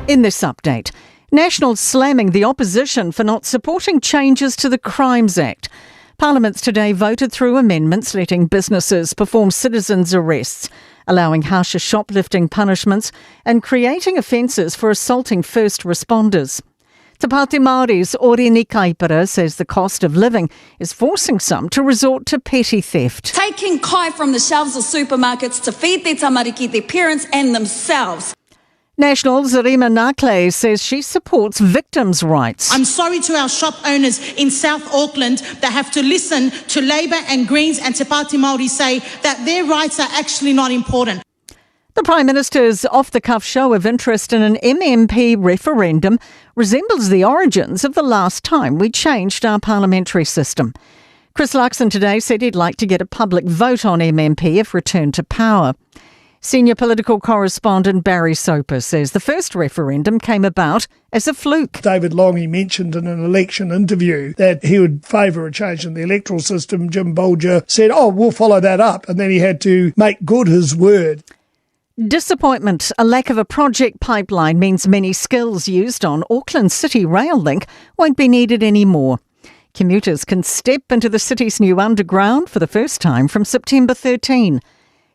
In this update, Nationals slamming the opposition for not supporting changes to the Crimes Act. Parliament's today voted through amendments letting businesses perform citizens' arrests, allowing harsher shoplifting punishments, and creating offences for assaulting first responders. Te Pāti Māori's Oriini Kaipara says the cost of living is forcing some to resort to petty theft. Taking kai from the shelves of supermarkets to feed their tamariki, their parents and themselves. National's Rima Nakhle says she supports victims' rights. I'm sorry to our shop owners in South Auckland that have to listen to Labour and Greens and Te Pāti Māori say that their rights are actually not important. The Prime Minister's off-the-cuff show of interest in an MMP referendum resembles the origins of the last time we changed our parliamentary system. Chris Luxon today said he'd like to get a public vote on MMP if returned to power. Senior political correspondent Barry Soper says the first referendum came about as a fluke. David Long, he mentioned in an election interview that he would favour a change in the electoral system. Jim Bolger said, oh, we'll follow that up. And then he had to make good his word. Disappointment. A lack of a project pipeline means many skills used on Auckland City Rail Link won't be needed anymore. Commuters can step into the city's new underground for the first time from September 13.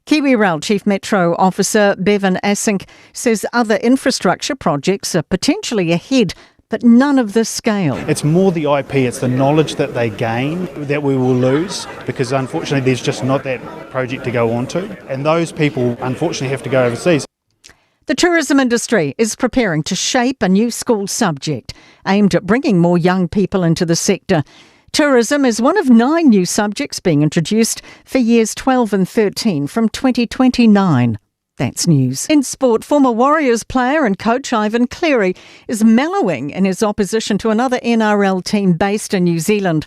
KiwiRail Chief Metro Officer Bevan Assink says other infrastructure projects are potentially ahead, but none of this scale. It's more the IP, it's the knowledge that they gain that we will lose, because unfortunately there's just not that project to go on to. And those people unfortunately have to go overseas. The tourism industry is preparing to shape a new school subject aimed at bringing more young people into the sector. Tourism is one of 9 new subjects being introduced for years 12 and 13 from 2029. That's news. In sport, former Warriors player and coach Ivan Cleary is mellowing in his opposition to another NRL team based in New Zealand.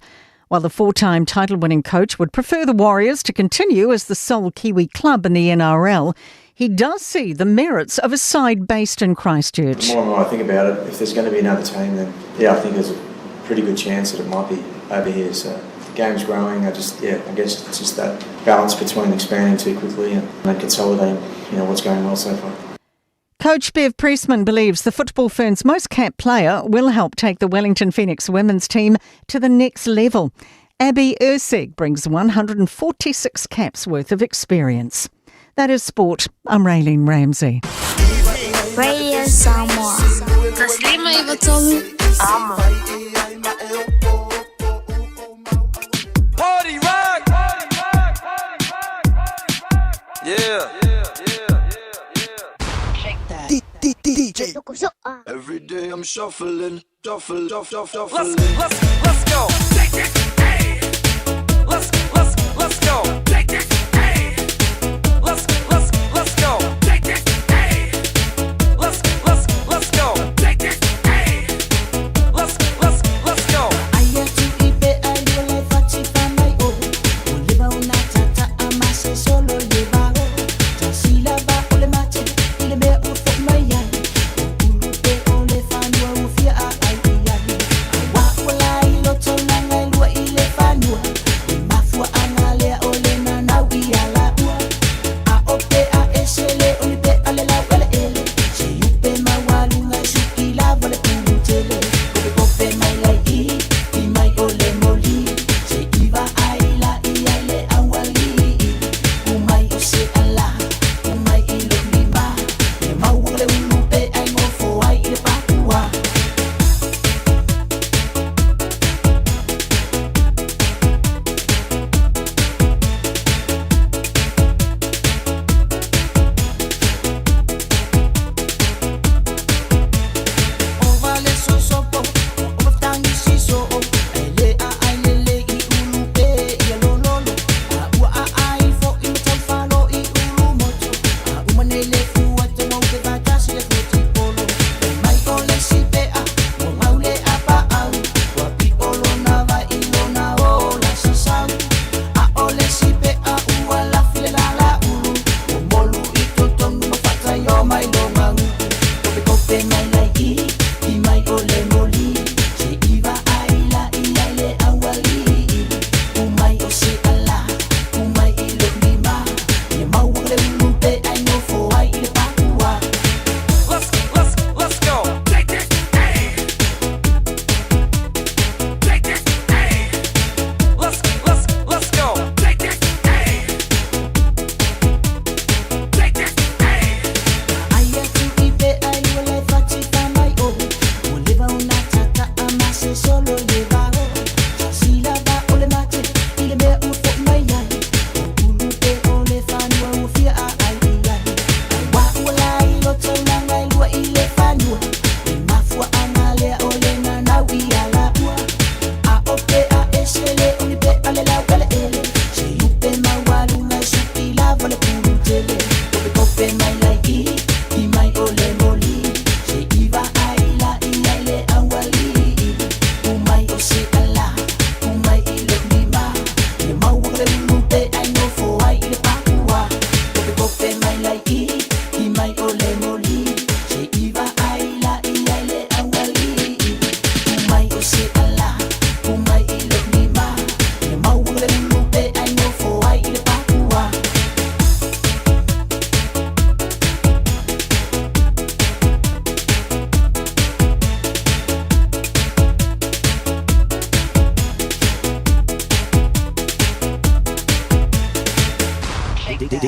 While the 4-time title-winning coach would prefer the Warriors to continue as the sole Kiwi club in the NRL, he does see the merits of a side based in Christchurch. The more and more I think about it, if there's going to be another team, then I think there's a pretty good chance that it might be over here. So the game's growing. I guess it's just that balance between expanding too quickly and then consolidating, what's going well so far. Coach Bev Priestman believes the Football Ferns' most capped player will help take the Wellington Phoenix women's team to the next level. Abby Erceg brings 146 caps worth of experience. That is sport. I'm Raylene Ramsey. Radio Samoa. Party rock! Yeah. DJ. Every day I'm shuffling, shuffle, shuffle, shuffle. Let's go. Let's go. Let's go. Let's go. Let's go. Mafua angalea ole.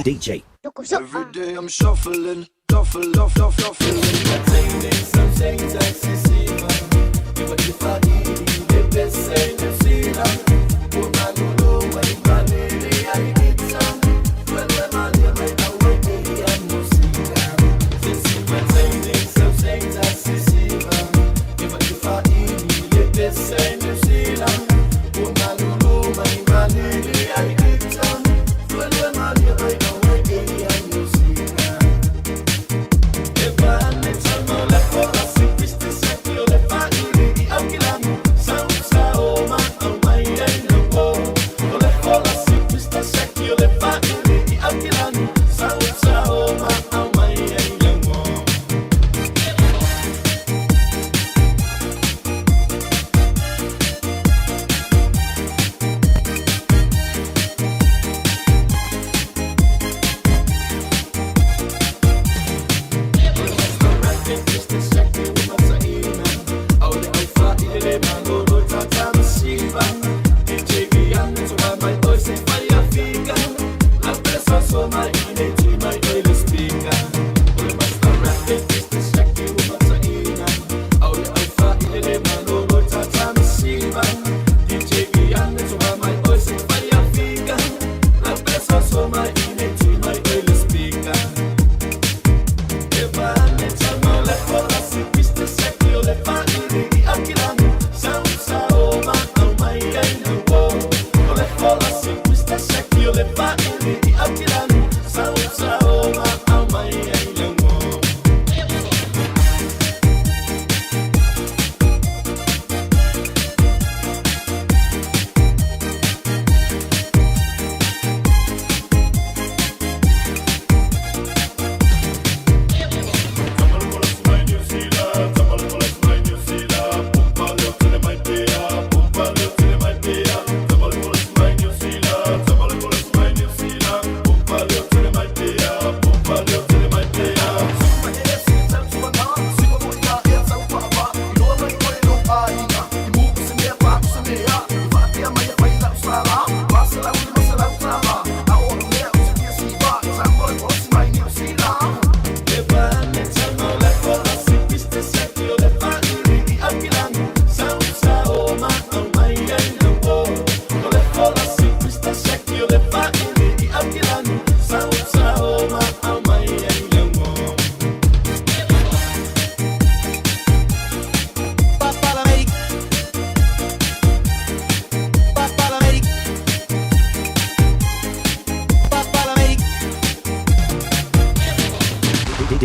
DJ. Every day I'm shuffling, shuffle, shuffle,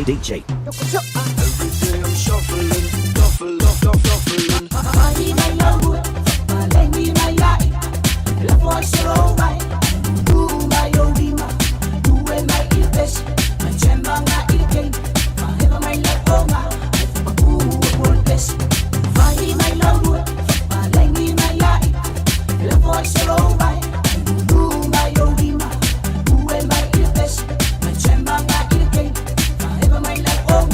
DJ. Every day I'm shuffling, shuffle, shuffle, shuffling. Chemba nga ilkay, maheba may lagong.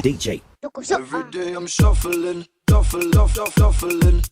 DJ. Every day I'm shuffling, shuffle, shuffle, shuffling.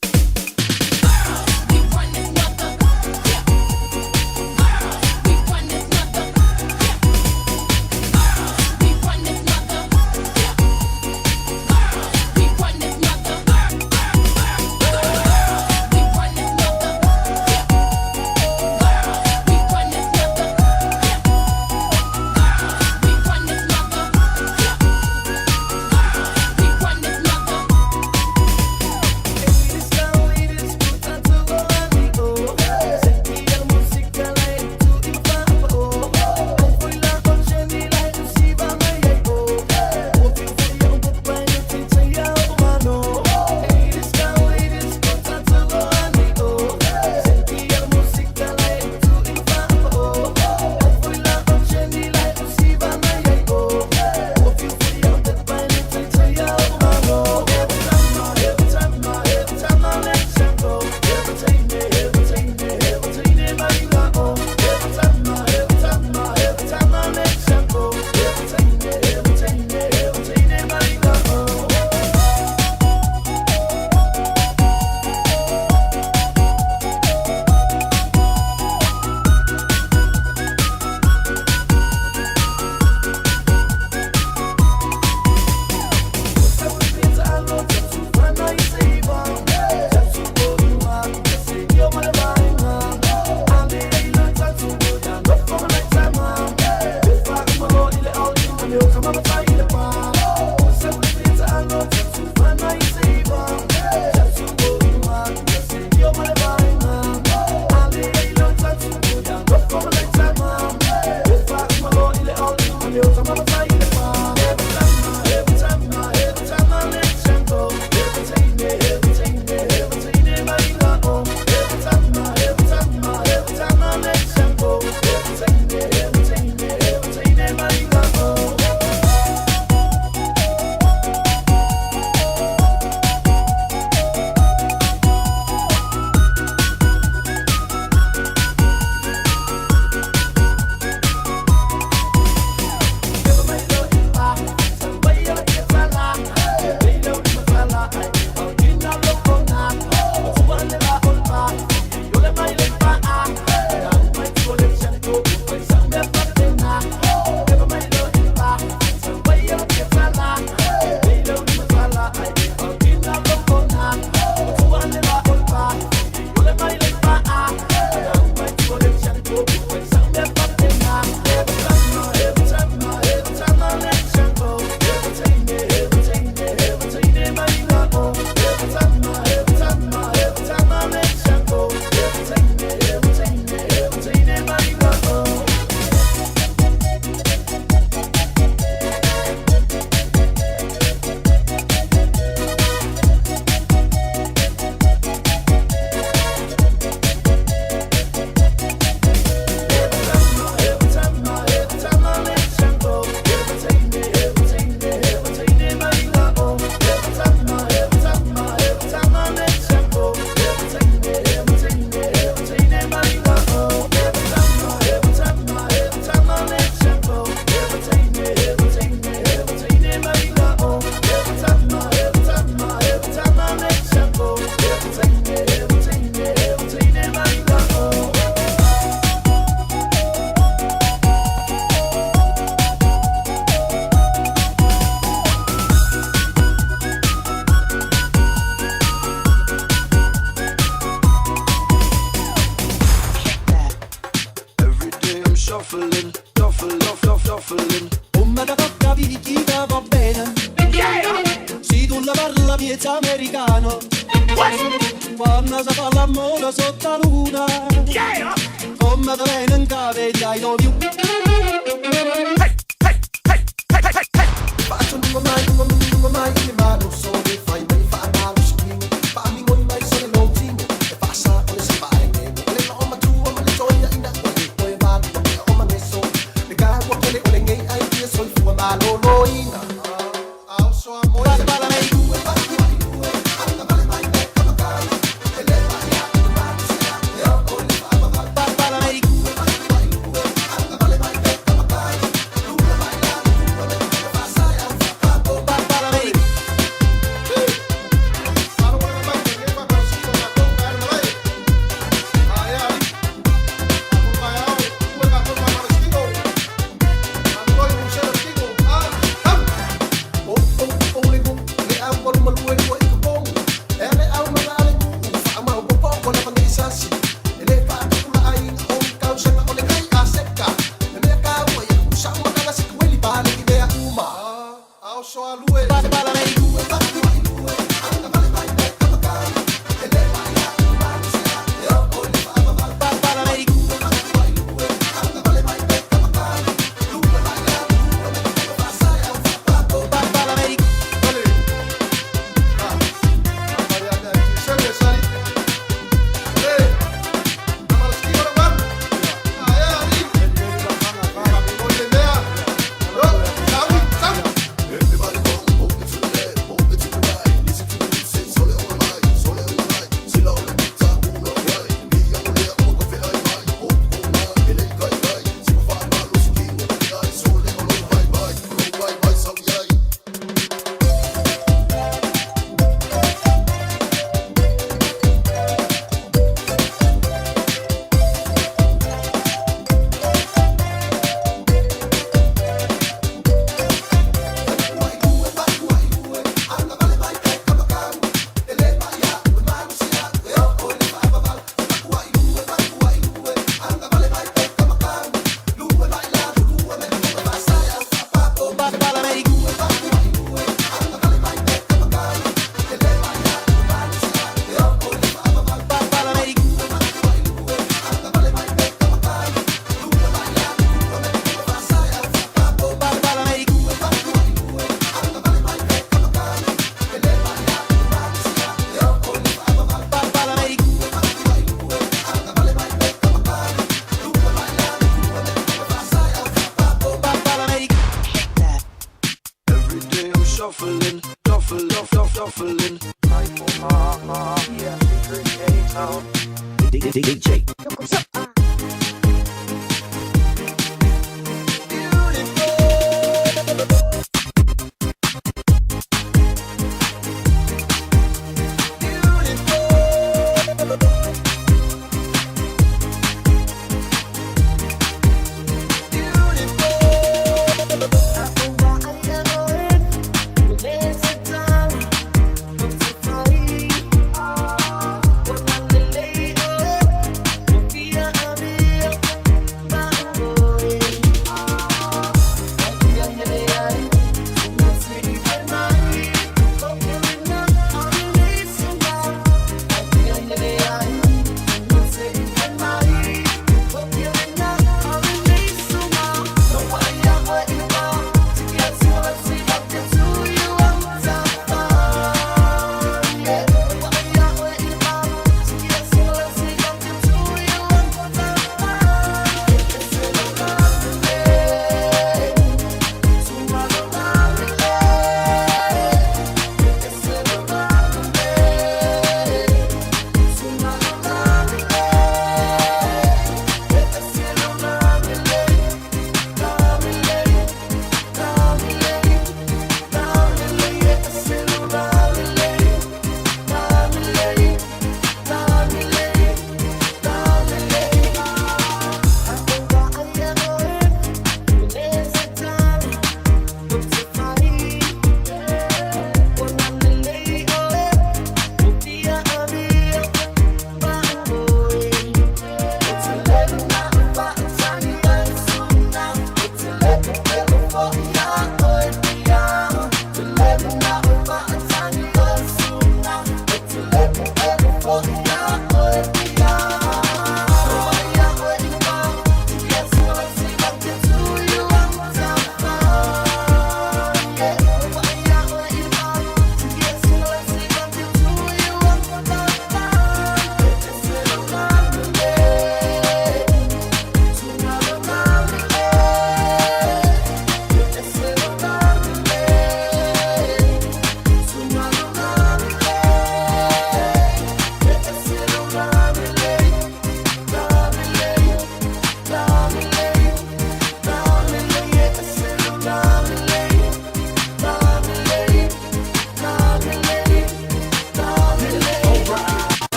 DJ.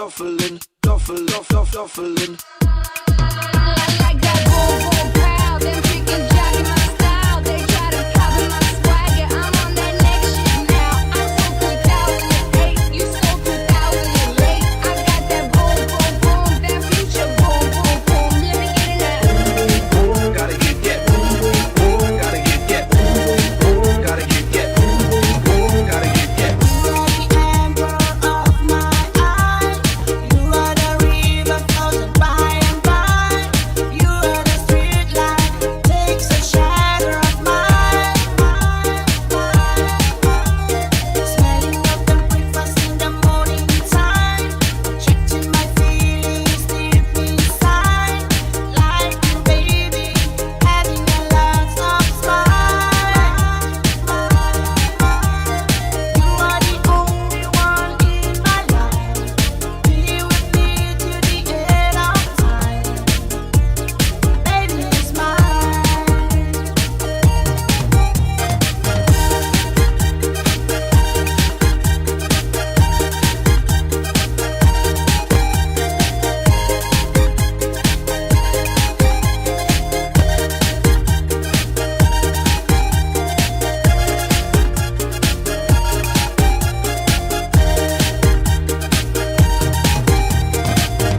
shuffling, shuffle, shuffle, shuffling. Like that boom boom pow, them chickens jocking my style. They try to copy my swagger. I'm on that next shit now. I'm so 2008, you so 2008. I got that boom boom boom, that future boom boom boom. Let me get it now. Gotta get that boom boom boom. Gotta get that boom boom boom. Gotta get that boom boom boom. Gotta get that. You are the amber of my eye. You are the river flows by and by. You are the street light takes a shadow of mine. Smelling of the breakfast in the morning time, checking my feelings deep inside. Like you, baby, having a lot of smile. You are the only one in my life. Be with me till the end of time. Baby, it's mine.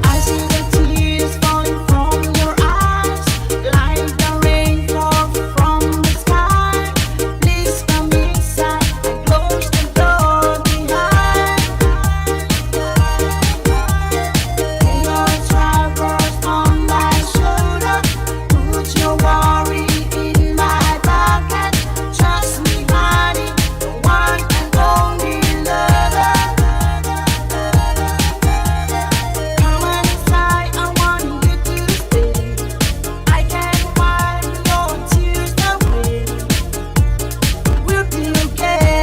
I see the tears falling from your eyes, like the rainfall from the sky. Please come inside and close the door behind. Lay your troubles on my shoulder, put your worry in my pocket. Trust me, honey, the one and only lover. Come on inside, I want you to stay. I can wipe your tears away. We'll be okay.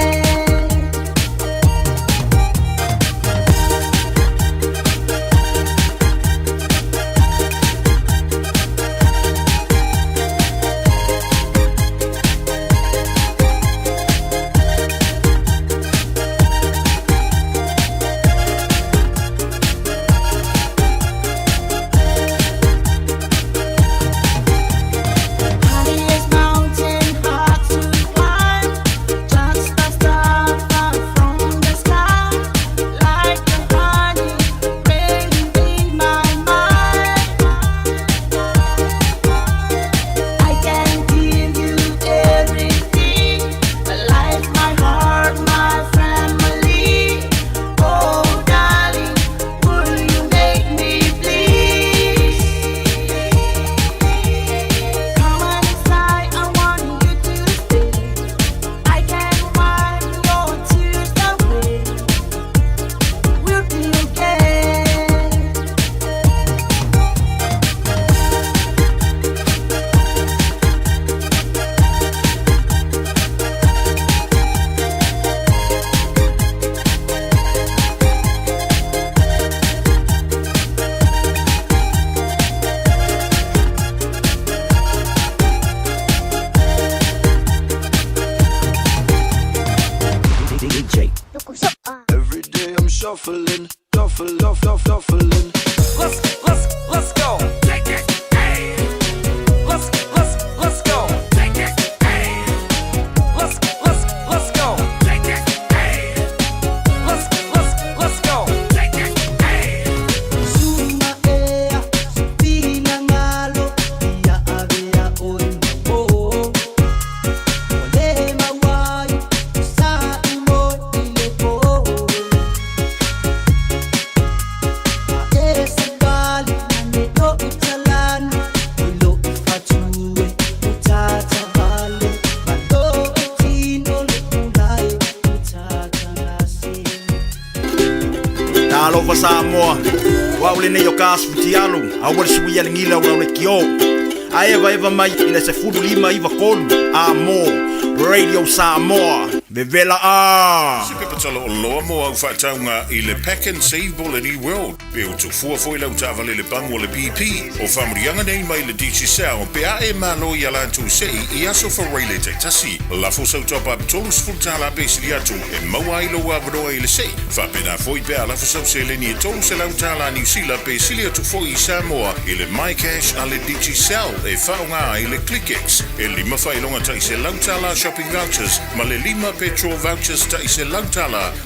Highest mountain hard to climb, just a star far from the sky, like a honey raining in my mind. I can give you everything, my life, my heart, my family. Oh, darling, will you make me please? Come on inside, I want you to stay. I can wipe your tears away. We'll be okay. DJ. Every day I'm shuffling, shuffle, shuffle, shuffling. Let's let's let's go. Take it. Hey. Let's let's let's go. Take it. Hey. Let's let's let's go. Take it. Hey. Let's let's let's go. Take it. Hey. Suma ea, supina ngalo, ia avea oi mau. Ole mawai, sa imo ile po. A e sabali, nane o utalani, ilo ifatue, utata vale, malo etino le ulai, utata ngasini. Talofa Samoa, o au lenei o ka aso fitialu, aua le suia le gila o lau lekiō. Ae evaeva mai i le 19 3 a mo Radio Samoa. Vevela ā! Se pepa tala'oloa mo au faatauga i le Pack and Save po le New World, pe o tufua foi lau taavale le pamu o le BP, o faamuliaga nei mai le Digicel pe a e malo i a latou se'i i aso Faraile taitasi. Lafo sau top up $30 pe sili atu e maua ai lou avanoa i le se'i. Faapena foi pe a lafo sau seleni e $300 Niu Sila pe sili atu foi i Samoa i le MyCash a le Digicel e faaaoga ai le ClickX e lima faailoga tai $100 shopping vouchers ma le lima petrol vouchers tai $100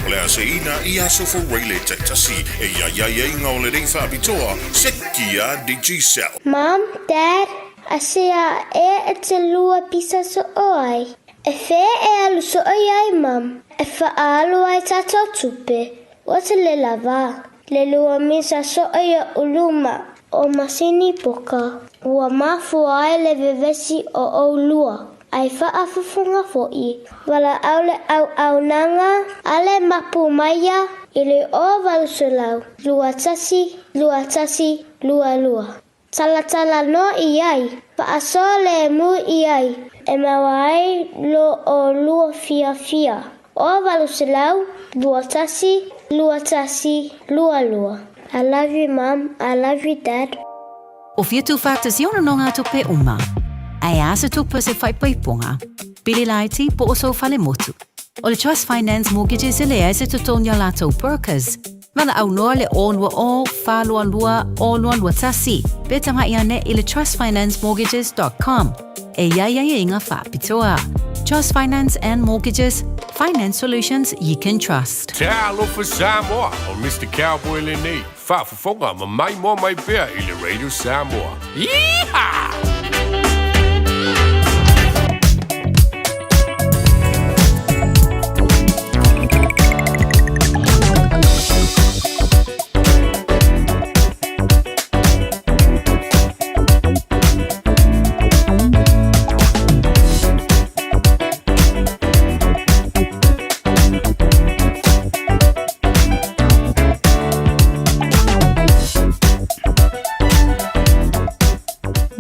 o le a seiina i aso Faraile taitasi. E i ai aiaiga o lenei faapitoa, seki a Digicel. Mum, Dad, asea ea e te lua pisa soo ai? E whea e alu soo ai, Mum? E whaalu ai tātou tupe. Ua te le lava. Le lua misa soo ia uluma o masini poka. Ua mafua ai le vevesi o ʻolua. Ai faafofoga foi. Valaau le auaunaga a le mapu maia i le 0800 21 21 22. Talatala noa i ai, faasoa lemu i ai, e maua ai lo ʻolua fiafia. 0800 21 21 22. I love you mum, I love you dad. O fia tuufaatasi ona nogatope uma. Ae a se tupe o se faipaipoga, pili laiti po o sou fale motu. O le Trust Finance Mortgages e leai se totogi a latou brokers. Valaau loa le 020 422 0221 pe tagai ane i le trustfinancemortgages.com e i ai aiaiga faapitoa. Trust Finance and Mortgages, finance solutions you can trust. Talofa Samoa, o Mister Cowboy lenei, faafofoga ma maimoa mai pea i le Radio Samoa. Yeehaw!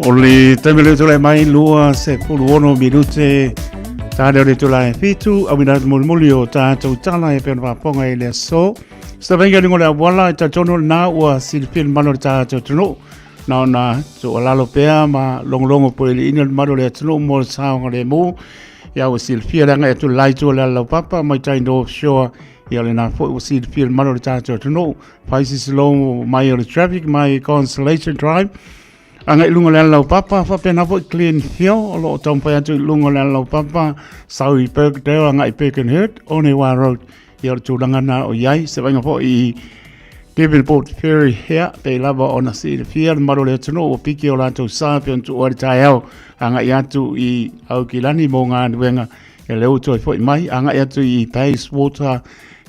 O le taimi le tulai mai 26 minute tā leo le tulai fitu au ina mulimuli o tātou tala e pena whaponga i le aso. Sa venga lingo le awala e tatono nā ua silipia le mano le tātou tunu. Nā ona tu alalo pea ma longolongo po i ina le mano le atunu mo le saonga le mū. Ia ua silafia le agai atu le la itu o le Alaupapa mai tai North Shore. Ia o lena foi ua silafia le mamalu o le tatou atunuu. Fai se slow mai o le traffic mai Constellation Drive agai i luga o le Alaupapa, faapena foi Glen Hill o lo o taumafai atu i luga o le Alaupapa, sau i Birkdale agai i Birkenhead, Onewa Road. Ia o le tulaga na o i ai, se vaaiga foi i Devonport Ferry hea, pei lava ona silafia le mamalu o le atunuu ua piki o latou sa pei ona tuua i le taeao agai atu i Aukilani mo galuega e le u toe foi mai, agai atu i Bayswater,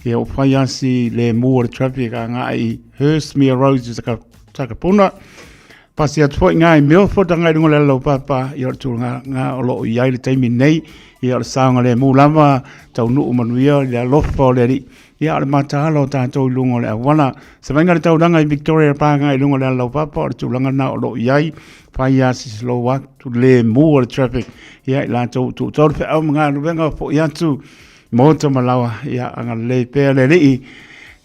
ia ua fai asi le mu o le traffic agai i Hurstmere Road i Takapuna. Pasi atu foi ngā i Milford agai i luga o le Alaupapa, ia o le tulaga ngā o lo o i ai le taimi nei, ia o le saogalemu lava, taunuu manuia i le alofa o le Alii, ia o le mataala o tatou i luga o le auala. Se vaaiga i le taulaga i Victoria Park agai i luga o le Alaupapa, o le tulaga lena o lo o i ai, fai lava si slow atu lemu o le traffic, ia i latou ua tuutau le feau ma galuega foi atu Maota ma laoa, ia agalelei pea le Alii.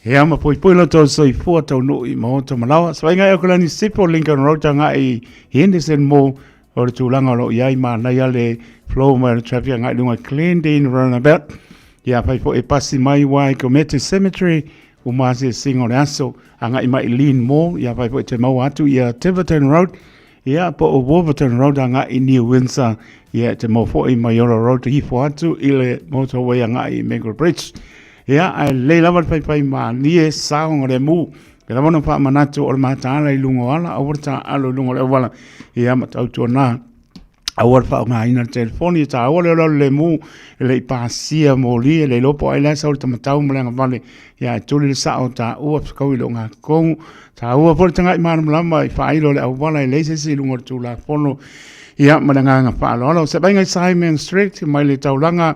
Ia ma poipoi lo tou soifua taunuu i Maota ma laoa. Savaiga e Okalani Sipo, Lincoln Road agai i Henderson Mall o le tulaga o lo o i ai manaia le flow mai o le traffic agai i luga i Glendene Roundabout. Ia fai foi e pasi mai Waikumete Cemetery uma asiasiga o le aso agai mai i Lean Mall. Ia fai foi te maua atu ia Tiverton Road Ia, po o Wolverton Road agai i New Windsor, ia e te mau foi mai Maiora Road ifo atu i le motorway agai i Mango Bridge. Ia, ae lelei lava le faifai malie saoga le mu. E lava ona faamanatu o le mataala i luga o ala, aua le taaalo i luga o le auala. Ia, ma tautuana aua le faaaogaina le telefoni, e taua le ola o le lemu, e le i pasia moli, e le iloa po o ai la e sau le tamatau ma le agavale. Ia, ae tuli le sao o taua, fekaui i le ogatotonu. Taua foi le tagai malamalama i faailo o le auala e leai se isi i luga o le Tulafono. Ia, ma le agaga faaaloalo. Se vaaiga i Simon Street mai le taulaga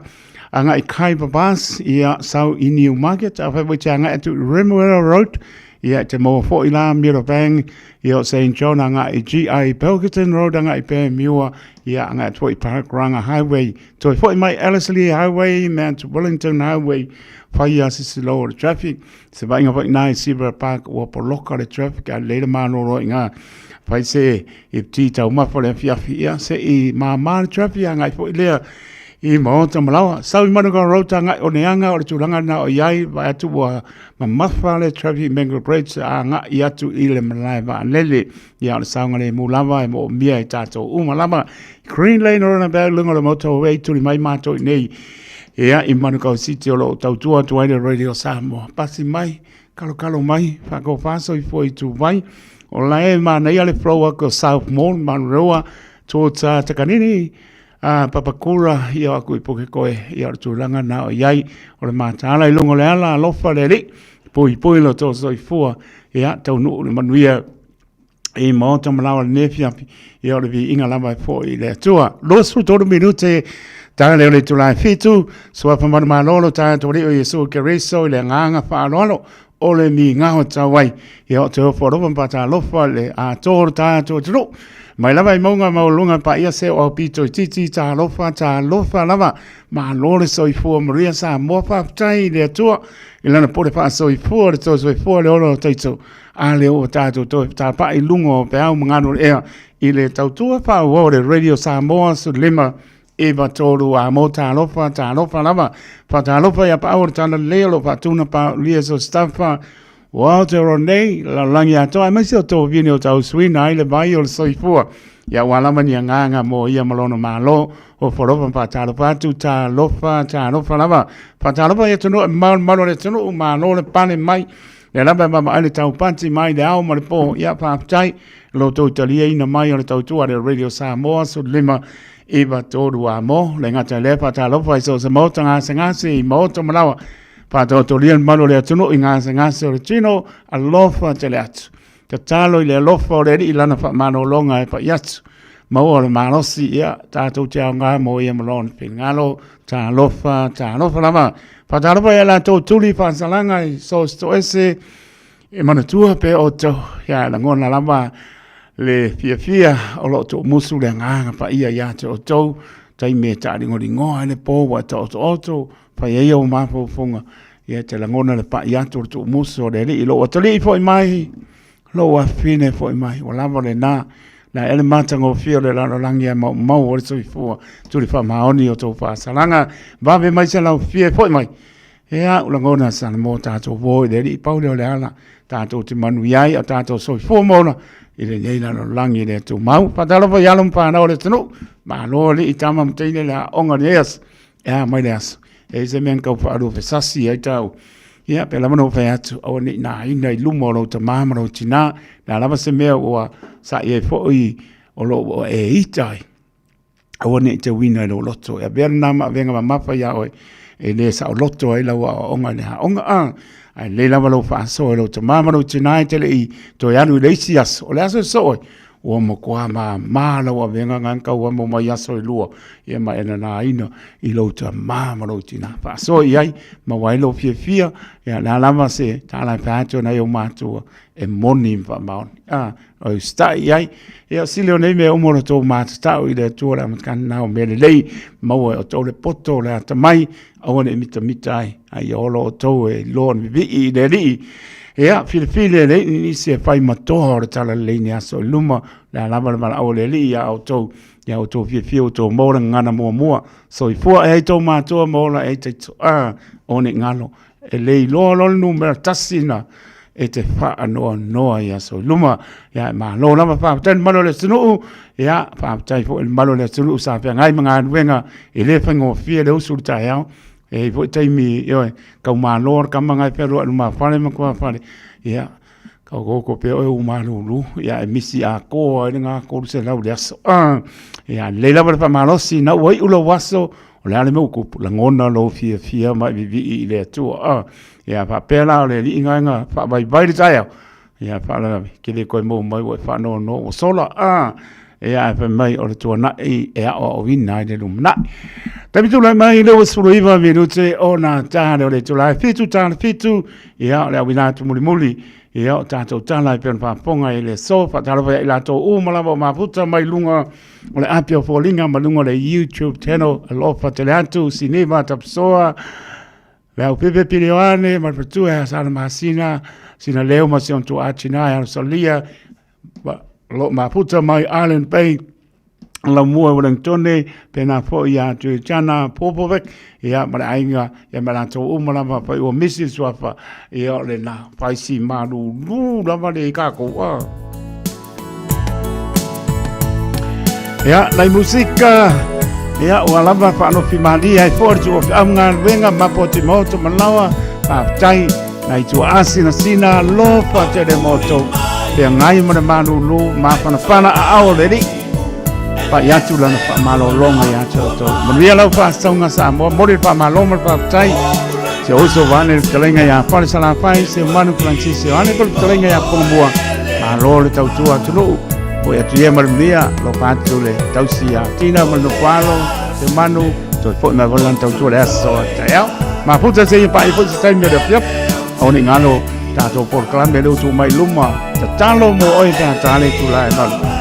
agai Khyber Pass, ia, sau i Newmarket, afai foi te agai atu i Remuera Road, Ia, e te maua foi la Meadowbank, ia o St John agai i GI Pilkington Road agai i Panmure, ia agai atu foi i Pakuranga Highway. Toe foi mai Ellerslie Highway, Mount Wellington Highway, whai a sisi low o le traffic. Se vaaiga foi nā i Sierra Park ua poloka le traffic a leila malolo i ngā whai se i ti taumafa le afiafi ia se i māmā le traffic agai foi lea i Maota Malawa. Sau i Manukau Road agai o Neanga o le tulaga na o iai vaai atu ua mamafa le traffic Mango Bridge agai atu i le malae vaalele. Ia o le saogalemu lava e moomia e tātou uma lava. Green Lane Roundabout luga o le motorway tuli mai mātou i nei. Ia i Manukau City o loo tautua atu ai le Radio Samoa. Pasi mai, kalokalo mai, whakawha soifua i tū vai. O la e manaia le flow atu o South Mall, Manurewa, towards Takanini, Papakura, ia aku i Pukekohe, ia o le tulaga na o iai, o le mataala i luga o le ala, alofa le alii, poipoi lo tō soifua, ia taunuu le manuia i Maota Malawa lenei afiafi, ia o le viiga lava e foi i le Atua. 23 minute, tala lea o le itula e 7, suafa manumalo lo tātou Alii o Iesu Keriso i le agaga faaaloalo, o le migao tau ai. Ia o te ofo alofa ma faatalofa le atoa o le tātou atunuu. Mai lava i mauga maualuluga paia se o au pito i titi, talofa, talofa lava. Malo le soifua manuia Samoa, faafetai i le Atua i lana pule faasoifua, le toe soifua le ola o taito. A lea ua tātou toe tapa'i i luga o peau ma ganu o le ea i le tautua faaauau o le Radio Samoa 15 93 a mo talofa, talofa lava. Faatalofa ia paau o le talalelei o lo o faatuna paaulia so staffa o Aotearoa nei, lalolagi atoa, aemaise o tovine o tausuina ai le vai o le soifua. Ia ua lava ni agaga mo ia ma lona Malo. O folofa ma faatalofa atu, talofa, talofa lava. Faatalofa i atunuu e mamao le mamalu o le atunuu, malo le pale mai. Lea lava e vaavaai le taupati mai le ao ma le po. Ia faafetai lo outou taliaina mai o le tautua a le Radio Samoa 15 93 a mo. Le gata i lea faatalofa i so o se maota gasegase i maota malawa. Faataotolia le mamalu o le atunuu i gasegase o le tino, alofa tele atu. Tatalo i le alofa o le Alii lana faamalologa e pai atu. Maua le malosi, ia, tātou te aoga mo ia ma lona finagalo. Talofa, talofa lava. Faatalofa ia latou tuli faasalaga i so o se toese e manatua pea outou. Ia, e lagona lava le fiafia o lo o tuumusu le agaga paia ia te outou. Taimi e taaligoligoa ai le po ua e taotooto, fai ai ou mafaufauga. Ia, e te lagona le pai atu o le tuumusu o le Alii. Lou atalii foi mai, lou afafine foi mai, ua lava lena. Na ea le matagofie o le lalolagi ae maumau o le soifua tuli faamaoni o tou faasalaga. Vave mai se laufie foi mai. Ea u lagona sana mo tātou vo i le Alii pau lea o le ala. Tātou te manuia ai o tātou soifua ma ola i lenei lalolagi le tumau. Faatalofa i alo ma whanau o le atunuu. Malo alii tama ma teine le aoga nei aso. Ea mai le aso. E se mea kau whaalu fesasi ai tau. Ia, pe lava no whai atu, aua nei nā ina i luma o lou tamā ma lou tinā, nā lava se mea ua sa i ai foi o lo ua e ita ai. Aua nei te uina i lou loto. E avea lena ma aveanga mamafa iā oe, e le saoloto ai lau aoaoga i le aoga a, ae lelei lava lou faasoa i lou tamā ma lou tinā e te le i toe alu i le isi aso. O le aso e soo ai, Ua matua māmā lau avega ngan kau amo mai aso e lua, ia ma e nanaina i lou tamā ma lou tinā. Faasoa i ai, maua ai lou fiafia, ia le a lava se tala e fai atu ai nai ou matua e moni ma faamaoni. A, o usitai i ai, ia o sili o nei mea uma o le tou matatau i le Atua le amataga na o mea lelei, maua e outou le poto o le atamai, aua ne i mitamita ai, a ia ola outou e iloa ni vivii i le Alii. Ia, filifili e le nisi e fai matoa o le talalelei ni aso i luma, le a lava le valaau o le Alii iā outou, ia outou fiafia outou maua le gagana muamua, soifua e ai tou matua ma ola e ai taitoa o ne i galo. E le iloa loa le numera tasi na e te faanoanoa i aso i luma. Ia, e malo lava, faafetai le mamalu o le atunuu, ia, faafetai foi i le mamalu o le atunuu sa feagai ma galuega e le faigofie le usu i le taeao. E i ai foi taimi, ioe, tau malo le tama na e fealuai i lumafale ma tuafale, ia, tau toto pea oe ua malulu, ia e misi atoa ai le na 300 i le aso. Ia, lelei lava le faamalosi, na ua iu lou aso, o le a le mea ua tupu, lagona lou fiafia ma e vivii i le Atua. Ia, faapea la o le alii na na faavaivai le taeao, ia faalavelave, ke le toe maua mai ua e faanoanoa ua sola. Ia, ae fai mai o le tuanai e aoaoina ai le lumanai. Taimi tulai mai le 29 minute o nā tāne o le itula e 7 tāne 7, ia o le auina atu mulimuli. Ia, o tātou tala e pei ona faafofoga i le aso, faatalofa ia i latou uma lava o mafuta mai luga o le api o foliga ma luga o le YouTube channel, alofa tele atu, Sineva Tapisoa, le au Pepe Pilione, ma le Fatua Sana Masina, Sina Leo ma si ona tuaa tina e Alosalia, lo mafuta mai Island Bay, Laumua Wellingtone, pēnā foi iā Georgiana Popovic, ia ma le aiga, ia ma latou uma lava foi ua misi le suafa, ia o lena faisi malūlū lava le i kākou a. Ia, nai musika, ia ua lava whaanofi malia ai foi le tua whiau galuega mapo te moto manawa, faafetai, nai tua asina sina alofa tele moto, pea ngai ma le malūlū, mafanafana a ao le alii. Pai atu lana faamalologa ia te outou. Manuia lau faasauga Samoa, momoli le faamalo ma le faafetai. Si ou uso vaeane le fetalaiga ia Fale Salafai, Seumanu Francis Ioane po le fetalaiga ia Pongamua. Malo le tautua atunuu. Foi atu ia ma le manuia, alofa atu le tausi ia Tina ma le Nofoalo, Seumanu, toe foi mai foi lana tautua le aso a taeao. Mafuta seia paia foi se taimi o le afiafi. Aua ne i galo tatou polokalame lea ua tuu mai i luma. Tatalo mo oe pe a ta le itula e 8.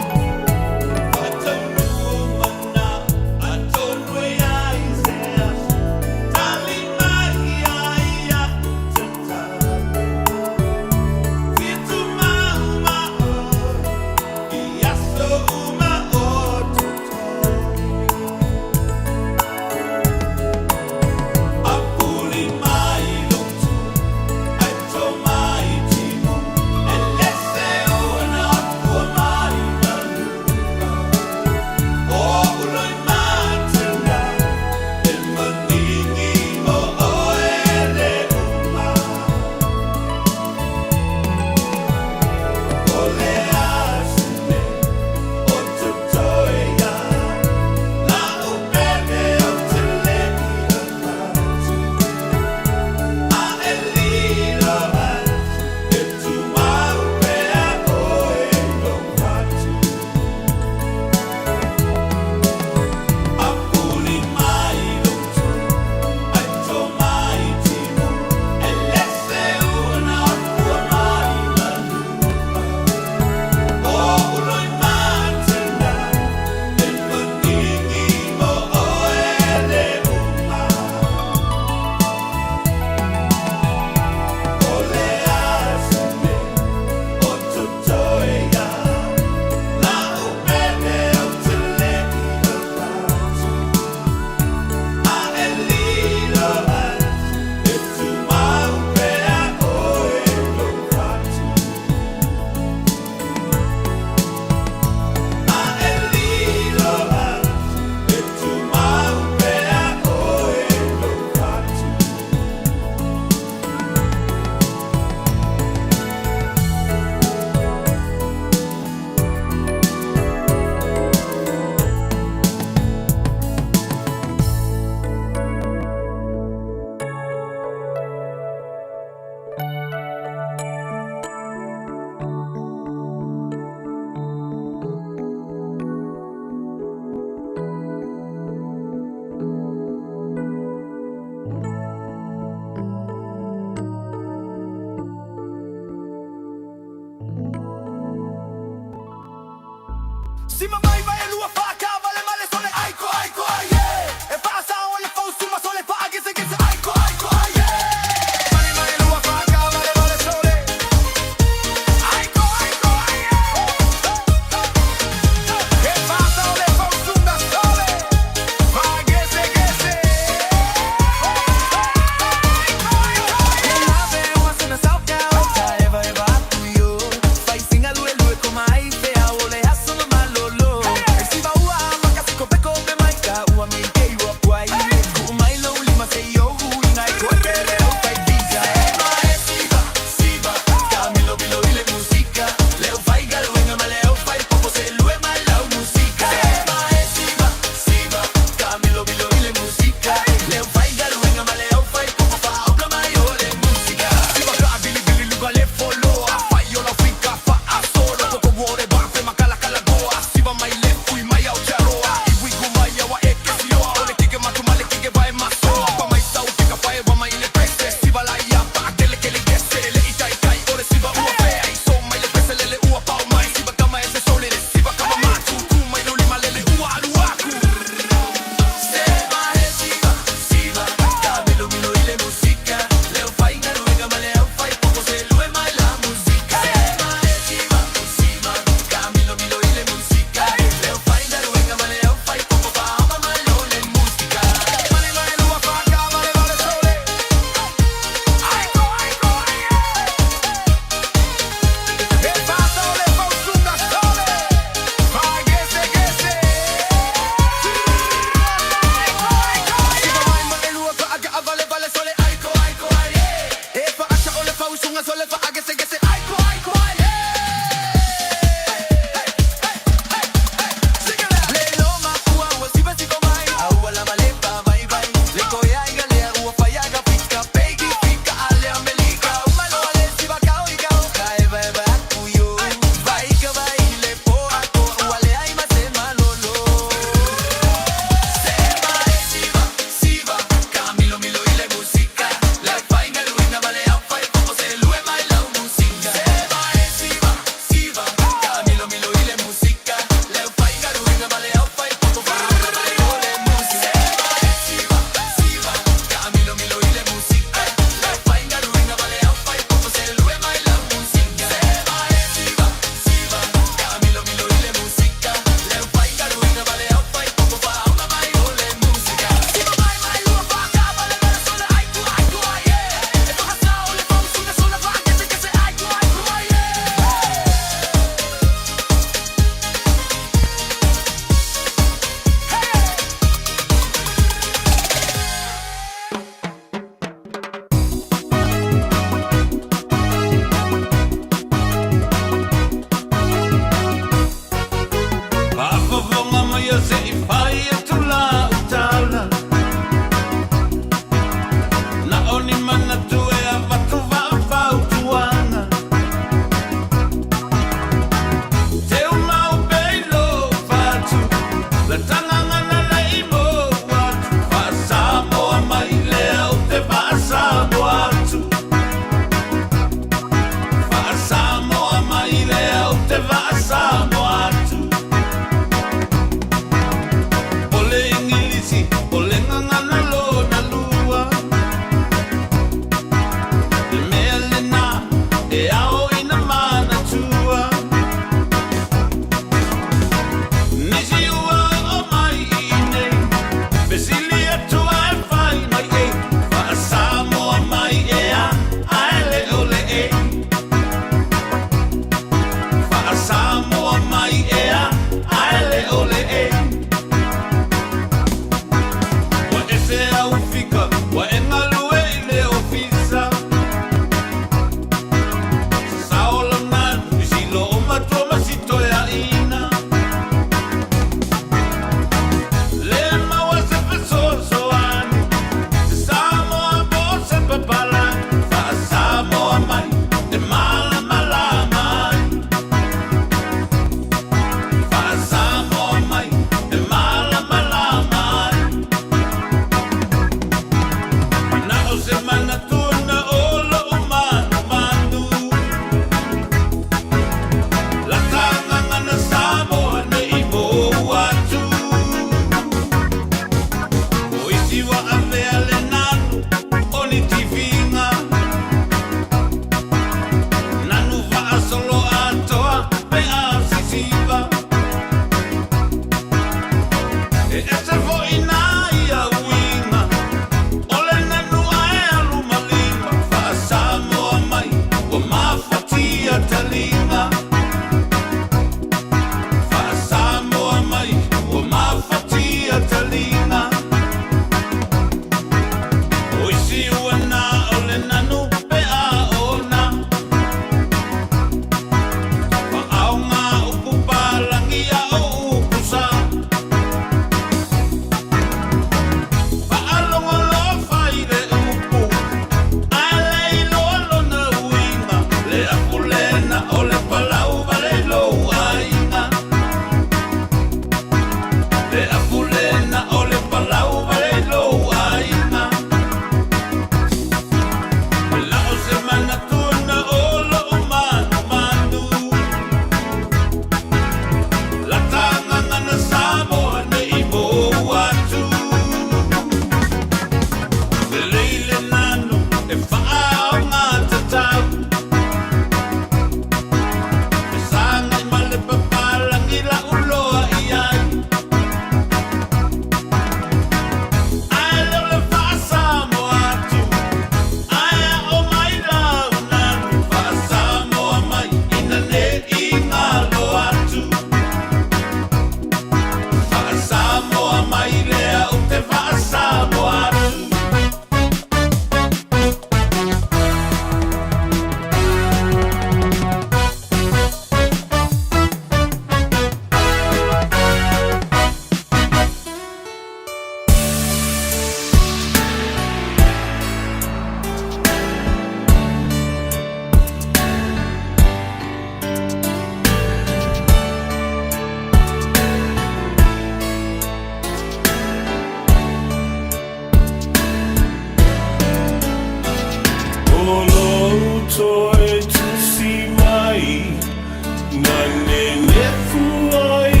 Na nenefu ai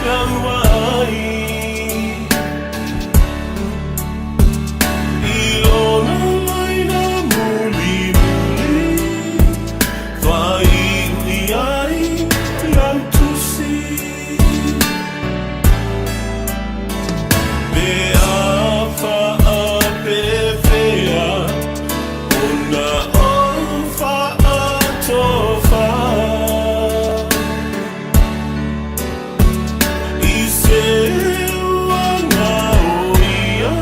lau vaai I lona laina mulimuli Faaiu i ai lau tusi Pe a faapefea ona ou faatofa I se uaga o ia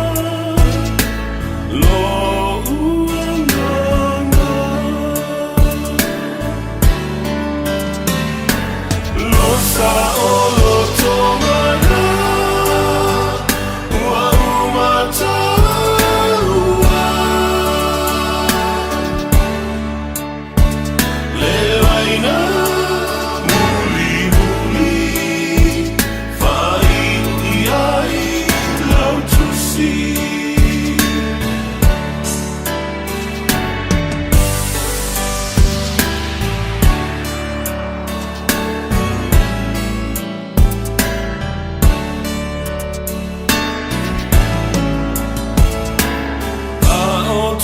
lo'u agaga Lo saʻolotoga lā ua uma taua Le laina mulimuli Faaiu i ai lau tusi. A o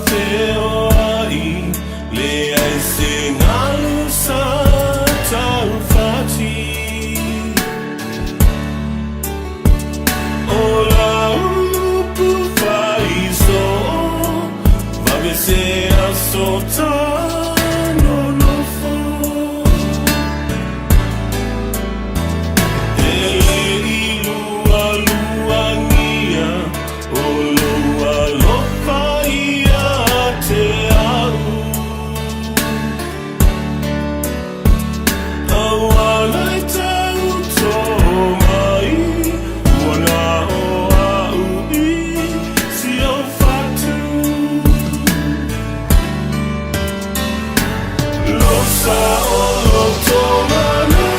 tafeoai, leai se galu sa taufati. O lau upu fai soo, vave se aso ta nonofo. E le i lualuagia o lou alofa ia te au. Auala e tau tō mai, ua na o au i si au fatu. Lo saʻolotoga lā,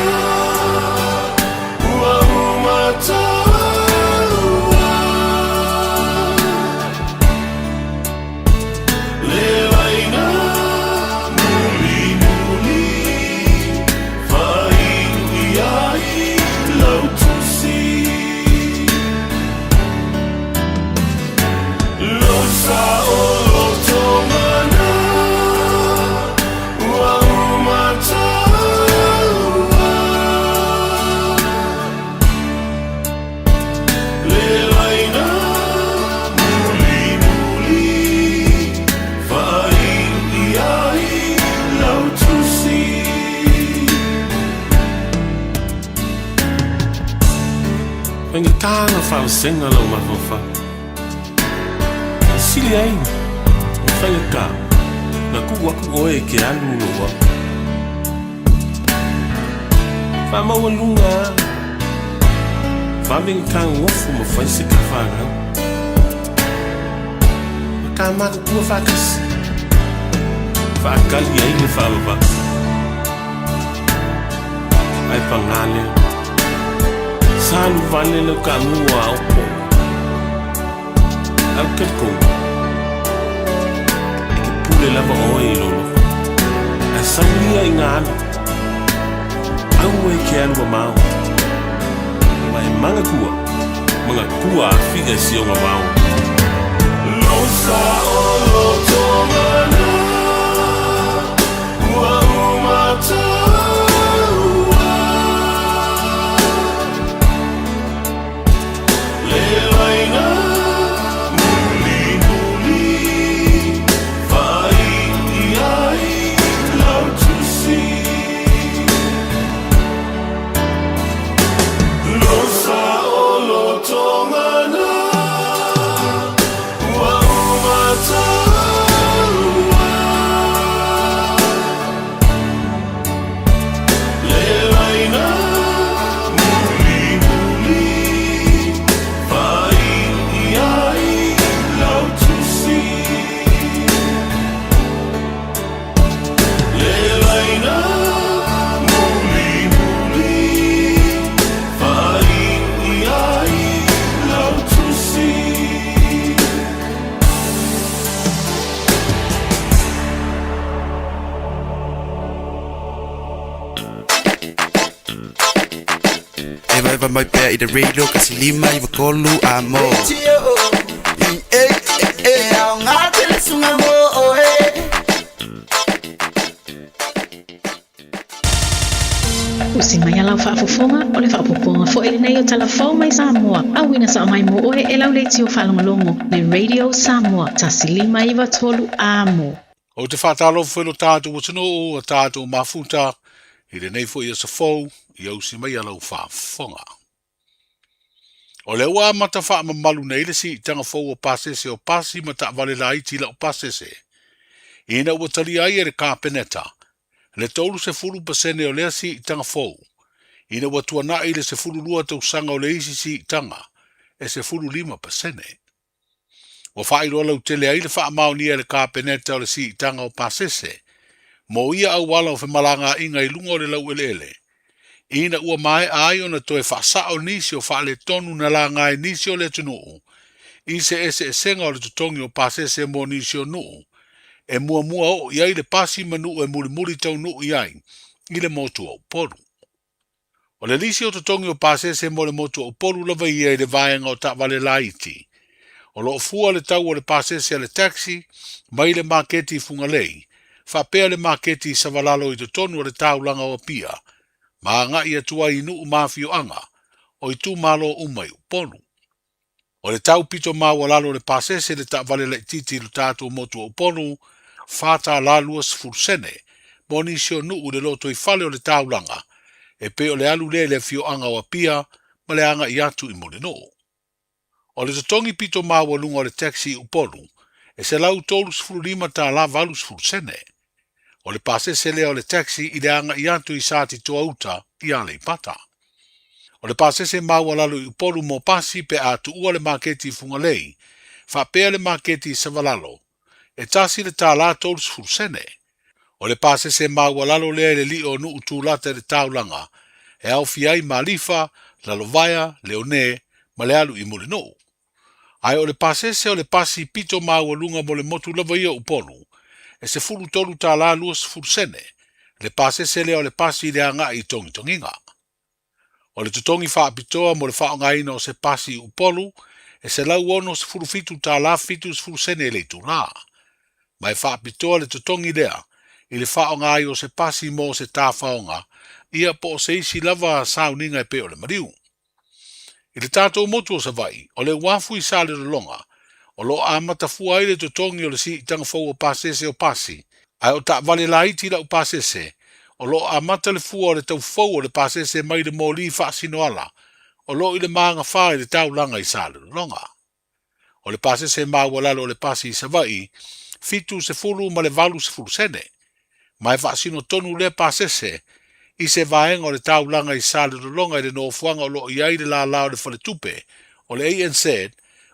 ua uma taua. Le laina mulimuli, faaiu i ai lau tusi. Lo saʻolotoga lā, ua uma taua. Le laina mulimuli, faaiu i ai lau tusi. Faigata ona faavasega lou mafaufau. E sili ai ona faigata ona tuu atu oe e te alu i lou au. Faamaualuga lava, vave ona tagogofu ma fai se ta fanau. Ma ta matutua faatasi, faatali ai le faavavau. Ae pagā lea, sa alu vale lau taamu a aopo. Ae ou te talitonu, e te pule lava oe i lou loto. Ae sau ia ina alu, aua e te alu mamao. Aua e manatua, manatua afiga i si ona vao. Lo saʻolotoga lā, ua uma taua. Le laina mulimuli, faaiu i ai lau tusi. Lo saʻolotoga lā, ua uma taua. Eva eva mai pea i te radio kasi lima i wakolu a mo. E e e au ngā tele sunga mo o e. Usi mai a lau faafofoga o le faaopoopoga foi lenei o Tala Fou mai Samoa, auina sao mai mo oe e lau leitio faalogologo le Radio Samoa 1593 amo. Ou te faatalofa foi i lo tatou atunuu, a tatou mafuta, i lenei foi aso fou, ia usi mai a lau faafofoga. O lea ua amata faamamalu nei le siitaga fou o pasese o pasi ma taavale laiti lau pasese, ina ua talia ai e le Kapeneta le 30% o lea siitaga fou, ina ua tuanai le 12 tausaga o le isi siitaga e 15%. Ua faailoa lautele ai le faamaonia e le Kapeneta o le siitaga o pasese mo ia auala o femalagaaiga i luga o le laueleele, ina ua maea ai ona toe faasao nisi o faaletonu na laga e nisi o le atunuu i se eseesega o le totogi o pasese mo nisi o nuu e muamua oo i ai le pasi ma nuu e mulimuli taunuu i ai i le motu o Upolu. O le lisi o totogi o pasese mo le motu o Upolu lava ia i le vaega o taavale laiti. O lo o fua le tau o le pasese a le taxi mai le maketi i Fugalei, faapea le maketi i Savalalo i totonu o le taulaga o Apia, ma agai atu ai i nuu ma afioaga o itumalo uma i Upolu. O le tau pito maualalo o le pasese le taavale laitiiti i lo tatou motu o Upolu, $4.20 mo nisi o nuu i le lotoifale o le taulaga, e pei o le alu lea i le afioaga o Apia ma le agai atu i Mulinuu. O le totogi pito maualuga o le taxi i Upolu, e $135.80. O le pasese lea o le taxi i le agai atu i Satitoa-uta i Aleipata. O le pasese maualalo i Upolu mo pasi pe a tuua le maketi i Fugalei, faapea le maketi i Savalalo, e $1.30. O le pasese maualalo lea i le lio o nuu tulata i le taulaga, e aofia ai Malifa, Lalovaea, Leone ma le alu i Mulinuu. Ae o le pasese o le pasi pito maualuga mo le motu lava ia o Upolu, e $13.20, le pasese lea o le pasi i le agai i Togitogiga. O le totogi faapitoa mo le faaaogaina o se pasi i Upolu, e $167.70 i le itulā. Ma e faapitoa le totogi lea i le faaaoga ai o se pasi mo se tafaoga, ia po o se isi lava sauniga e pei o le maliu. I le tatou motu o Savaii, o le uafu i Salelologa, o lo o amata fua ai le totogi o le siitaga fou o pasese o pasi, ae o taavale laiti lau pasese, o lo o amata le fua o le tau fou o le pasese mai le moli faasinoala, o lo o i le magafā i le taulaga i Salelologa. O le pasese maualalo o le pasi i Savaii, 70 ma le 80 sene, ma e faasino tonu lea pasese i se vaega o le taulaga i Salelologa i le nofoaga o lo o i ai le lala o le faletupe, o le ANZ,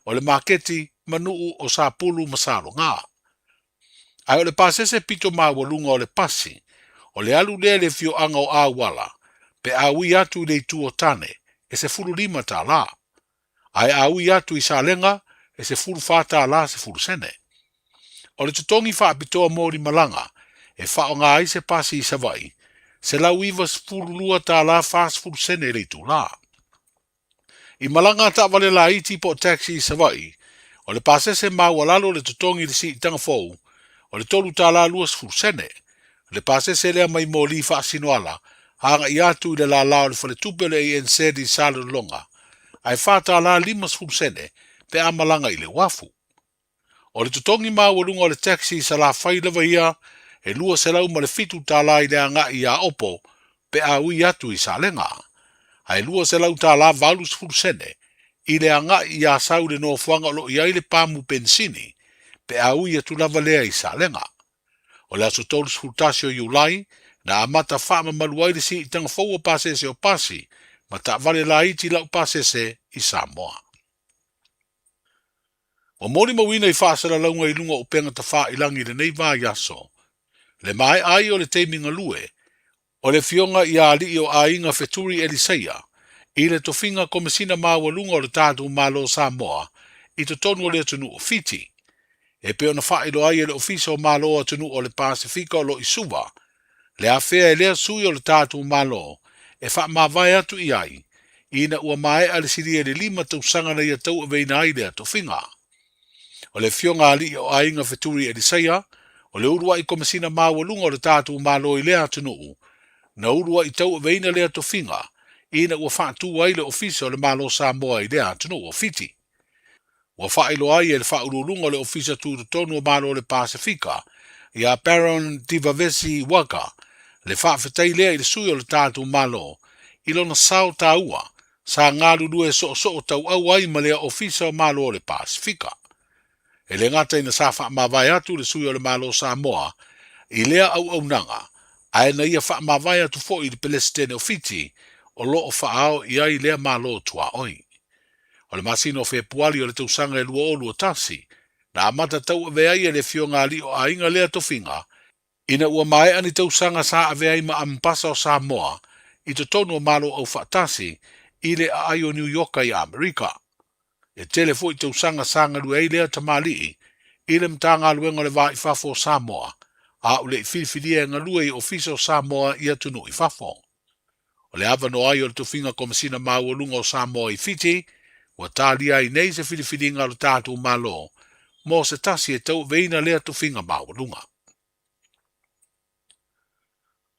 o le maketi ma nuu o Sapulu ma Saloga. Ae o le pasese pito maualuga o le pasi, o le alu lea i le afioaga o Auala, pe a ui atu i le itu o Tane, e $15. Ae a ui atu i Salega, e $14.10. O le totogi faapitoa mo limalaga, e faaaoga ai se pasi i Savaii, $192.40 i le itulā. I malaga a taavale laiti po o taxi i Savaii, o le pasese maualalo le totogi i le siitaga fou, o le $3.20. Le pasese lea mai moli faasinoala, agai atu i le lala o le faletupe o le ANZ i Salelologa, ae $4.50 pe a malaga i le uafu. O le totogi maualuga o le taxi i Salafai lava ia, e $207 i le agai i Aopo pe a ui atu i Salega. Ae $200.80 i le agai i Asau i le nofoaga o lo o i ai le pamu penisini pe a ui atu lava lea i Salega. O le aso 31 o Iulai, na amata faamamalu ai le siitaga fou o pasese o pasi ma taavale laiti lau pasese i Samoa. Ua molimauina i faasalalauga i luga o upega tafailagi i lenei vaiaso, le maea ai o le taimi galue o le afioga ia alii o aiga Feturi Elisaia i le tofiga Komesina Maualuga o le tatou Malo o Samoa i totonu o le atunuu o Fiti. E pei ona faailoa ai e le Ofisa o Malo o Atunuu o le Pasefika o lo o i Suva, le afea e lea sui o le tatou Malo e faamavae atu i ai, ina ua maea le silia i le lima tausaga na ia tauaveina ai lea tofiga. O le Afioga a Alii o Aiga Feturi Elisaia, o le uluai Komesina Maualuga o le tatou Malo i lea atunuu, na uluai tauaveina lea tofiga ina ua faatu ai le Ofisa o le Malo Samoa i lea atunuu o Fiti. Ua faailoa ai e le Faauluuluga o le Ofisa Tutotonu o Malo o le Pasefika, ia Baron Divavesi Waga, le faafetai lea i le sui o le tatou Malo i lona sao taua sa galulue soosoo tauau ai ma lea Ofisa o Malo o le Pasefika. E le gata ina sa faamavae atu le sui o le Malo Samoa i lea auaunaga, ae na ia faamavae atu foi i le Pelesitene o Fiti o lo o faaao i ai lea Malo tuaoi. O le masina o Fepuali o le tausaga e 2021, na amata tauave ai e le Afioga Alii o Aiga lea tofiga, ina ua maea ni tausaga sa avea ai ma Amepasa o Samoa i totonu o Malo Aufaatasi i le aai o Niu Ioka i Amerika. E tele foi tausaga sa galue ai lea tamalii i le Matagaluega o le Va i Fafo o Samoa, a o le i filifilia e galue i Ofisa o Samoa i atunuu i fafo. O le avanoa ai o le tofiga Komesina Maualuga o Samoa i Fiti, ua talia ai nei se filifiliga a lo tatou Malo mo se tasi e tauaveina lea tofiga maualuga.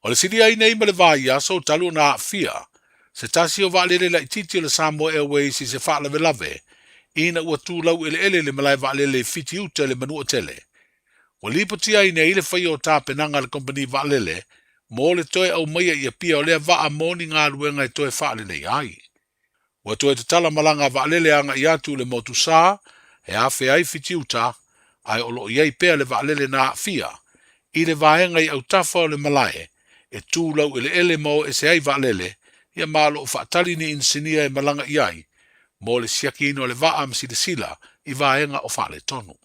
O le silia ai nei ma le vaiaso talu ona aafia se tasi o vaalele laitiiti o le Samoa Airways i se faalavelave ina ua tu laueleele le malae vaalele i Fiti Uta i le Manuatele. Ua lipotia ai nei le faia o tapenaga a le kamupani vaalele mo le toe aumaia i Apia o lea vaa mo ni galuega e toe faaleleia ai. Ua toe tatala malaga a vaalele agai atu i le motu sa e afea ai Fitiuta, ae o lo o i ai pea le vaalele na aafia i le vaega i autafa o le malae e tu laueleele ma o ese ai vaalele, ia ma o lo o faatali ni inisinia e malaga i ai mo le siakiina o le vaa ma silasila i vaega o faaletonu.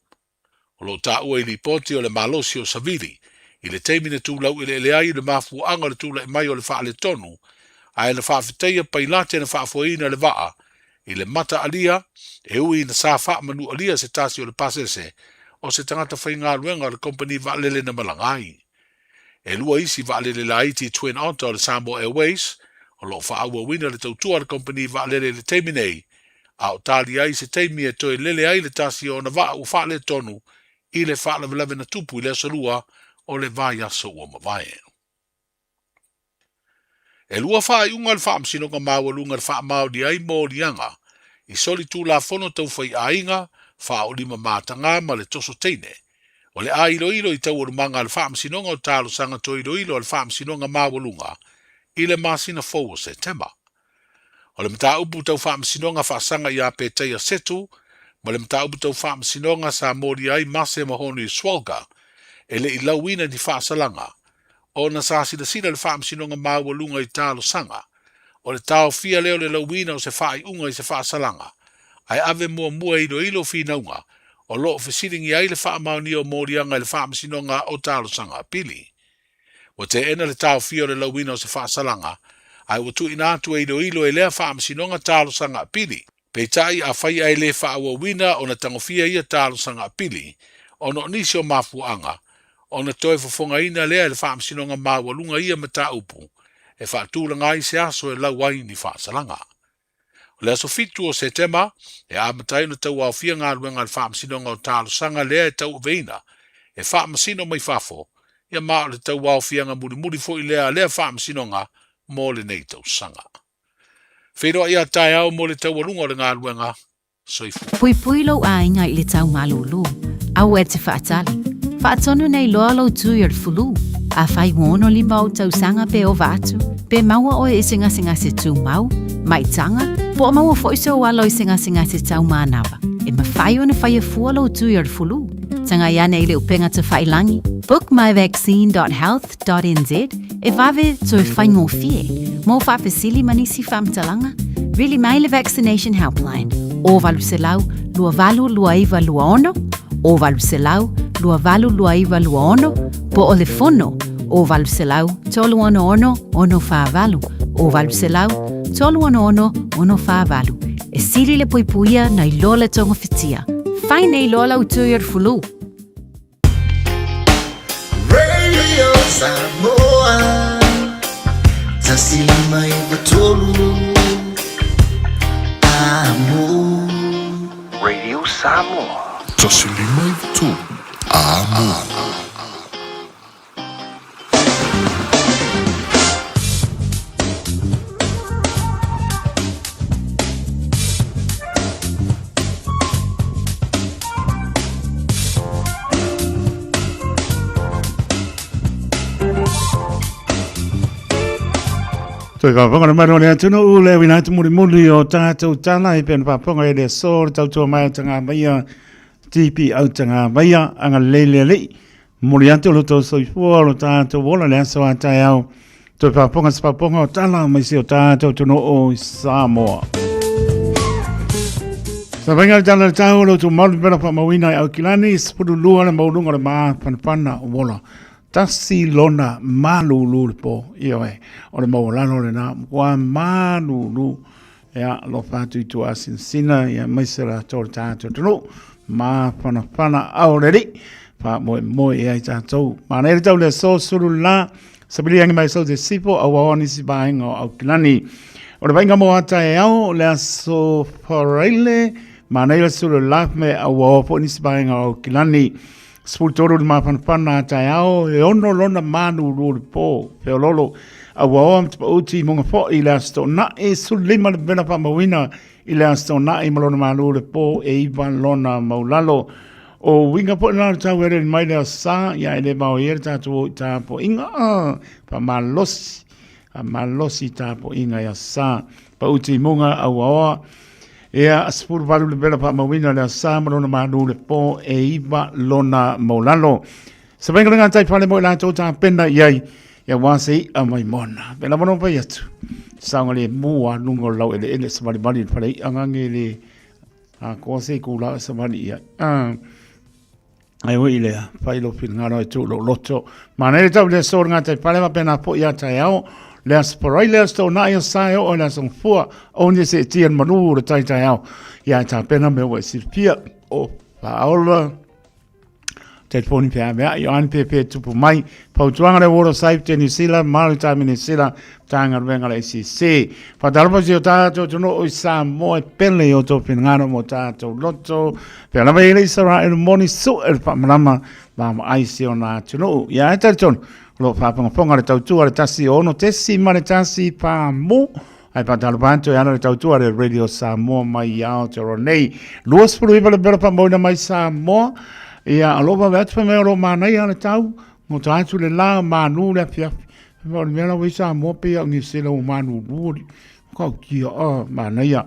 O lo o taua i lipoti o le malosi o Savili i le taimi na tu laueleele ai le mafuaaga o le tulai mai o le faaletonu, ae na faafetaia pailate na faafoeina le vaa i le mata alia, e ui ina sa faamanualia se tasi o le pasese o se tagata faigaluega o le kompeni vaalele na malaga ai. E lua isi vaalele laiti Twin Otter o le Samoa Airways o lo o faaauauina le tautua a le kompeni vaalele i le taimi nei, a o tali ai se taimi e toe lele ai le tasi o ona vaa ua faaletonu i le faalavelave na tupu i le Aso Lua o le vaiaso ua mavae. E lua faaiuga a le Faamasinoga Maualuga na faamaonia ai moliaga i solitulafono tau faiaiga, faaolima mataga ma le toso teine. O le a iloilo i taualumaga a le Faamasinoga o Talosaga Toe Iloilo a le Faamasinoga Maualuga i le masina fou o Setema. O le mataupu tau faamasinoga faasaga iā Petaia Setu ma le mataupu tau faamasinoga sa molia ai Mase ma Honi Swalga e le i lauina ni faasalaga ona sa silasila le Faamasinoga Maualuga i talosaga o le taofia lea o le lauina o se faaiuga i se faasalaga ae ave muamua e iloilo finauga o lo o fesiligia ai le faamaonia o moliaga i le Faamasinoga o Talosaga Apili. Ua teena le taofia o le lauina o se faasalaga, ae ua tuuina atu e iloilo e lea Faamasinoga Talosaga Apili. Peitai, afai ae le faaauauina ona tagofia ia talosaga apili ona o nisi o mafuaaga, ona toe fofogaina lea e le Faamasinoga Maualuga ia mataupu e faatulaga ai se aso e lau ai ni faasalaga. O le aso 7 o Setema, e amata ai ona tauaofia galuega a le Faamasinoga o Talosaga lea e tauaveina e faamasino mai fafo, ia ma o le tauaofiaga mulimuli foi lea a lea Faamasinoga mo lenei tausaga. Feiloai a taeao mo le taualuga o le galuega. Soifua. Puipui lou aiga i le tau malūlū. Aua e te faatali. Faatonu nei loa lou tui o le fulu. Afai ua 65 ou tausaga pe ova atu, pe maua oe i se gasegase tumau, maitaga, po o maua foi sou alo i se gasegase tau manava, e mafai ona faia fua lou tui o le fulu. Tagai ane i le upega tafailangi, bookmyvaccine.health .nz e vave toe faigofie mo faafesili ma nisi faamatalaga, vili mai le Vaccination Helpline o 800 282926 o 800 282926 po o le fono o 800 366 648 o 800 366 648. E sili le puipuia nai lo le togafitia. Fai nei loa lau tui o le fulu. Radio Samoa. 15 Toe faafofoga le mamalu o le atunuu le uiga atu mulimuli o tatou tala e pei ona faafofoga i le aso le tautua mai o Tagamaia TP au Tagamaia agalelei le Alii. Momoli atu lo outou soifua o lo tatou ola le aso a taeao. Toe faafofoga se faafofoga o tala mai si o tatou atunuu i Samoa. Sa vainga le tala le tau o lo outou malu pela faamauina i Aukilani, 12 le mauluga o le mafanafana o ola. Tasi lona malulu le po, ioe, o le maualalo lena, ua malulu, ia, alofa atu i tua asinasina, ia, maise latou le tatou atunuu, mafanafana ao le alii, faamoemoe i ai tatou. Manaia le tau le aso sulu le la, sabilia angi mai sau te sipo, au ao nisi vaega o Aukilani. O le vaaiga mo ata e ao, le aso Faraile, manaia le sulu le la, me au ao foi nisi vaega o Aukilani. 13 le mafanafana a taeao, e ono lona malulu le po, feololo, auaoa ma tapauti i muga foi i le Aso Toonai, 15 le vela faamauina i le Aso Toonai ma lona malu le po e iva lona maulalo. O uiga foi na le tau ele mai le aso Sa, ia e le vaoia le tatou o i tapuaiga, faamalosi, faamalosi tapuaiga i aso Sa. Pauti i muga auaoa, Ia, 18 le vela faamauina le aso Sa ma lona malu le po e iva lona maulalo. Se vainga le gatai fale mo i latou tapena i ai, ia wā se i'a mai moana. Pe lava no pai atu. Saoga le mū a lunga o lau ele ele sa vali vali le fale i'a ngange le a koa se i kū la sa vali i ai. Ah. Ai oi i lea, whai lo whiringaro e tū lo loto. Māna le tau le aso ngā tai pare wa pēnā po i a tai ao. Le aso porai le aso tō nā i o sae o le aso fua. O ni se tia manu le tai tai ao. Ia tā pēnā me ua sirpia o whaola. Telefoni pe ame ai, o pe pe tupu mai. Fautuaga le Water Safety New Zealand, Maritime New Zealand, Matagaluega le ACC. Faatalofa si o tātou atunuu i Samoa e pele i o tō finagalo mo tātou loto. Pea lava i le Israel moni su e le faamalama ma ma ai si ona atunuu. Ia e talitonu, o lo o faafogafoga le tautua le 16.1 pāmu. Ai faatalofa atu e ala le tautua le Radio Samoa mai i Aotearoa nei. 29 le pera faamauina mai Samoa. Ia alofa ve atu whai mai o lo manaia le tau. Mo ta atu le la manu le afiafi. O le mea la ua i Samoa pei a o Niu Sila ua malulu ali. Kau kia a manaia.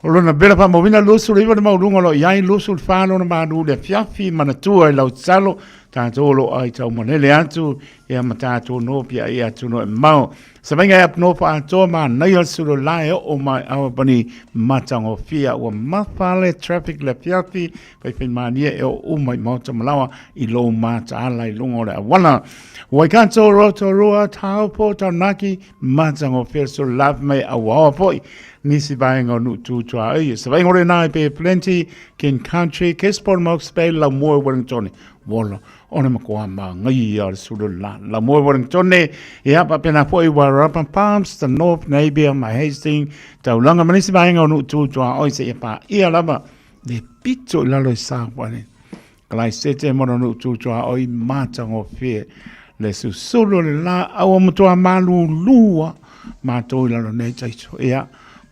O lona vela faamauina 29 le maualuga o lo o i ai 24 lona malu le afiafi manatua i lau tatalo tatou o lo o ai taumalele atu ia ma tatou no pia i atu no e mao. Savaiga e apno whaatoa manaia le sulu la e oo mai awapani matagofia ua mafa le traffic le afiafi Whaiwhaimārie e o uma i Maota Malawa i lou mataala i lunga o le auala. Waikato, Rotorua, Taupo, Taranaki, Matangofea, so love mai auaoa foi. Nisi vaenga o Nuu Tūtua ai. Sa vaenga o le nā i Bay Plenty, King Country, Gisborne, Mokes Bay, Laumua, Wellington, Wola, o le makoa mā ngai a le sulu la. Laumua, Wellington, ia papena foi Wairarapa Palms, The North, Napier, ma Hastings, Tauranga, ma nisi vaenga o Nuu Tūtua oi se ia pā ia lava. Le pito i lalo i sāwale. Kalaisete mo no tūtua o i mātangofie. Le susulu le la aua mutua malulua mātou i lalo nei taito. Ia,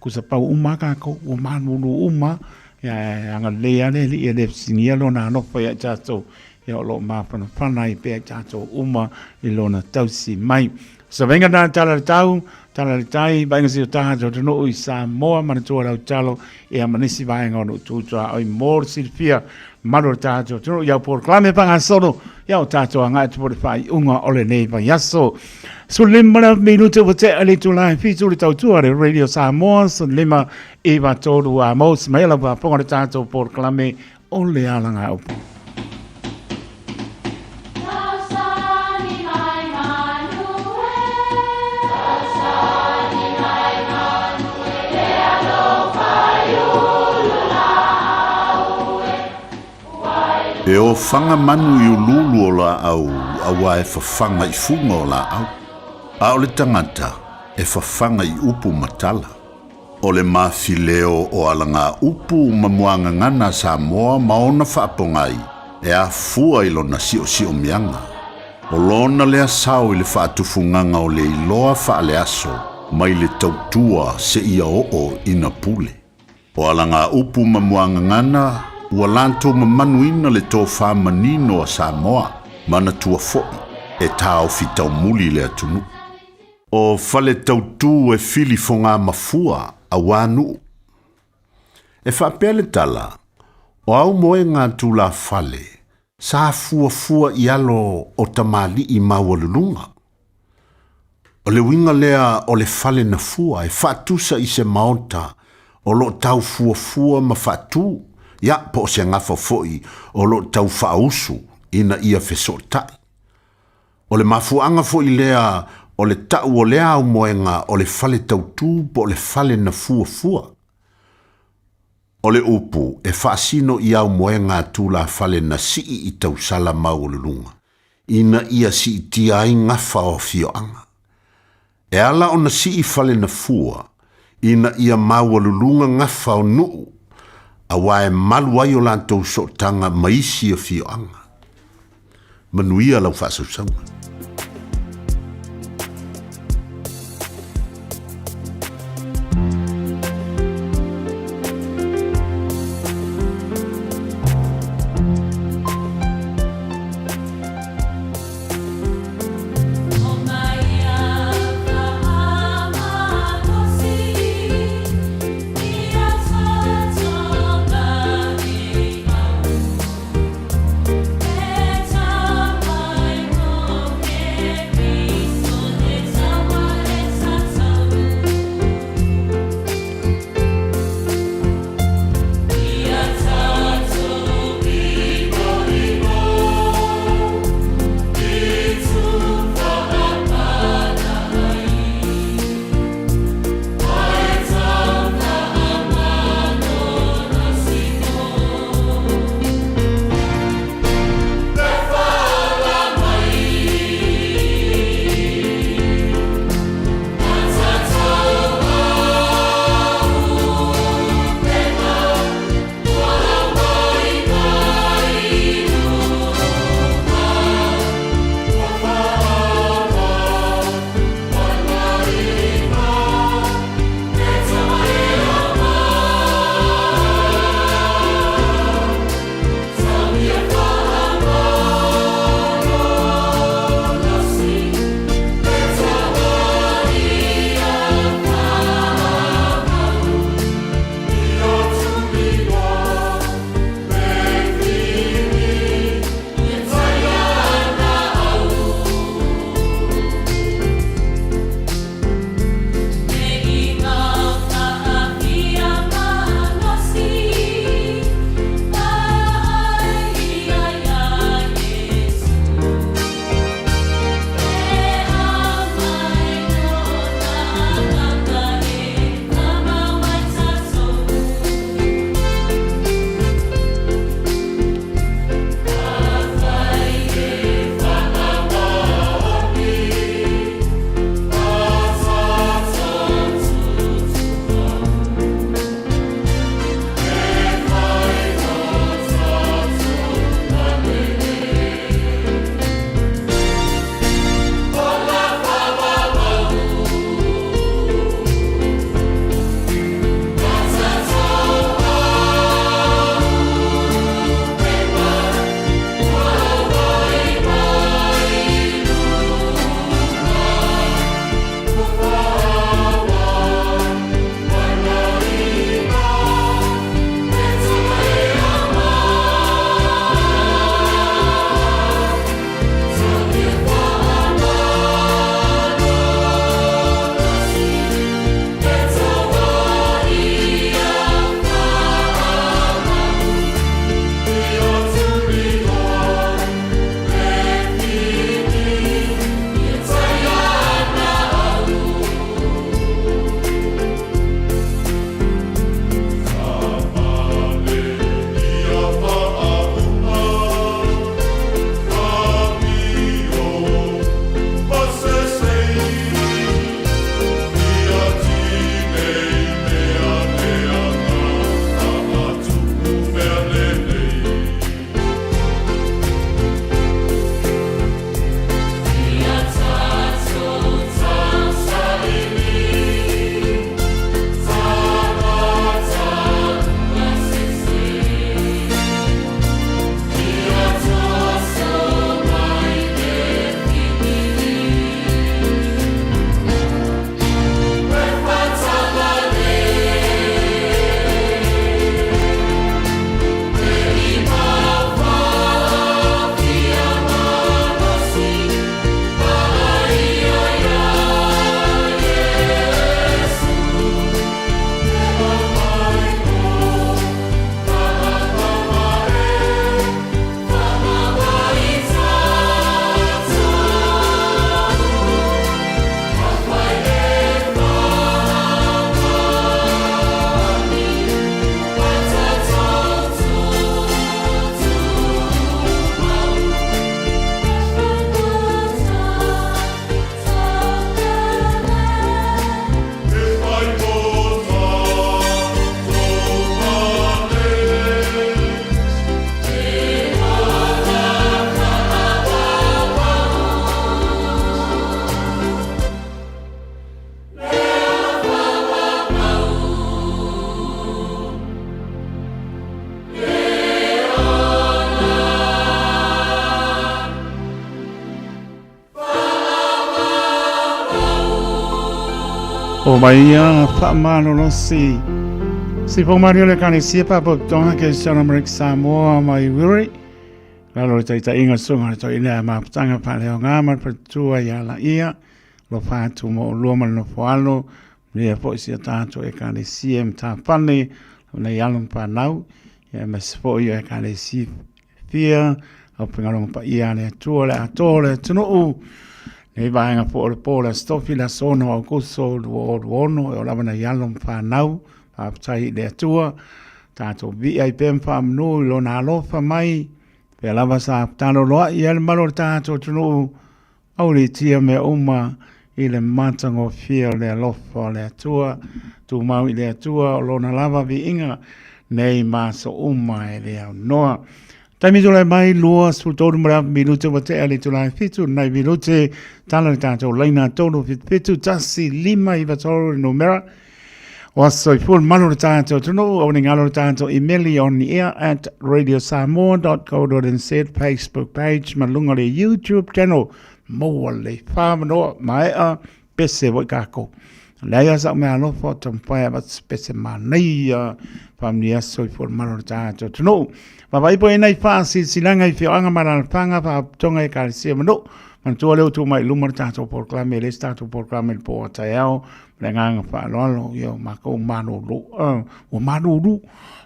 kusa pau uma kākou, ua malulu uma. Ia, anga le ale li e le singia lona alofa ia tātou. Ia o lo māwhanawhana i pea tātou uma i lona tausi mai. Sa vainga nā tala le tau, tala le tai, vainga si o taha tau tano i Samoa, mana tua lau talo, e a manisi vaenga o no tūtua oi mō le silafia, malu le taha tau tano i au polokalame whangasoro, ia o tātou a ngai tupo le whai unga o le nei vaiaso. So lima le minute ua te ale tū lai whitu le tautua le Radio Samoa, so lima iwa tōru a mōs, mai ala whaponga le tātou polokalame o le alanga upu. E ofaga manu i uluulu o laau auā e fafaga i fuga o laau, a o le tagata e fafaga i upu ma tala. O le mafileo o alagaupu ma muagagana a Samoa ma ona faapogai e afua i lona siosiomiaga. O lona lea sao i le faatufugaga o le iloa faaleaso mai le tautua seia oo ina pule. O alagaupu ma muagagana ua latou mamanuina le tofā manino a Samoa, manatua foi e taofi taumuli le atunuu. O fale tautū e fili fogā mafua auā nuu. E faapea le tala, o aumoega a tulafale, sa fuafua i alo o tamalii maualuluga. O le uiga lea o le fale na fua e faatusa i se maota o loo tau fuafua ma faatū, ia po o se gafa foi o loo tau faausu ina ia fesootai. O le mafuaaga foi lea o le tau o lea aumoega o le fale tautū po o le fale na fuafua. O le upu e faasino i aumoega a tulafale na sii i tausala maualuluga, ina ia siitia ai gafa o afioaga. E ala ona sii fale na fua, ina ia maualuluga gafa o nuu, auā e malu ai o latou sootaga ma isi afioaga. Manuia lau faasausauga. O mai ia faamalolosi. Si fomani o le Ekalesia Faapotopotoga Kerisiano Amerika Samoa mai Wiri. Lalo le taitaiga susuga le toeaina a Maputaga Faaleoga ma le faletua ia Laia, alofa atu mo olua ma le nofo alo, manuia foi si o tatou Ekalesia i Matafale, nei alo ma fanau, ia aemaise foi o Ekalesia fia, aufaigaluega paia a le Atua, le atoa o le atunuu, nei vaega foi o le po o le Aso Tofi, le aso 6 o Aokuso 2026, e oo lava nai alo ma fanau, faafetai i le Atua, tatou vivii ai pea ma faamanu i lona alofa mai, pea lava sa taloloai ai le malu o le tatou atunuu, auliitia mea uma i le matagofie o le alofa o le Atua, tumau i le Atua o lona lava viiga nei ma aso uma e le aunoa. Taimi tulai mai 23 ma le afa minute ua tea le itula e 7 nai minute tala le tatou laina 3 7 7 1 5 9 3 le numera. Ua soifua le malu o le tatou atunuu, aua ne i galo le tatou imeli on the air at radiosamoa.co.nz, Facebook page ma luga o le YouTube channel. Maua le whamanoa, maea, pese wai kākou. Leai a sa mea alofa o taumafai a vats pese manaia whamnia soifua le malu o le tatou atunuu. Vavai po enei whaasilasilaga i whioanga ma alalafaga whahaputonga e kalesia manu. Manatua lea ua tuu mai i luma le tatou polokalame, e le se tatou polokalame i le po a taeao, le agaga faaaloalo ia o makou malolo ua malulu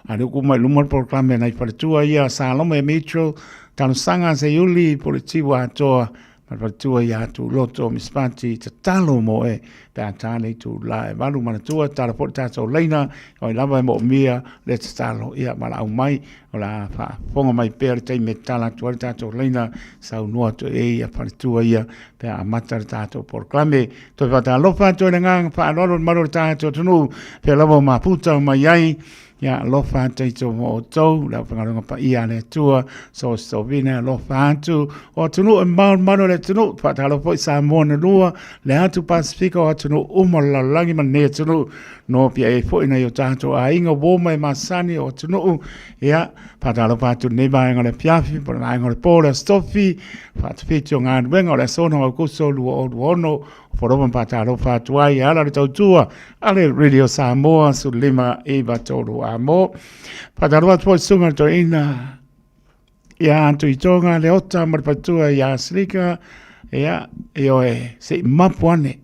a lea ua tuu mai i luma le polokalame a nai faletua ia Salome Mitchell talosaga a Seiuli po o le tiu atoa ma le faletua ia Tuloto Mispati tatalo mo e pe a tā le itula e 8 manatua tatalo foi le tatou laina o ai lava e moomia le tatalo ia valaau mai o le a faafofoga mai pea le taimi e tatala atu ai le tatou laina saunoa atu e ia faletua ia pe a amata le tatou polokalame. Toe faatalofa atu ai le agaga faaaloalo i le malu o le tatou atunuu, pea lava o mafuta mai ai, ia alofa atu i tō mo outou, le aufaigaluega paia a le Atua, so sovina alofa atu, o atunuu e mamao le malu o le atunuu, faatalofa foi Samoa na lua, le atu Pasifika o atunuu uma o le lalolagi ma lenei atunuu, no pia e foi nai o tātou aiga uo mai masani o atunuu, ia, faatalofa atu lenei vaega o le afiafi, po o le vaega o le po o le Aso Tofi, faatafiti o galuega o le aso 6 o Aokuso 2026, o Forova ma faatalofa atu ai e ala le tautua a le Radio Samoa 15 9 3 amo. Faatalofa atu foi susuga le toeaina ia Tuitoga Leota ma le faletua ia Silika, ia, ioe, se i mapu ane.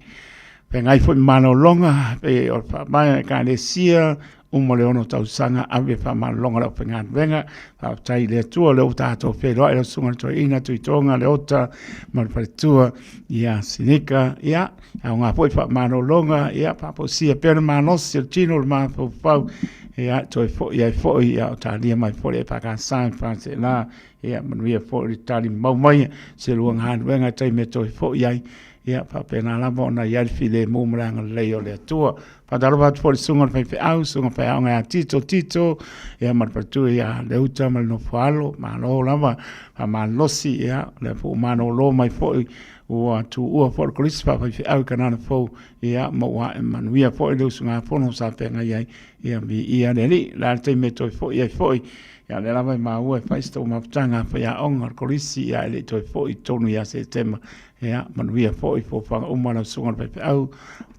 Feagai foi ma malologa, pe o le faavae a Ekalesia, uma le 6 tausaga ave faamalologa le aufaigaluega. Faafetai i le Atua o lea ua tatou feiloai lau susuga i le toeaina Tuitoga Leota ma le faletua ia Sinika. Ia, aoga foi faamalologa, ia faafoisia pea le malosi o le tino o le mafaufau, ia toe foi ai foi, ia o talia mai foi le EFKS i Faseela, ia manuia foi le tali mau mai se lua galuega i taimi e toe foi ai. Ia faapena lava ona i ai le filemu ma le agalelei o le Atua. Faatalofa atu foi i le susuga i le faifeau, susuga faiaoga ia Tito Tito, ia ma le faletua ia Leuta ma le nofoalo, malo lava, faamalosi, ia, o lea foi ua malolo mai foi, ua tuua foi le kolisi faafaifeau i Kanana Fou, ia, ma ua ae manuia foi le usugafono sa feagai ai, ia, viia le Alii. O le a le taimi e toe foi ai foi, ia, o lea lava e maua e fai se tou mafutaga a faiaoga o le kolisi, ia, e le i toe foi i totonu ia Setema, Ia, manuia foi foafoaga uma lau susuga i le faifeau,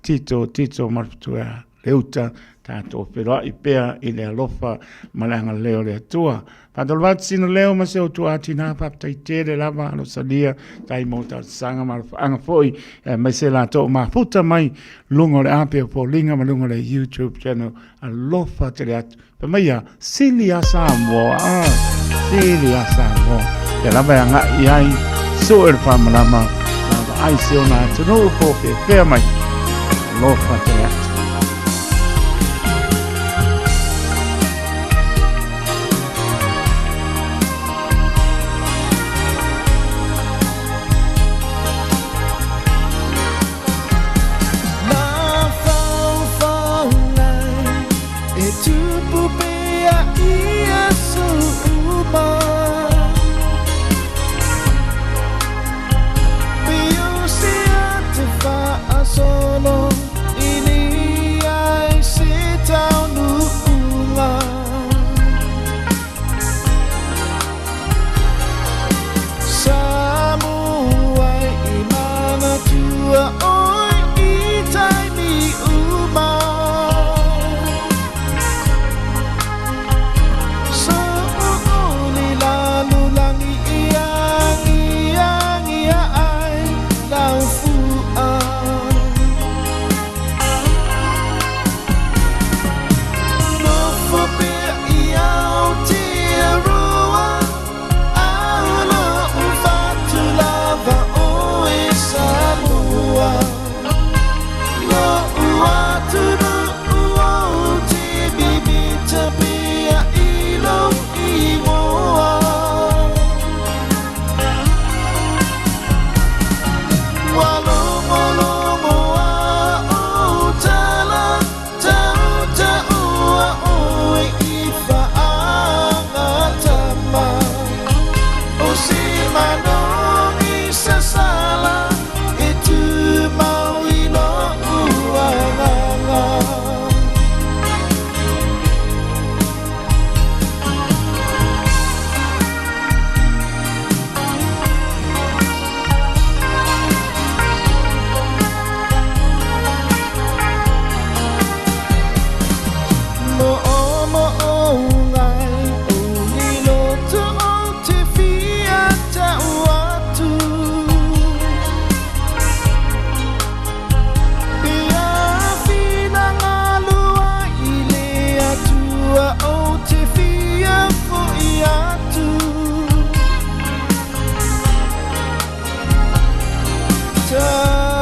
Tito, Tito ma le faletua Leuta, tatou feiloai pea i le alofa ma le agalelei o le Atua. Faatalofa atu sina leo ma se outou tina, faafetai tele lava alosalia, tai mo talosaga ma alofaaga foi, aemaise latou o mafuta mai luga o le ape o foliga ma luga o le YouTube channel. Alofa tele atu. Fai mai ia, sili a Samoa, ah, sili a Samoa. Ia lava e agai ai, sue le whamalama, lava ai se ona atunuu po pea mai. Alofa tele atu. E tupu pea i aso uma Pe o se ata faasolo I leai se taunuuga Samoa i manatua oe i taimi uma.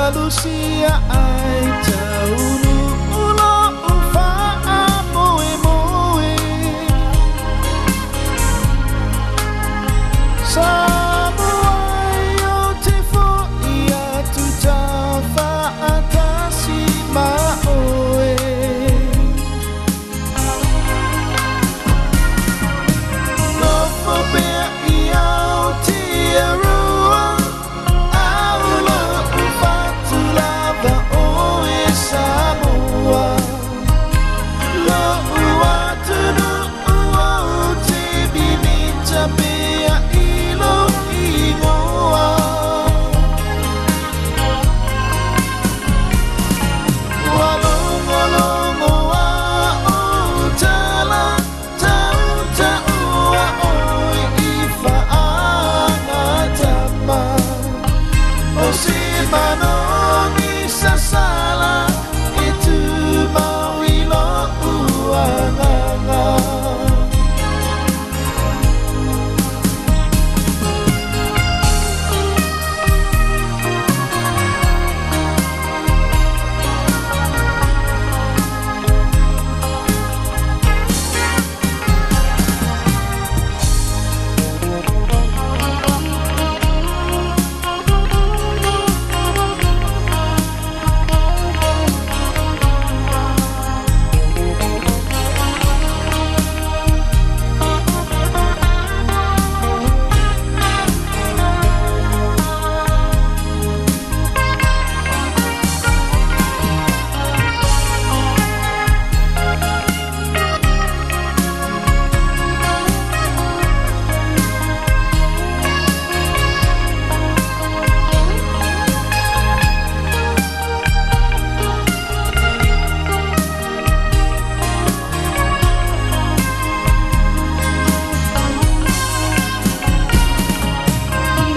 malusia ai taunu ulo ufa a moe moe. Samoa i o te fo'i atu tawha atasi ma oe. Nofo pea i Aotearoa, aulo u whatu lava oe Samoa. Lo'u atunu o te mimita pea i lo ingoa. Ua logologo a o tala, tau taua oe i whaangatama. O se manogi sasala, e tūmau i lo'u agaga.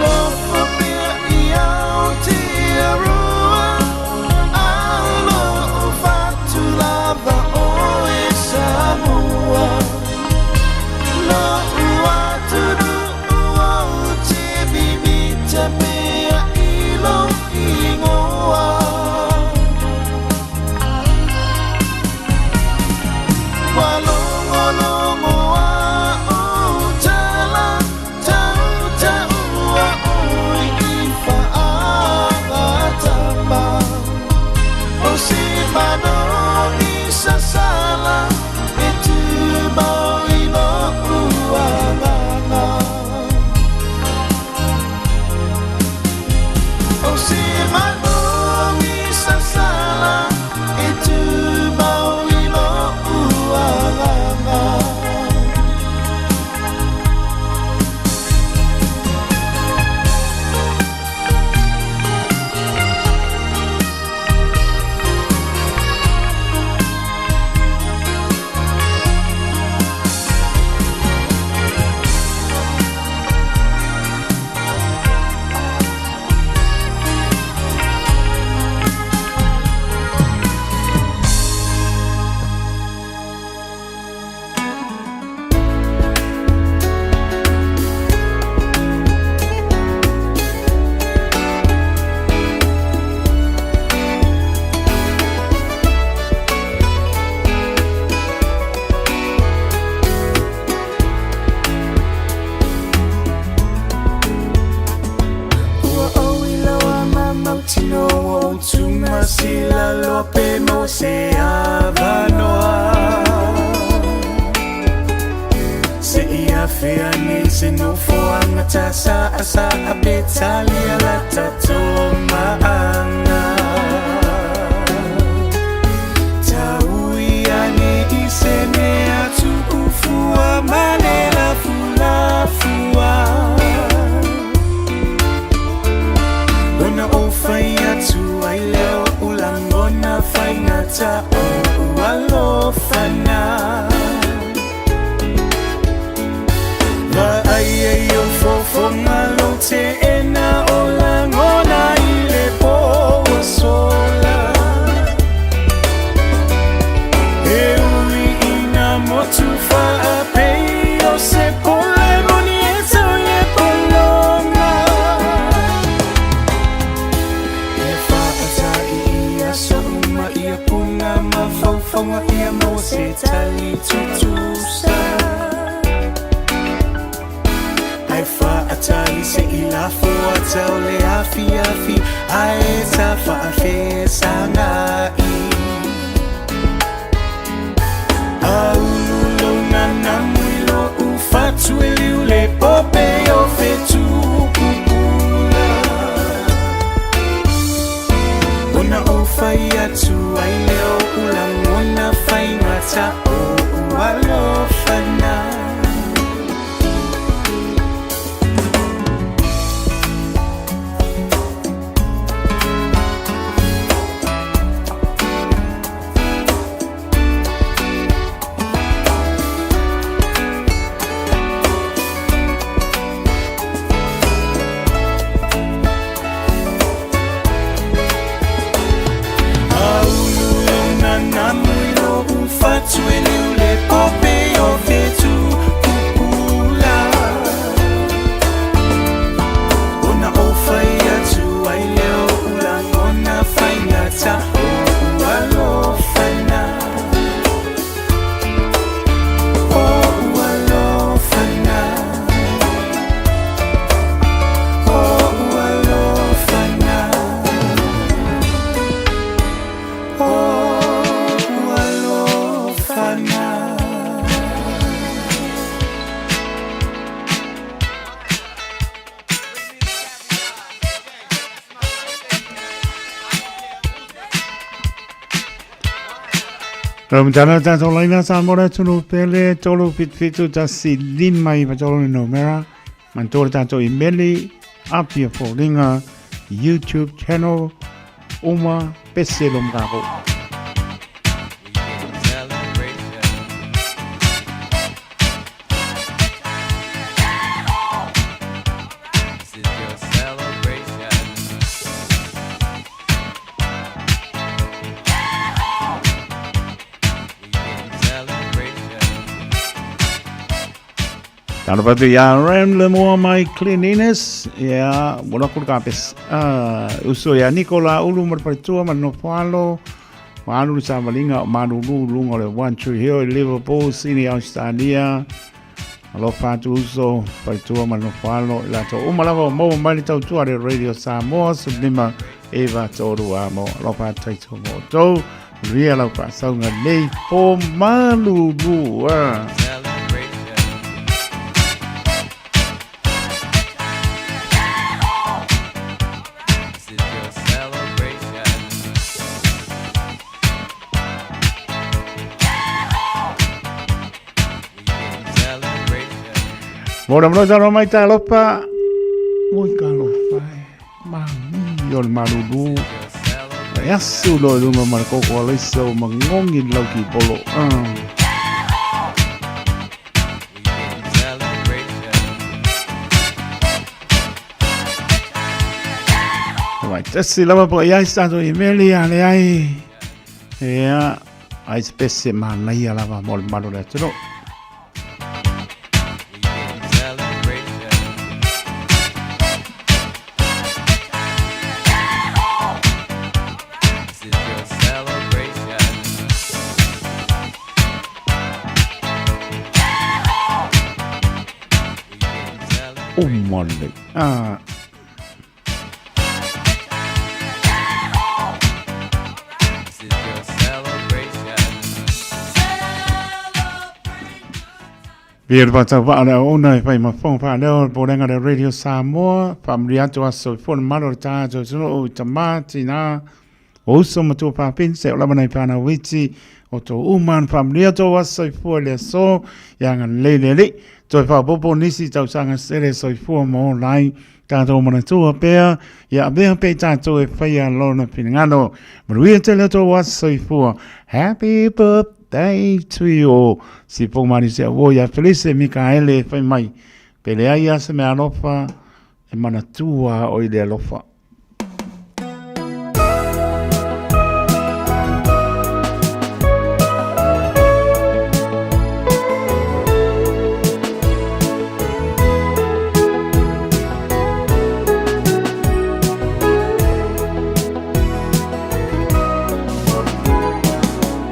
Nofo pea i Aotearoa, aulo o whatu lava oe Samoa. Lo'u atunu o te mimita pea i lo ingoa. Ua logologo a o tala, tau taua oe i whaangatama. O se manogi sasala, e tūmau i lo'u agaga. O se manogi sasala, e tūmau i lo'u agaga. Ua ou i loa ma mautino o tunga sila loa pe mo se avanoa. Se ia fea nei se nofoanga ta sa a sa a pe talia la tato maanga. Tau ia nei i se mea tuufua ma le lafulafua. Ona o whai atu ai leo ulangona whaingata o ualofana. Va ai ai o fofonga lo te ena o langona i le po. faafofoga ia mo se tali tutusa Ai faatali se i lafo atau le afiafi Ae ta faafesagai Aulu lona namu i lo'u fatu e liu le pope o fetu pupula Ona ou fai atu ai lea o ulagona faigata o ualofana. Aulu lona namu i lo'u fatu e liu le pope o fetu pupula Ona ou fai atu ai lea o ulagona faigata o ualofana O ualofana O ualofana O ualofana. Lau matana tātou laina sa mora tunu pele tolu fit fitu tasi lima i patolo ni numera. Mantua tātou i meli apia fōlinga YouTube channel uma pese lo mkako. This is your celebration. We can celebration. Tana patu ia Ram le mua mai cleanliness ia mona kuru ka pes uso ia Nicola ulu mar paritua ma no falo ma anu sa malinga o manulu lunga le One Tree Hill i Liverpool Sydney Australia alofa atu uso paritua ma no falo i lato uma lava o maua mai le tautua le Radio Samoa sublima Eva Toru amo alofa atu taito mo tou Ria lau whaasauga nei po malulu. This is your celebration. We can celebration. Mora mora talo mai talofa. Oi ka alofa e. Mami o le malulu. E asu loa i luga ma le koko alaisa o magogi le lauki polo. Vai tasi lava po iai sa tatou imeli a leai. Ia, ai se pese manaia lava mo le mamalu o le atunuu. This is your celebration. Uma le. Ah. This is your celebration. Via le whātau le ona e whai mafonga whaaleo le pōrenga le Radio Samoa, whaamuri atu aso i fona malo le tātou tunu o i tamā, tinā, o uso matua pāpini, se o lava nei whānau witi, o tō uma na whaamuri atu aso i fua le aso, ia ngā lele li, toi whapopo nisi tausaga sele soifua ma ola ai tātou manatua pea, ia avea pe tātou e whaia lona finengalo. Manuia tele tō aso soifua. Happy birthday to you all. Si pō mari se awo ia Felice Mikaele e whai mai. Pele ai a se mea alofa e manatua o i le alofa.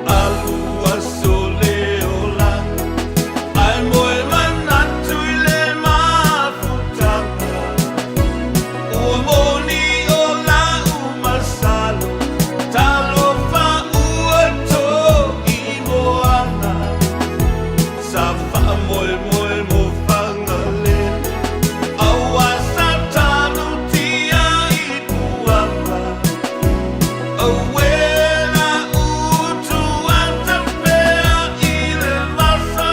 Alu Auena utu atapea i le vasa.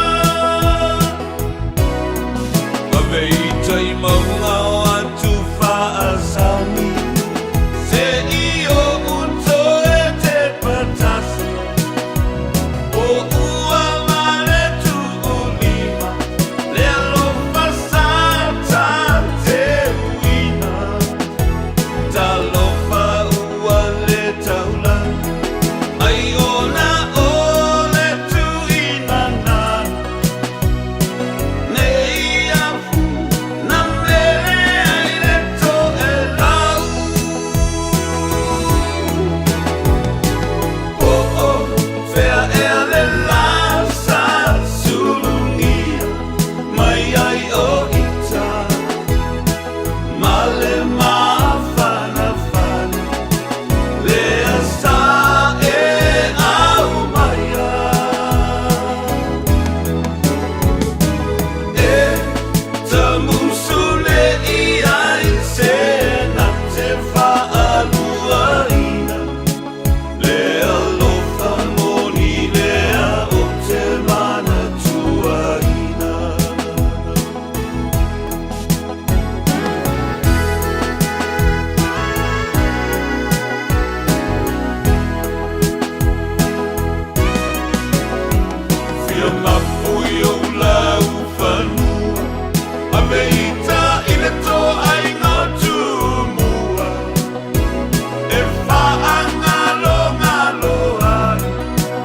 Ave i tai maunga o atu faasani. Se i o uto e te patasi. O ua male tuulima. Le alofa sa ta te uina. Talofa ua le taula. Ai ona o le tuina na. Nei afu na mele ai le to e lau. O o fea ea le la sa sulungia mai ai o ita. Male mafana fana lea sa e au maia. E tamusu le ia i se na te whaaluaina. Le alofa moni lea o te mana tuaina. Fia mapu i o lau whanua, a me ita i le tō ai ngā tūmua. E whaangalo ngalo ai,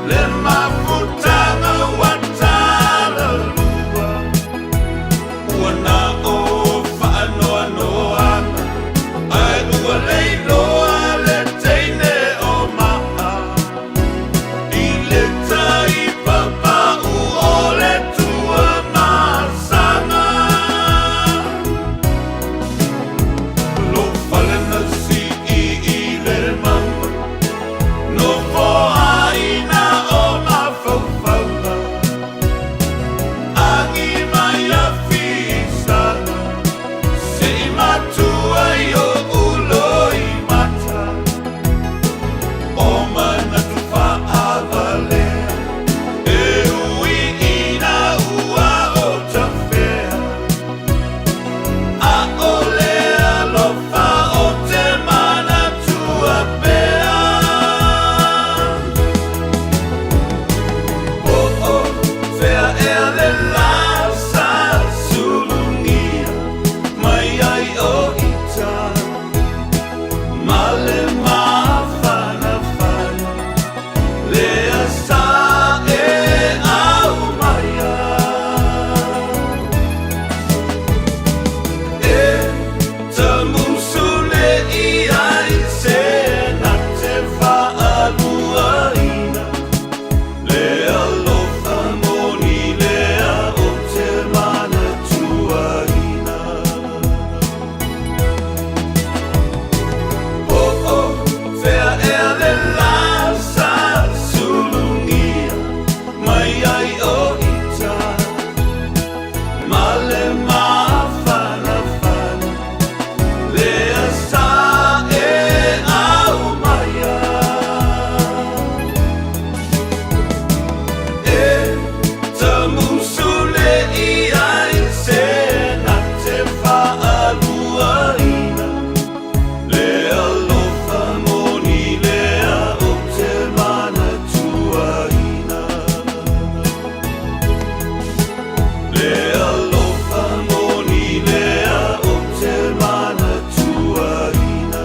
le mafutanga wa talalua. Ua nā o whaanoa noanga, ai ua leiloa le teine o maa. I le tai papa u o le tua masanga. Lo fale na si i i le mama, no fo aina o mafaufauga. Agi mai a fisanga, se i matua i o ulo i mata. O manatu faavalea, e ui ina ua o tafea. A o le alofa o te manatua pea. O o fea ea le la sa sulungia mai ai o ita. Male mafana fana lea sa e au maia. E tamusu le ia i se na te whaaluaina. Le alofa moni lea o te mana tuaina. O o fea ea le la sa sulungia mai ai o ita. Male mafana fana lea sa e au maia. E tamusu le ia i se na te whaaluaina. Le alofa moni lea o te mana tuaina. Le alofa moni lea o te mana tuaina.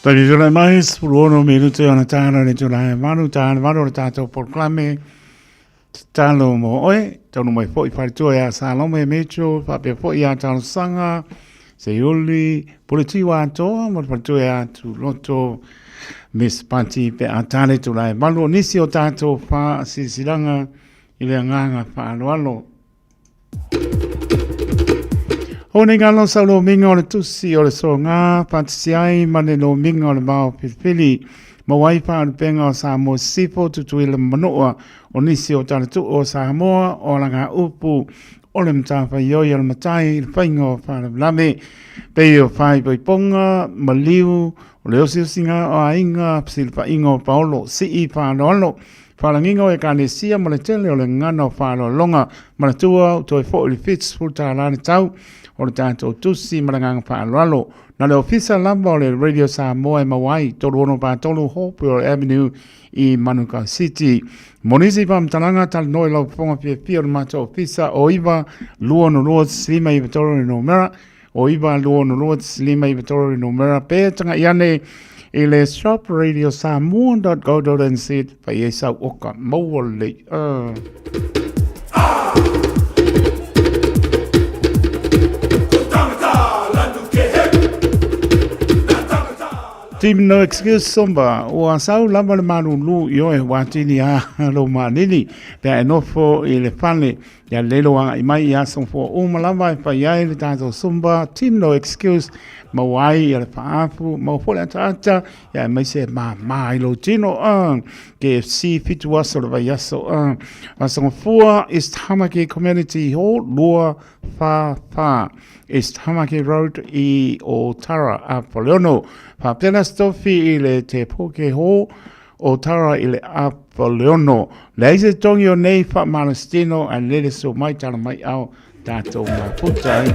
Taimi tūrai mai, 16 minute ona tāna le tūrai maru, tāna maru o le tātou polokalame, tatalo mo oe, taunu mai foi wharitua ia Salome Metro, whapea foi ia Talosanga, Seiuli, Pule Atoa, mo le wharitua ia Tuloto, Miss Pati pe a tāne tūrai maru, o nisi o tātou wha silisilanga i le agaga faaaloalo. O nei ngalo sa lomiga o le tusi o le soga faatasi ai ma le lomiga o le vao filifili maua ai faalupega o Samoa Sisifo, Tutuila ma Manua o nisi o talatuu o Samoa o alagaupu o le matafaioi a le matai i le faiga o faalavelave pei o faaipoipoga, maliu, o le osiosiga o aiga, fesilafaiga o paolo, sii faaaloalo, faalagiga o ekalesia ma le tele o le gagana o faaaloaloga. Manatua ua toe foi le $70 le tau o le tatou tusi ma le agaga faaaloalo. Na le ofisa lava o le Radio Samoa e maua ai 3643 Hopewell Avenue i Manukau City. Mo nisi faamatalaga, talanoa i lau fofoga fiafia o le matou ofisa o 9 262 593 le numera, o 9 262 593 le numera, pe taga'i ane i le shopradiosamoa.co.nz fai ai sau oka maua lelei. Team No Excuse Somba, ua sau lava le malūlū i oe ua atili a lou malili pe a e nofo i le fale. Ia lelo agai mai i aso fua uma lava e fai ai le tatou Zumba Team No Excuse maua ai ia le faaafu, maua foi le ataata, ia aemaise e māmā ai lou tino. KFC 7 aso le vaiaso. Aso Gafua, East Tamaki Community Hall, 2 44. East Tamaki Road i Ōtara a Paleono. Faapena se tofi i le Te Poke Hall, Ōtara i le Apaleono. Leai se togi o nei faamalositino ae lele sua mai tala mai ao tātou mafuta ai.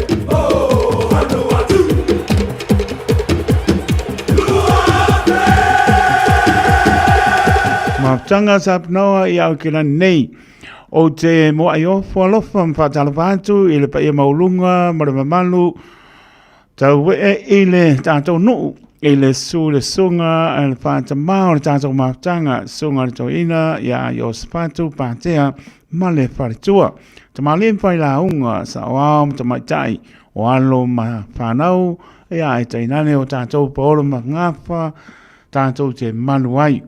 Mafutaga sa panoa i au ke lani nei. Ou te moai ofo alofa ma faatalofa atu i le paia maualuga ma le mamalu tauee i le tatou nuu i le susu i le susuga a le faatamā o le tatou mafutaga, susuga i le toeaina ia Iosefatu Patea ma le faletua. Tamalii ma failauga, saoao ma tamaitai, o alo ma fanau, ia ae tainane o tatou paolo ma gafa tatou te malu ai.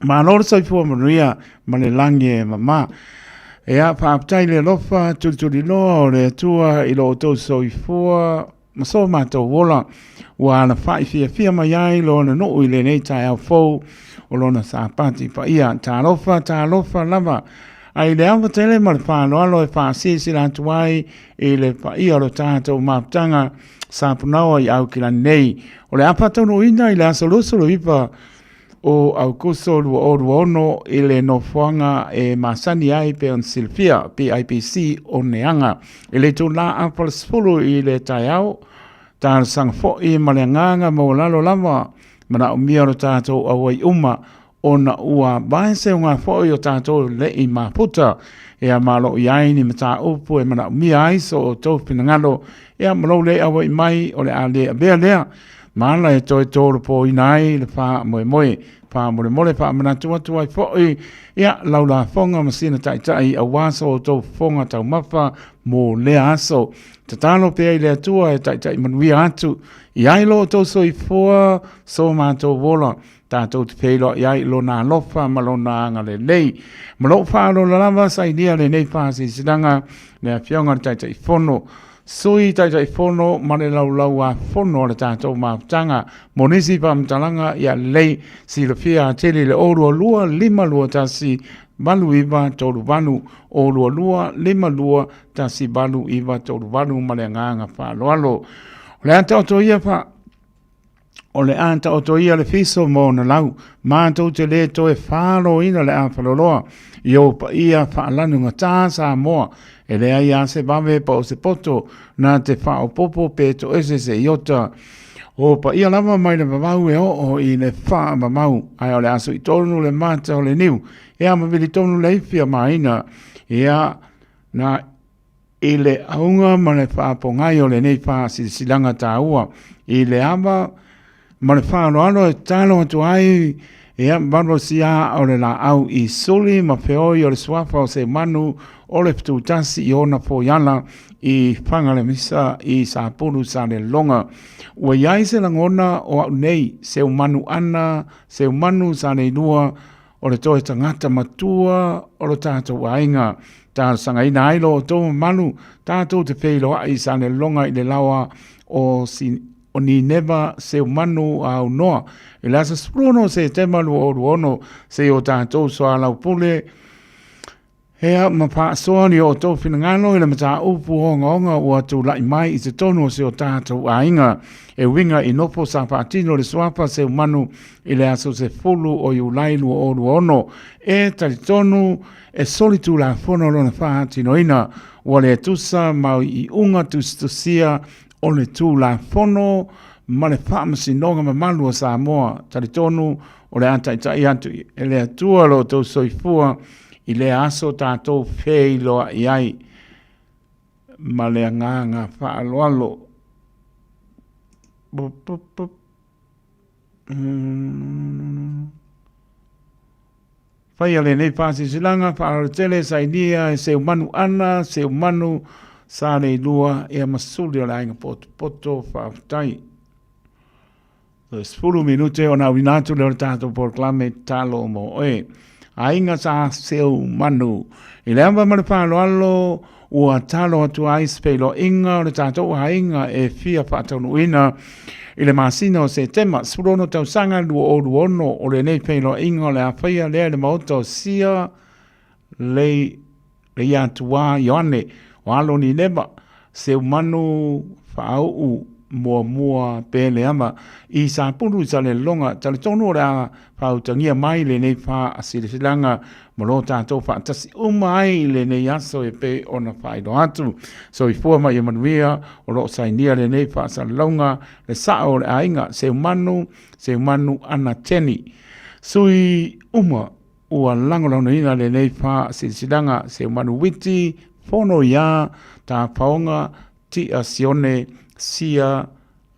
Malo le soifua manuia ma le lagi e mama. Ea, faafetai le alofa tulituliloa o le Atua i lo outou soifua ma so matou ola ua alafai fiafia mai ai lona nuu i lenei taeao fou o lona Sapati paia. Talofa, talofa lava. Ai le ava tele ma le faaaloalo e faasilasila atu ai i le paia o lo tatou mafutaga sa punaoa i Aukilani nei. O le a faataunuuina i le aso 29 o Aokuso 2026 i le nofoaga e masani ai pei ona silafia, PIPC Oneaga. I le itula 9:30 i le taeao, talosaga foi ma le agaga maualalo lava, manaomia lo tatou auai uma ona ua vae seuga foi o tatou le i mafuta. Ia ma o lo o i ai ni mataupu e manaomia ai so outou finagalo, ia ma lou le auai mai o le a le avea lea ma ala e toe tolopoina ai le faamoemoe. Faamolemole faamanatu atu ai foi ia lau lafoga ma sina taitai aua so outou fofoga taumafa mo lea aso. Tatalo pea i le Atua e taitai manuia atu i ai lo outou soifua so matou ola tatou te feiloai ai i lona alofa ma lona agalelei. Ma lou faaaloalo lava sainia lenei faasilasilaga le Afioga i le Taitaifono, Sui Taitaifono ma le Laulau-a-Fono a le tatou mafutaga. Mo nisi faamatalaga ia lelei silafia atili le 022 521 8938, 022 521 8938 ma le agaga faaaloalo. O le a taoto ia fa O le a taoto ia le fiso ma ona lau, matou te le toe faloina le afaloloa i ou paia faalanugatā Samoa, e leai a se vave po o se poto na te faaopoopo pe toese se iota. O paia lava mai le vavau e oo i le faamamau, ae o le a sui tonu le mata o le niu, e amavili tonu le ifi a Maina, ia na I le auga ma le faapogai o lenei faasilasilaga taua i le ava ma le faaaloalo e tatalo atu ai ia malosia o le laau i suli ma feoi o le suafa o Seumanu o le Fetutasi i ona foiala i Fagalemisa i Sapulu Salelologa. Ua i ai se lagona o au nei Seumanu ana Seumanu Saleilua. o le toe tagata matua o lo tatou aiga. Talosagaina ai lo outou mamalu tatou te feiloai i Salelologa i le laoa o o Nineva Seumanu Aunoa i le aso 16 o Setema 2026 seia o tatou soalaupule Ea ma faasoa ni o outou finagalo i le mataupu ogaoga ua tulai mai i totonu o si o tatou aiga. E uiga i nofo sa faatino le suafa Seumanu i le aso 10 o Iulai 2026, e talitonu e solitulafono lona faatinoina, ua le tusa ma iuga tusitusia o le Tulafono ma le Faamasinoga Mamalu o Samoa. Talitonu o le a taitai atu e le Atua lo outou soifua i lea aso tatou feiloai ai ma le agaga faaaloalo. Faia lenei faasilasilaga faalauaitele sainia e Seumanu Ana, Seumanu Saleilua ia ma Suli o le Aiga Potopoto. Faafetai. Toe 10 minute ona auina atu lea o le tatou polokalame Talo mo Oe. Aiga Sa Seumanu. I le ava ma le faaaloalo ua talo atu ai se feiloaiga o le tatou aiga e fia faataunuuina i le masina o Setema 16 tausaga 2026. O lenei feiloaiga o le a faia lea i le Maota o Sia Lei Leiatuā Ioane o alo Nineva, Seumanu Faauu Muamua Peleama i Sapulu i Salelologa. Talitonu o le a faautagia mai lenei faasilasilaga ma lo tatou faatasi uma ai i lenei aso e pei ona faailoa atu. Soifua ma ia manuia, o lo o sainia lenei faasalalauga le sao o le aiga Seumanu, Seumanu Ana Teni. Sui uma Ua lagolagoina lenei faasilasilaga Seumanu Witi, Fono iā Tafaoga Tia Sione Sia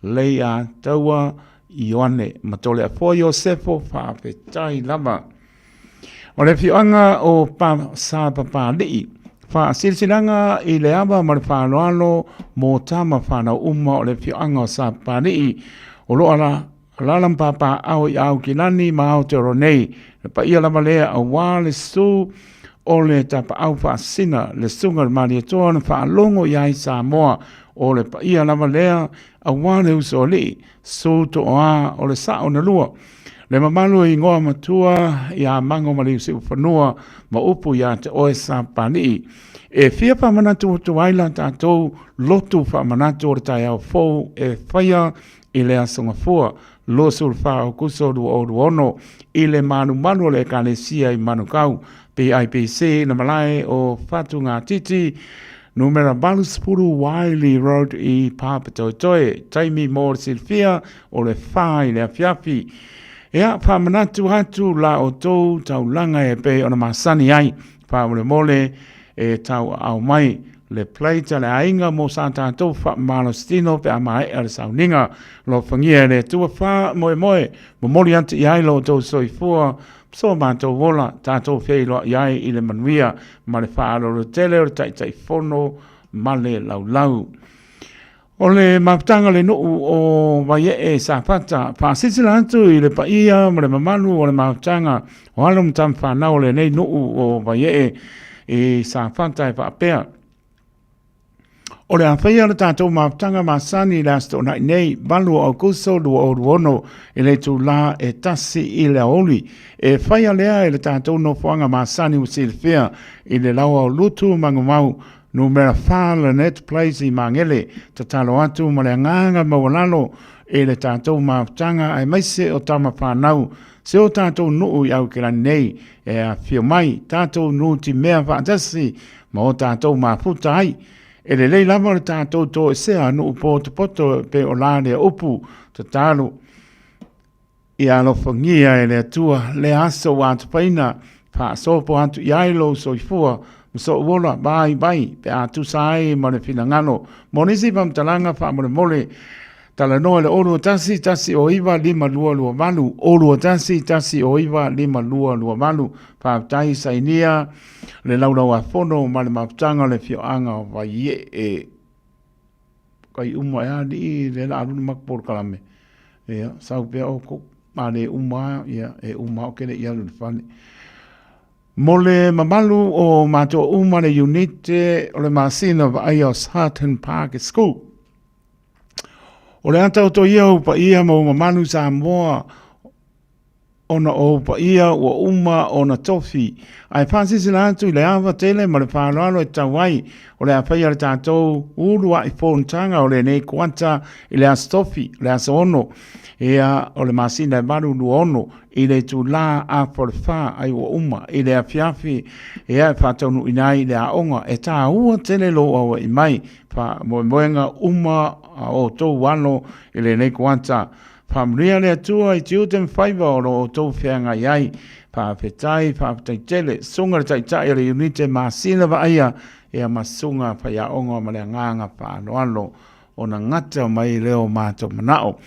Leiataua Ioane ma Toleafoa Iosefo faafetai lava. O le afioaga o Sapapalii, faasilasilaga i le ava ma le faaaloalo mo tama fanau uma o le afioaga o Sapapalii o lo o Alaala ma papaaao i Aukilani ma Aotearoa nei. Le paia lava lea aua le susu o le tapaau faasisina, le susuga i le Malietoa na faalogo i ai Samoa. O le paia lava lea aua le usoalii, susu toa o le sao na lua. Le mamalu e igoa matua ia Mago ma Liusiufanua ma upu ia te oe Sapapalii. E fia faamanatu atu ai la tatou lotu faamanatu o le taeao fou e faia i le Aso Gafua 24 Aokuso 2026 i le malumalu o le Ekalesia i Manukau, PIPC, i le malae o Whatugatiti, numera 80 Wiley Road i Papatoetoe. Taimi mo le silafia o le 4 i le afiafi. Ea, faamanatu atu la outou taulaga e pei ona masani ai. Faamolemole e tauaao mai le plate a le aiga mo sa tatou faamalositino pe a maea le sauniga. Alofagia e le Atua faamoemoe, momoli atu i ai lo outou soifua, so matou ola, tatou feiloai ai i le manuia ma le faaaloalo tele o le Taitaifono ma le laulau. O le mafutaga o le nuu o Vaiee Safata, faasilasila atu i le paia ma le mamalu o le mafutaga o alo ma tama fanau o lenei nuu o Vaiee i Safata e faapea, O le a faia le tatou mafutaga masani i le Aso Toonai nei, 8 o Aokuso 2026 i le itulā e 1 i le aoauli. E faia lea i le tatou nofoaga masani ua silafia i le laoa o Lutu Magumau Numera 4 Lynette Place i Magele. Tatalo atu ma le agaga maualalo i le tatou mafutaga aemaise o tama fanau se o tatou nuu i Aukilani nei e afifio mai tatou nutimea faatasi ma o tatou mafuta ai. E lelei lava le tatou toesea nuu potopoto e pei o la lea upu tatalo Ia alofagia e le Atua lea aso ua atupaina, faasopo atu i ai lou soifua ma sou ola vaivai pe a tusa ai ma le finagalo. Mo nisi faamatalaga faamolemole, talanoa i le 021 109 5228, 021 109 5228. Faafetai sainia le Laulau-a-Fono ma le Mafutaga o le Afioaga o Vaiee. Kai uma e alii le la aluna maku polokalame. Ia, sau pea oukou. A le uma, ia, e uma o kele i alu le fale. Mo le mamalu o matou uma le unite o le masina vaaia o Sutton Park School. O le ata o toia ou paia ma ou mamalu Samoa ona o ou paia ua uma ona tofi. Ae faasilasila atu i le ava tele ma le faaaloalo e tatau ai o le a faia le tatou uluai fonotaga o lenei kuata i le Aso Tofi, le aso 6, ia, o le masina e 8, 26, i le itulā afa o le 4 ai ua uma i le afiafi, ia, e faataunuuina ai le aoga. E tāua tele lou aua'i mai, faamoemoega uma a outou alo i lenei kuata. Faamanuia le Atua i tiute ma faiva o lo outou feagai ai. Faafetai, faafetai tele. Susuga le Taitai o le Iunite Masina Vaaia, ia ma Susuga Faiaoga ma le agaga faaaloalo ona gata mai lea o matou manao.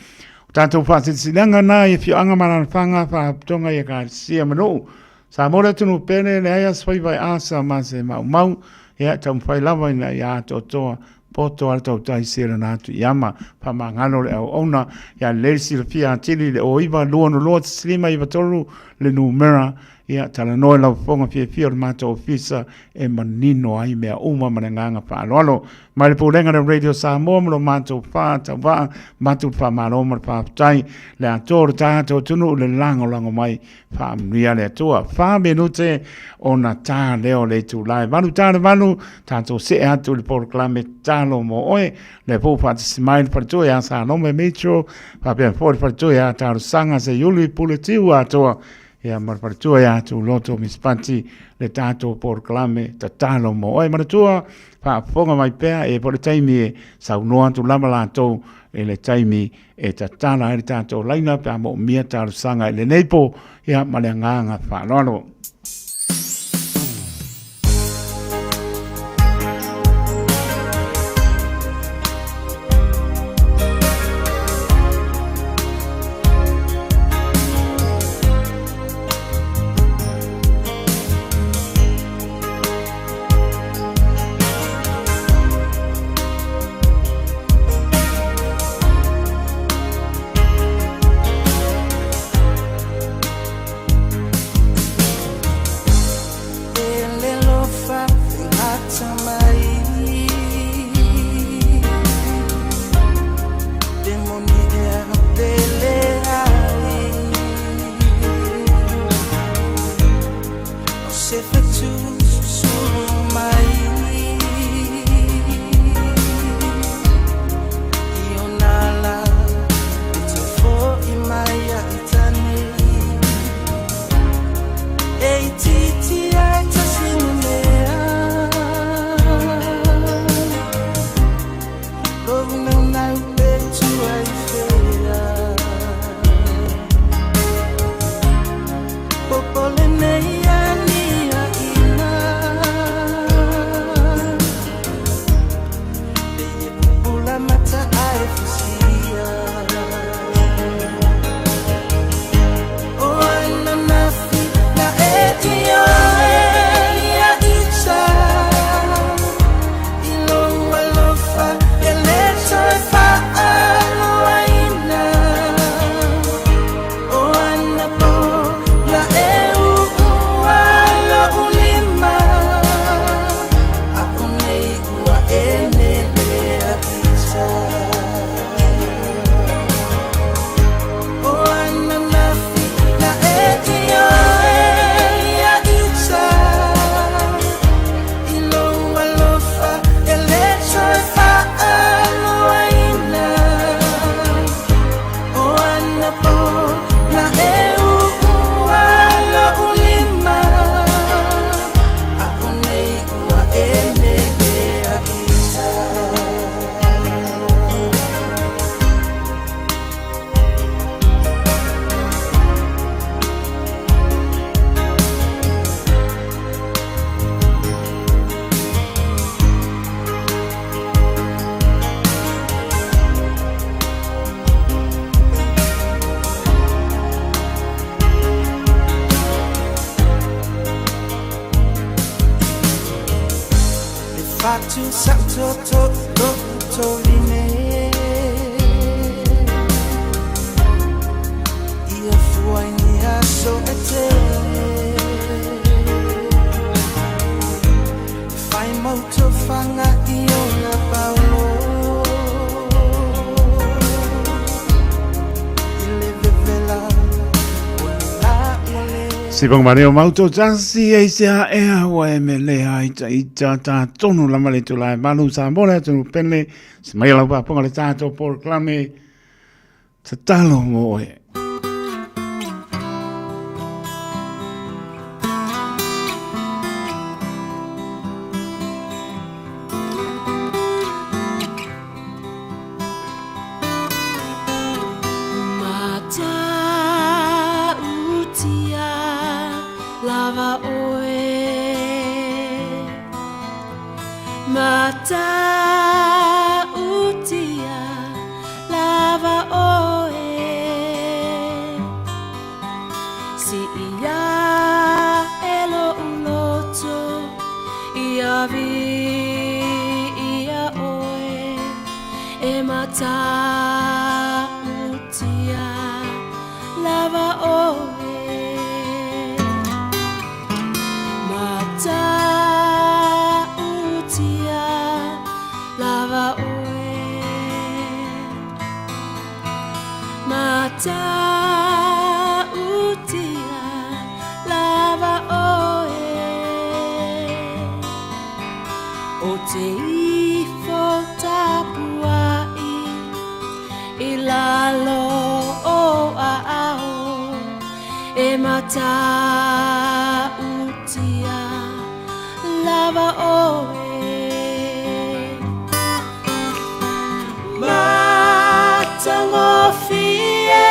O tatou faasilasilaga na i afioaga ma alaalafaga, faalapotopotoga i Ekalesia ma nuu. Samoa le atunuu pele, leai aso faiva e asa ma se maumau, ia e taumafai lava ina ia atoatoa poto a le tautai selana atu i ama. Faamagalo le auauna, ia lelei silafia atili le 09 262 593 le numera, ia talanoa i lau fofoga fiafia o le matou ofisa e manino ai mea uma ma le agaga faaaloalo. Mai le Pulega le Radio Samoa ma lo matou faatauvaa, matou faamalo ma le faafetai le atoa o le tatou atunuu le lagolago mai. Faamanuia le Atua. 4 minute ona ta lea o le itula e 8 ta le 8, tatou see atu i le polokalame tatalo mo oe, le pou faatasi mai le faletua ia Salome Mitchell, faapea foi le faletua ia Talosaga Seiuli Puletiu atoa, ia ma le faletua ia Tuloto Mispati, le tatou polokalame tatalo mo oe. Manatua, faafofoga mai pea e po le taimi e saunoa atu lava latou i le taimi e tatala ai le tatou laina pe a moomia talosaga i lenei po, ia ma le agaga faaaloalo. aso e tele. Fai mautofanga i ona paulo. I le vevela o le la ua le. Si pong mare o mauto tasi e se a ea ua e me le ai ta i ta ta tonu lama le tula e malu sa mole atu pene se mai lau paponga le tātou poroklame tatalo mo oe. Matautia lava oe. Matautia lava oe. Si ia e lo uloto ia vi ia oe e matautia lava oe. Matautia lava oe. Matautia lava oe. O te ifo tapuai i lalo o a ao e matautia lava oe. Matangofie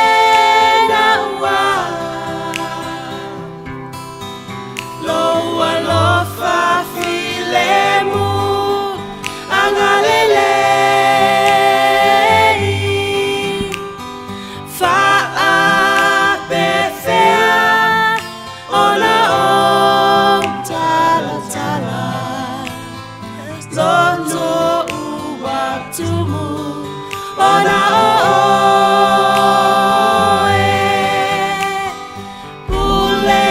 na ua lo alofa filemu angalelei faapefea ona o talatala loto ua tumu ona oe pule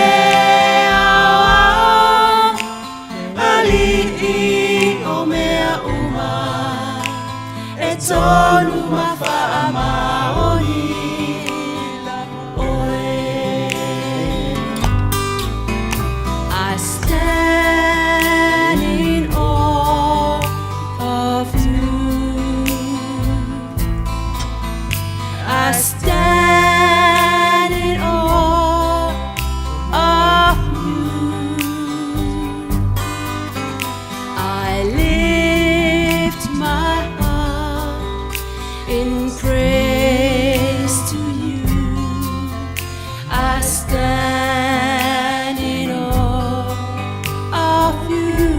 ao ali'i o mea uma e tonu ma faamaoni oe. I stand in awe of you. I stand in awe of you. I lift my heart in praise to you. I stand in awe of you.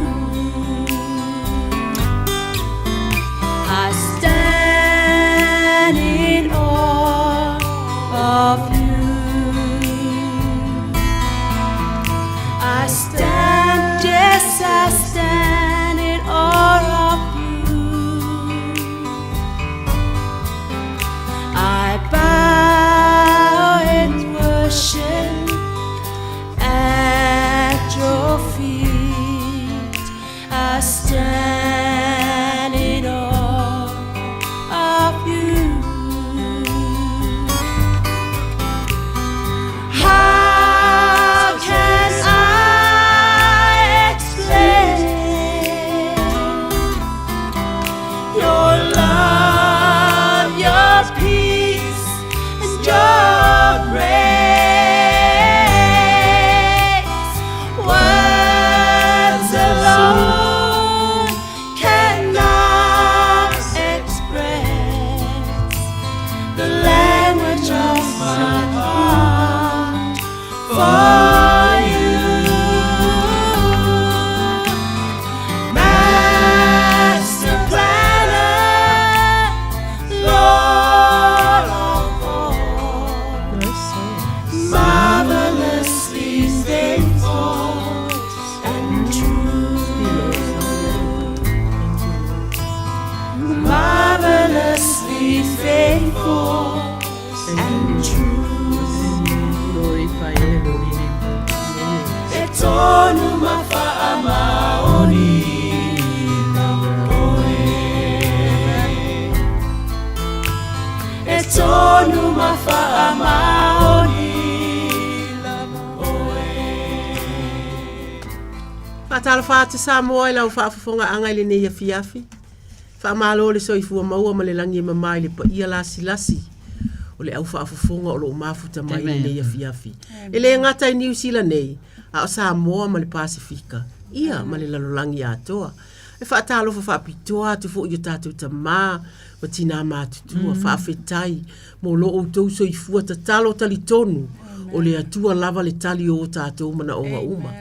I stand in awe of you. I stand, yes, I stand in awe of you. I bow in worship at your feet. I stand in awe of you. How can I explain your love, your peace, and your grace? Words alone Faamaoni lava oe. Faatalofa atu Samoa i lau faafofogaaga i lenei afiafi. Faamalo le soifua maua ma le lagi e mama i le paia lasilasi o le au faafofoga o lo o mafuta mai i lenei afiafi. E le gata i Niu Sila nei, a o Samoa ma le Pasefika, ia ma le lalolagi atoa. E faatalofa faapitoa atu foi i o tatou tamā ma tinā matutua, faafetai mo lo outou soifua tatalo talitonu o le Atua lava le tali o o tatou manaoga uma.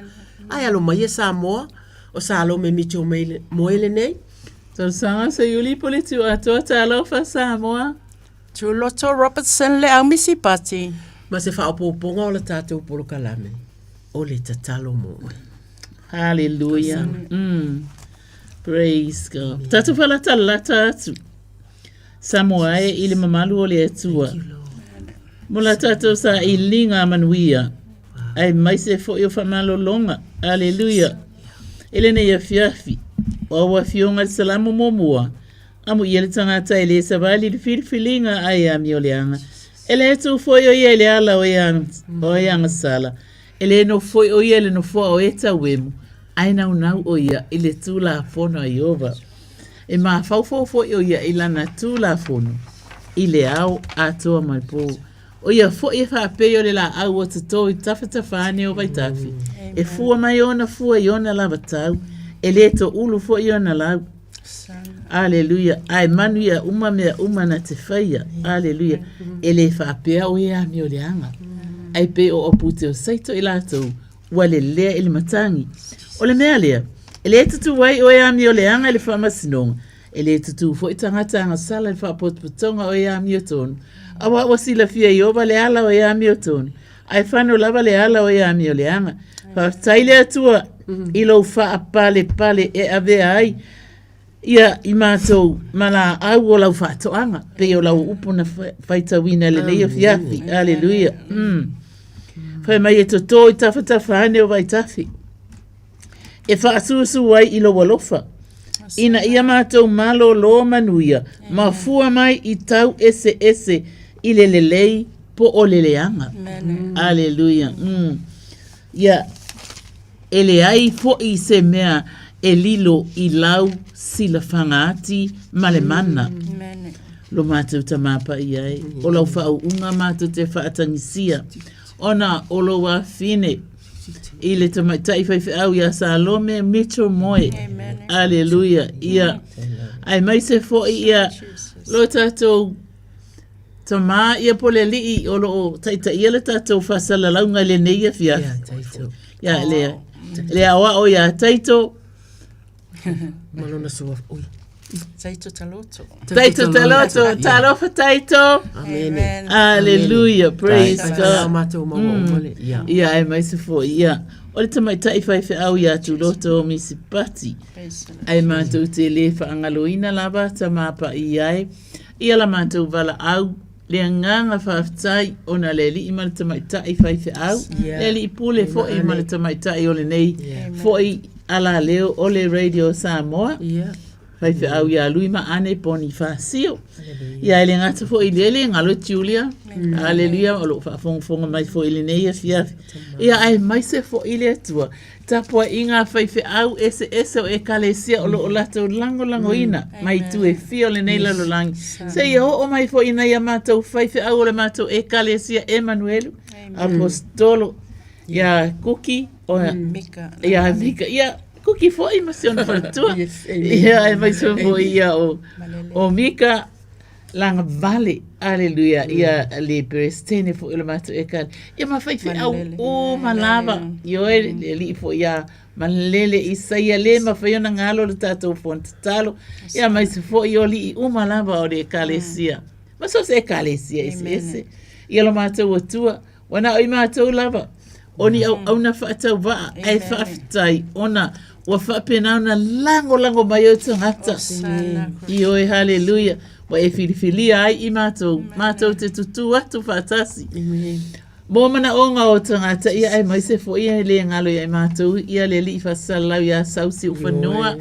Ae alo maia Samoa, o Salome Mitchell Moe lenei. Talosaga Seiuli po le tiu atoa talofa Samoa. Tuloto Robertson le au Misipati. Ma se faaopoopoga o la tatou polokalame, o le tatalo mo oe. Hallelujah. Praise God. Tatou faalatalata atu. Samoa e i le mamalu o le Atua. Mo la tatou sailiga manuia. Aemaise foi o faamalologa. Aleluia. I lenei afiafi, o au afioga i le Salamo muamua, amuia le tagata e le savali i le filifiliga a e amioleaga. E le tu foi o ia i le ala o e agasala, e le nofo foi o ia i le nofoa o e tauemu, ae naunau o ia i le Tulafono a Ieova. E mafaufau foi o ia i lana Tulafono i le ao atoa ma le po. O ia foi e faapei o le laau ua toto i tafatafa ane o vaitafe, e fua mai ona fua i ona lava tau, e le toulu foi ona lau. Aleluia. Ae manuia uma mea uma na te faia. Aleluia. E le faapea o e amioleaga, ae pei o apute o Saito i latou ua lelea i le matagi. O le mea lea, e le tutū ai o e amioleaga i le faamasinoga, E le tutū foi tagata agasala i le faapotopotoga o e amiotonu, auā ua silafia e Ieova le ala o e amiotonu, ae fano lava le ala o e amioleaga. Faafetai le Atua i lou faapalepale e avea ai ia i matou ma laau o lau faatoaga, pei o lau upu na faitauina i lenei afiafi. Aleluia. Fai mai e toto i tafatafa ane o vaitafe. e faasuasu ai i lou alofa, ina ia matou malōlō manuia ma fua mai i tau eseese i le lelei po o le leaga. Aleluia. Ia, e leai foi se mea e lilo i lau silafaga ati ma le mana. Lo matou Tamā Paia e, o lau faauuga matou te faatagisia, ona o lou afine, i le tamaitai faifeau iā Salome Mitchell Moe. Aleluia. Ia, aemaise foi ia lo tatou tamā ia po le alii o lo o taitaia le tatou faasalalauga i lenei afiafi. Ia, le, le aoao iā Taito. Ma lona suafa. Ui. Taito Taloto. Taito Taloto, talofa Taito. Amen. Hallelujah, praise God. Matou maua uma le. Ia. Ia, aemaise foi, ia. O le tamaitai faifeau iā Tuloto o Misipati. Ae matou te le faagaloina lava tamā paia e. Ia la matou valaau, le agaga faafetai ona le alii ma le tamaitai faifeau, le alii pule foi ma le tamaitai o lenei foi alaleo o le Radio Samoa. Faifeau iā Lui ma Ane Ponifasio. Ia e le gata foi i lea, le galo e Julia. Aleluia, o lo o faafogafoga mai foi i lenei afiafi. Ia aemaise foi le Atua, tapuaiga a faifeau eseese o Ekalesia o lo o latou lagolagoina mai itu e fia o lenei lalolagi. Seia oo mai foi i nai a matou faifeau o le matou Ekalesia Emanuelu, Aposetolo, iā Kuki, o, Mika. Ia Mika, ia Kuki foi ma si ona faletua. Yes, amen. Ia aemaise foi ia o, o Mika Lagavale. Aleluia. Ia le Peresetene foi o le matou ekale. Ia ma faifeau uma lava. Ioe le alii foi ia Malele Isaia le mafai ona galo le tatou fono tatalo. Ia aemaise foi o alii uma lava o le ekalesia. Ma so o se ekalesia eseese. Ia lo matou Atua Ua na o i matou lava o ni auauna faatauvaa ae faafetai ona ua faapena ona lagolago mai ou tagata. Ioe, haleluia. Ua e filifilia ai i matou, matou te tutū atu faatasi. Mo manaoga o tagata ia aemaise foi e le galo ia i matou ia le Alii Faasalalau ia Sausiufanua.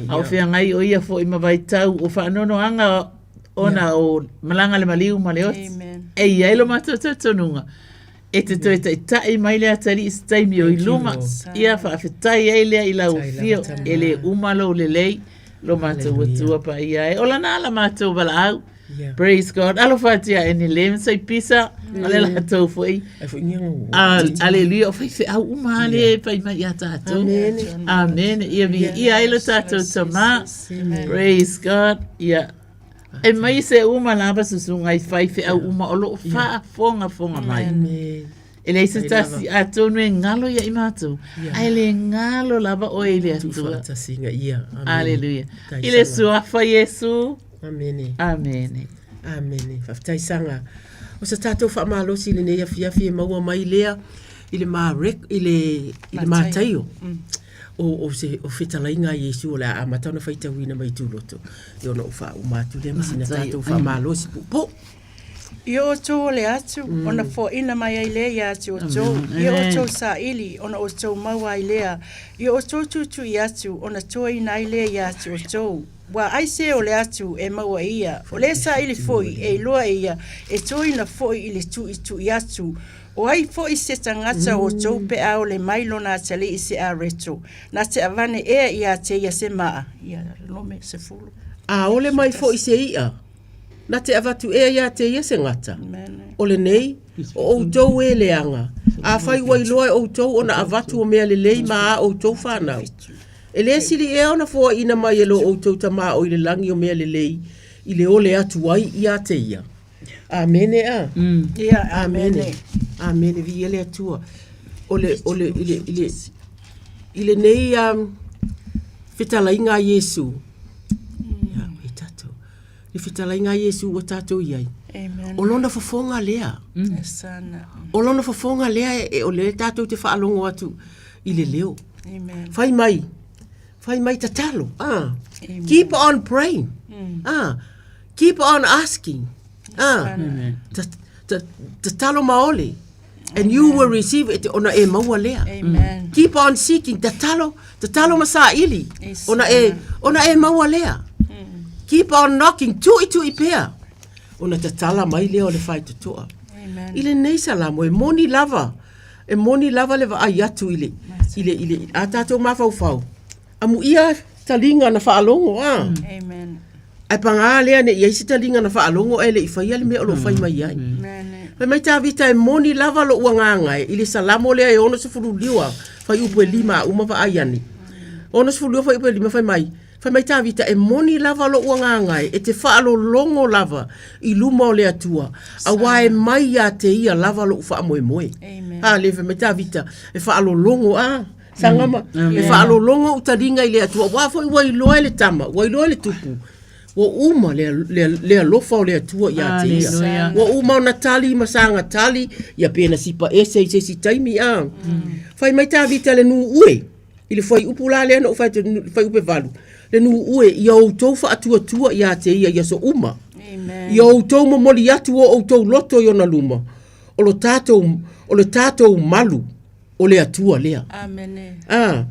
A o feagai o ia foi ma vaitau o faanoanoaga ona o malaga le maliu ma le oti. E i ai lo matou talitonuga, e te toe taitai mai le atalii i se taimi o i luma. Ia faafetai ai lea i lau afio, e le uma lou lelei, lo matou Atua paia e. O lana ala matou valaau. Praise God. Alofa atu ia Eni le sai pisa, o le latou foi. Aleluia, o faifeau uma le fai mai ia tatou. Amen. Ia viia ai lo tatou Tama. Praise God. Ia. E mai se uma lava susuga i faifeau uma o loo faafogafoga mai. E leai se tasi atonu e galo ia i matou, ae le galo lava oe i le Atua. Tuufaatasiga ia. Aleluia. I le suafa Iesu. Amene. Amene. Amene. Faafetai Saga. O se tatou faamalosi i lenei afiafi e maua mai lea i le Mareko i le i le Mataio. O, o se o fetalaiga a Iesu o le a amata ona faitauina mai tuloto. E ona ou faauma atu lea ma sina tatou faamalosi puupuu. I o outou ole atu, ona foaina mai ai lea ia te outou. I o outou saili, ona outou maua ai lea. I o outou tuitui atu, ona toaina ai lea ia te outou. Ua ai se ole atu e maua e ia, o le saili foi e iloa e ia, e toina foi i le tuitui atu. O ai foi se tagata o outou pe a ole mai lona atalii se areto, na te avane ea ia te ia se maa? Ia, Rome 10. A ole mai foi se i'a, na te avatu ea ia te ia se gata? O lenei, o outou e leaga, afai ua iloa e outou ona avatu o mea lelei ma a outou fanau. E le sili ea ona foaina mai e lo outou Tama o i le lagi o mea lelei i le ole atu ai ia te ia. Amene a. Ia, amene. Amene, viia le Atua. O le, o le, i le, i le, i lenei um, fetalaiga a Iesu, ia, e tatou, le fetalaiga a Iesu ua tatou i ai, Amen. o lona fofoga lea. Sana. O lona fofoga lea e, e, o lea tatou te faalogo atu i le leo. Amen. Fai mai, fai mai tatalo. Ah. Keep on praying. Ah. Keep on asking. Ah. Tatalo maoli. And you will receive it ona e maua lea. Amen. Keep on seeking. Tatalo, tatalo ma saili. Ona e, ona e maua lea. Keep on knocking. Tui tui pea. Ona tatala mai lea o le faitotoa. Amen. I lenei salamo e moni lava. E moni lava le vaai atu i le, i le, i le, a tatou mafaufau. Amuia taliga na faalogo a. Amen. Ae pagā lea ne i ai se taliga na faalogo ae le i faia le mea o lo o fai mai ai. Fai mai Tavita e moni lava lo'u agaga e i le salamo lea e 62 fuaiupu e 5 a uma vaai ane. 62 fuaiupu e 5 fai mai, fai mai Tavita e moni lava lo'u agaga e e te faalologo lava i luma o le Atua, auā e mai ia te ia lava lo'u faamoemoe. A lea fai mai Tavita e faalologo a. Sagama, e faalologo ou taliga i le Atua, aua foi ua iloa e le tama, ua iloa e le tupu, ua uma le, le, le alofa o le Atua ia te ia. Aleluia. Ua uma ona tali ma saga tali, ia pe na sipa ese i se isi taimi, a. Fai mai Tavita le nuu-ue, i le fuaiupu la lea na ou fai atu, fuaiupu e 8, le nuu-ue, ia outou faatuatua ia te ia i aso uma. Amen. Ia outou momoli atu o outou loto i ona luma, o lo tatou, o le tatou malu o le Atua lea. Amene. Ah,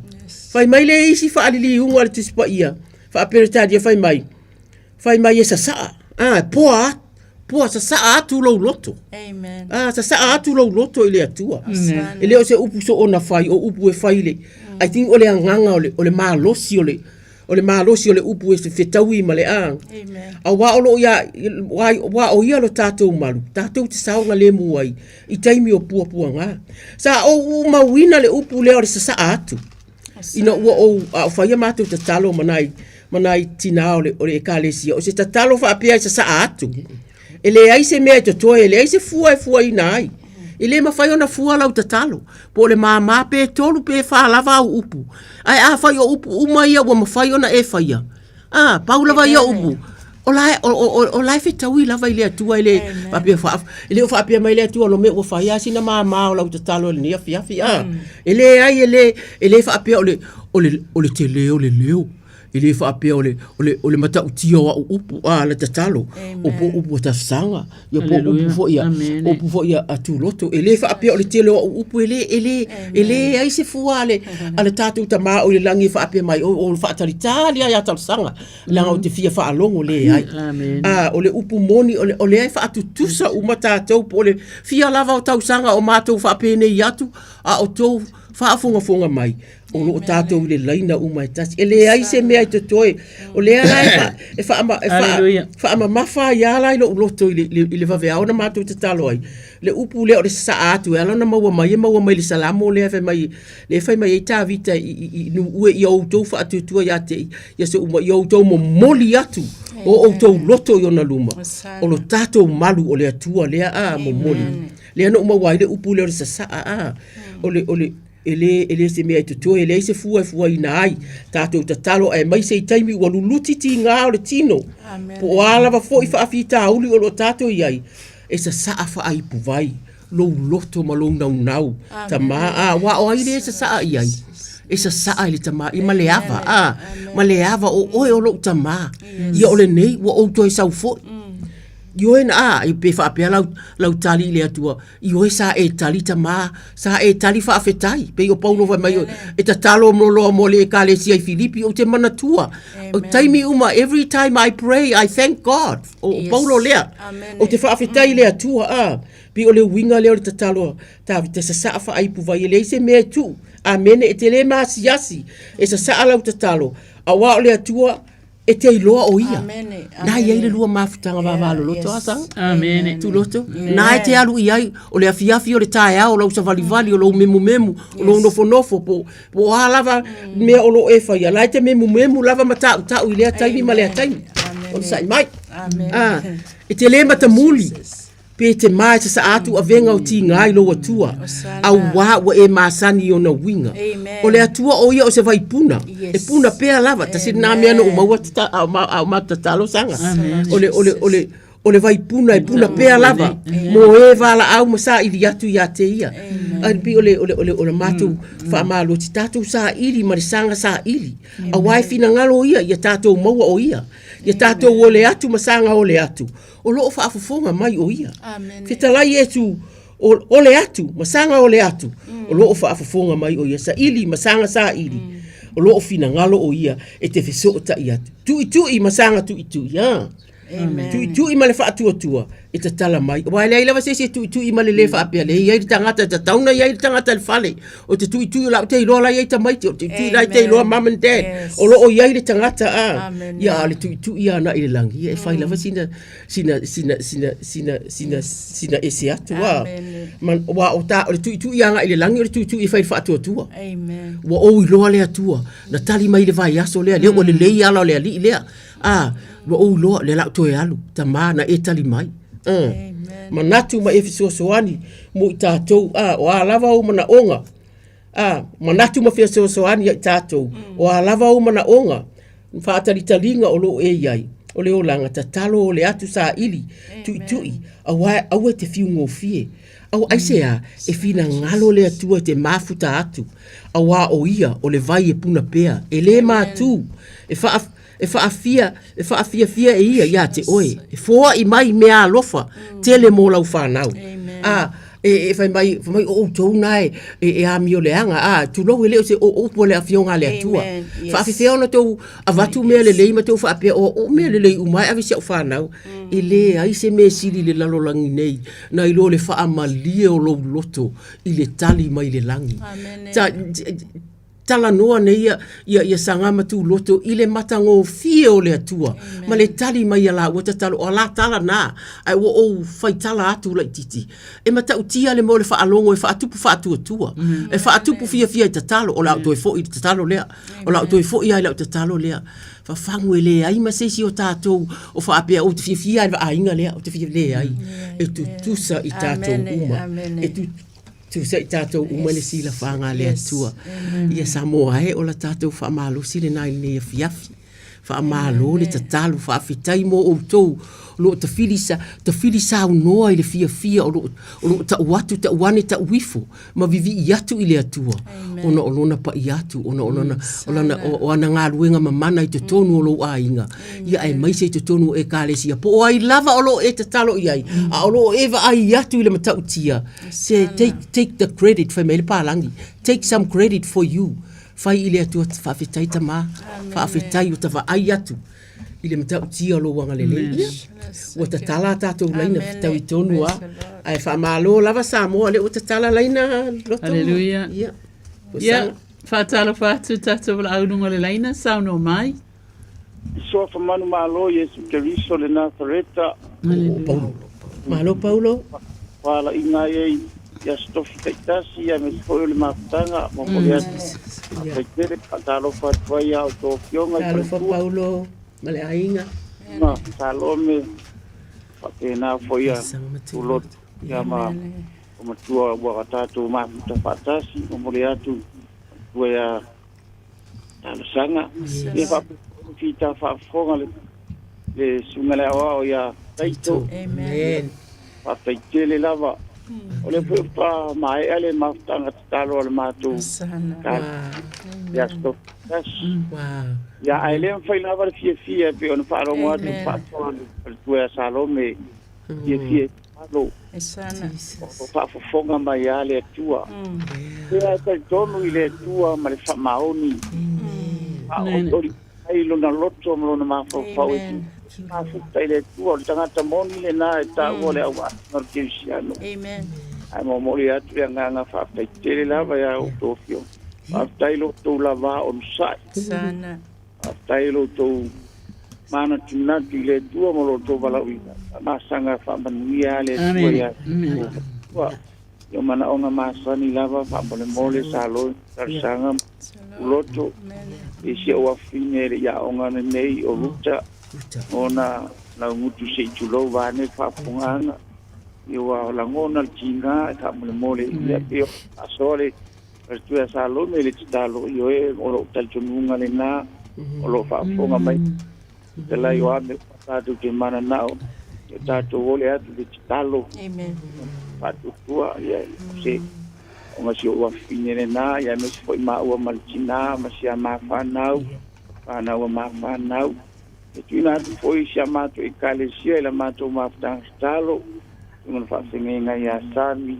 fai mai le isi faaliliuga a le Tusi Paia, faa-Peretania fai mai, fai mai e sasaa, ah, poa atu, poa sasaa atu lou loto. Amen. Ah, sasaa atu lou loto i le Atua. Amen. E le o se upu soona fai, o upu e fai le, I think o le agaga o le, o le malosi o le, o le malosi o le upu e fetaui ma le a. Amen. Auā o loo ia, auā o ia lo tatou malu, tatou te saogalemu ai i taimi o puapuaga. Sa ou uumauina le upu lea o le sasaa atu. Ina ua ou, a o faia matou tatalo ma nai, ma nai tinā o le, o le ekalesia, o se tatalo faapea e sasaa atu. E leai se mea e totoe, e leai se fua e fuaina ai. E le mafai ona fua lau tatalo, po o le māmā pe tolu pe fā lava au upu. Ae afai o upu uma ia ua mafai ona e faia, ā, pau lava ia upu, o la e, o, o, o la e fetaui lava i le Atua e le faapea faa, e le o faapea mai le Atua, Lome ua fai lava sina māmā o lau tatalo i lenei afiafi, ā. E leai, e le, e le faapea o le, o le, o le tele o le leo. E lē faapea o le, o le, o le matautia o au upu, a le tatalo, o po upu a tafesaga, ia po upu foi a, upu foi a tuloto. E lē faapea o le tele o au upu, e lē, e lē, e leai se fua a le, a le tatou Tamā o i le lagi e faapea mai, o, o le faatalitali lava ia talosaga, leaga ou te fia faalogo, leai. A, o le upu moni, o le, o lea e faatutusa uma tatou, po o le fia lava o tausaga o matou faapenei atu, a o tou faafogafoga mai, o lo o tatou i le laina uma e tasi. E leai se mea i totoe. O lea la e fa, e fa, e fa, faamamafa ai lava la i lou loto i le, i le vaveao na matou tatalo ai. Le upu lea o le sasaa atu e ala ona maua mai, e maua mai i le Salamo lea fai mai, lea e fai mai ai Tavita i, i, i Nuue, ia outou faatuatua ia te ia se uma, ia outou momoli atu o outou loto i ona luma. O lo tatou malu o le Atua lea a momoli. Lea na ou maua ai le upu lea o le sasaa a. O le, o le, E lē, e lē se mea e totoe, e leai se fua e fuaina ai tatou tatalo aemaise i taimi ua luluti tigā o le tino, po o a lava foi faafitauli o lo o tatou i ai, e sasaa faaipuvai lou loto ma lou naunau, Tamā, a, aua o ai lea e sasaa i ai? E sasaa i le Tamā, ia ma le ava, a, ma le ava, o oe o lou Tamā, ia o lenei ua ou toe sau foi. Ioe na, a, pe faapea lau, lau tali i le Atua, Ioe sa e tali tamā, sa e tali faafetai. Pei o Paulo fai mai, e tatalo mo loa mo le ekalesia i Filipi, ou te manatua. O taimi uma, every time I pray, I thank God. O, yes. Paulo lea. Ou te faafetai i le Atua, a. Pei o le uiga lea o le tatalo a Tavita, sasaa faaipu vai, e leai se mea e tuu. Amene, e te le maasiasi, e sasaa lau tatalo. Auā o le Atua, e te iloa o ia. Amene. Na i ai le lua mafutaga vavaloloto yes. a Saga. Amene. Tuloto. Na e te alu i ai o le afiafi o le taeao o lau savalivali o lou memumemu o lou nofonofo po po a lava mea o lo e faia. La e te memumemu lava ma tautau i lea taimi ma lea taimi. O le sa'i mai. Ah, e te le matamuli. Pe te mā e sasaa atu avega o tiga i lou Atua, auā ua e masani i ona uiga. O le Atua o ia o se vaipuna, e puna pea lava, tasi lena mea na ou maua a o matou tatalo saga. O le, o le, o le, o le vaipuna e puna pea lava, mo e valaau ma saili atu ia te ia. Ai pei o le, o le, o le, o le matou faamalosi, tatou saili ma le saga saili, auā e finagalo ia, ia tatou maua o ia, ia tatou ole atu ma saga ole atu. O lo o faafofoga mai o ia. Fetalai Iesu, o, ole atu, ma saga ole atu, o lo o faafofoga mai o ia. Saili ma saga saili, o lo o finagalo o ia e te fesootai atu. Tuitui ma saga tuitui, a. Tuitui ma le faatuatua, e tatala mai. Aua e leai lava se isi e tuitui ma le le faapea, le i ai le tagata, e tatau ona i ai le tagata i le fale. O te tuitui o la ou te iloa la e i ai tamaiti, o te tuitui la e te iloa mum and dad. O lo o i ai le tagata a. Ia, a o le tuitui lava agai i le lagi, ia e fai lava sina, sina, sina, sina, sina, sina, sina ese atu a. Ma, aua o ta, o le tuitui agai i le lagi, o le tuitui e fai i le faatuatua. Ua ou iloa le Atua, na tali mai i le vaiaso lea, lea ua lelei ala o le alii lea. A, ua ou iloa, lea o le a ou toe alu, tama na e tali mai. Manatu ma e fesoasoani mo i tatou, a, o a lava ou manaoga, a, manatu ma fesoasoani ia i tatou, o a lava ou manaoga, faatalitaliga o lo o e i ai, o le olaga, tatalo ole atu saili, tuitui, aua aua e te fiugofie. Au aisea, e finagalo le Atua e te mafuta atu, auā o ia o le vai e puna pea, e lē matū, e wha, e whaafia, e whaafiafia e ia iā te oe, e foaʻi mai mea alofa tele mō lau whānau. A, e, e whai mai, whai mai o outou nā e, e, e amio leaga, a, tulou e le o se o upu a le afioga a le Atua. Amen. Yes. Faafefea ona tou avatu mea lelei ma tou faapea, o, o mea lelei uma e ave i si au whānau. E leai se mea sili i le lalolagi nei, nai lo le faamalie o lou loto i le tali mai le lagi. Amen. Ta, talanoa nei ia, ia, ia saga ma tuloto i le matagofie o le Atua, Amen. ma le tali mai a lāua tatalo, o la tala nā, ae ua ou faitala atu laititi. E matautia le mea o le faalogo e faatupu faatuatua, e faatupu fiafia i tatalo, o le a ou toe foi i le tatalo lea, o le a ou toe foi lava i lau tatalo lea. Fafagu e leai ma se isi o tatou o faapea ou te fiafia lava i le vaaiga lea, ou te fiafia, leai, e tutusa i tatou uma, e tutusa. Tusa i tatou uma i le silafaga a le Atua. Ia Samoa e, o la tatou faamalosi lena i lenei afiafi. Faamalo le tatalo, faafetai mo outou. o loo tafili sa tafili saunoa i le fiafia o loo o loo tau atu tau ane tau ifo ma vivii atu i le Atua ona o lona paia atu ona o lana o lana o ana galuega mamana i totonu o lou aiga ia aemaise i totonu o ekalesia po o ai lava o loo e tatalo i ai a o loo e vaai atu i le matautia se take take the credit fai mai le palagi take some credit for you fai i le Atua faafetai tama faafetai ua ta vaai atu i le matautia o lou agalelei. Ia, ua tatala a tatou laina fetaui tonu a. Ae faamalo lava Samoa, lea ua tatala laina loto. Hallelujah. Ia, Ia, faatalofa atu tatou valaau i luga o le laina, saunoa mai. Suafa manumalo Iesu Keriso le Nasareta. Malo Paulo. Faalaina ai ai i aso tofi taitasi aemaise foi o le mafutaga ma momoli atu faafetai tele. Faatalofa atu ai a outou afioga i Talofa faletua. Paulo ma le aiga. Ma Salome faapena foi a Ulotu ia ma o matua ua tatou mafuta faatasi momoli atu matua ia talosaga. Ia faapea foi fita faafofoga le le susuga le aoao ia Taito. Amen. Faafetai tele lava. O lea foi faatoa maea le mafutaga tatalo a le matou i aso tasi. Ia, ae le mafai lava le fiafia e pei ona faalogo atu le faasoa a le tua ia Salome, fiafia i tatalo. O faafofoga mai lava le Atua. Ia e talitonu i le Atua ma le faamaoni. Faaolioli ai lona loto ma lona mafaufau e mafuta i le Atua. O le tagata moni lena e taua o le auauna o le kerisiano. Ae momoli atu le agaga faafetai tele lava ia outou afioga. Faafetai lo outou lava onosai. Faafetai lo outou manatunatu i le Atua ma lo outou valaauina. Faamasaga faamanuia le Atua ia outou. I o manaoga masani lava faamolemole sa loi talosaga uloto i si ou afafine e le i aoga lenei o Ruta ona laugutu se i tulou vaeane le faafofogaaga ia ua lagona le tiga e faamolemole ia pei o faasoa le faletua ia Salome i le tatalo ioe o lou talitonuga lena o lo o faafofoga mai Fetalai o a mea uma tatou te mananao, ia tatou ole atu i le tatalo. Amen. Faatuatua, ia, se ona si ou afafine lena, ia aemaise foi maua ma le tina ma si a ma fanau, fanau a ma fanau. E tuuina atu foi i si a matou ekalesia i la matou mafutaga tatalo, susuga le faafeagaiga ia Sami,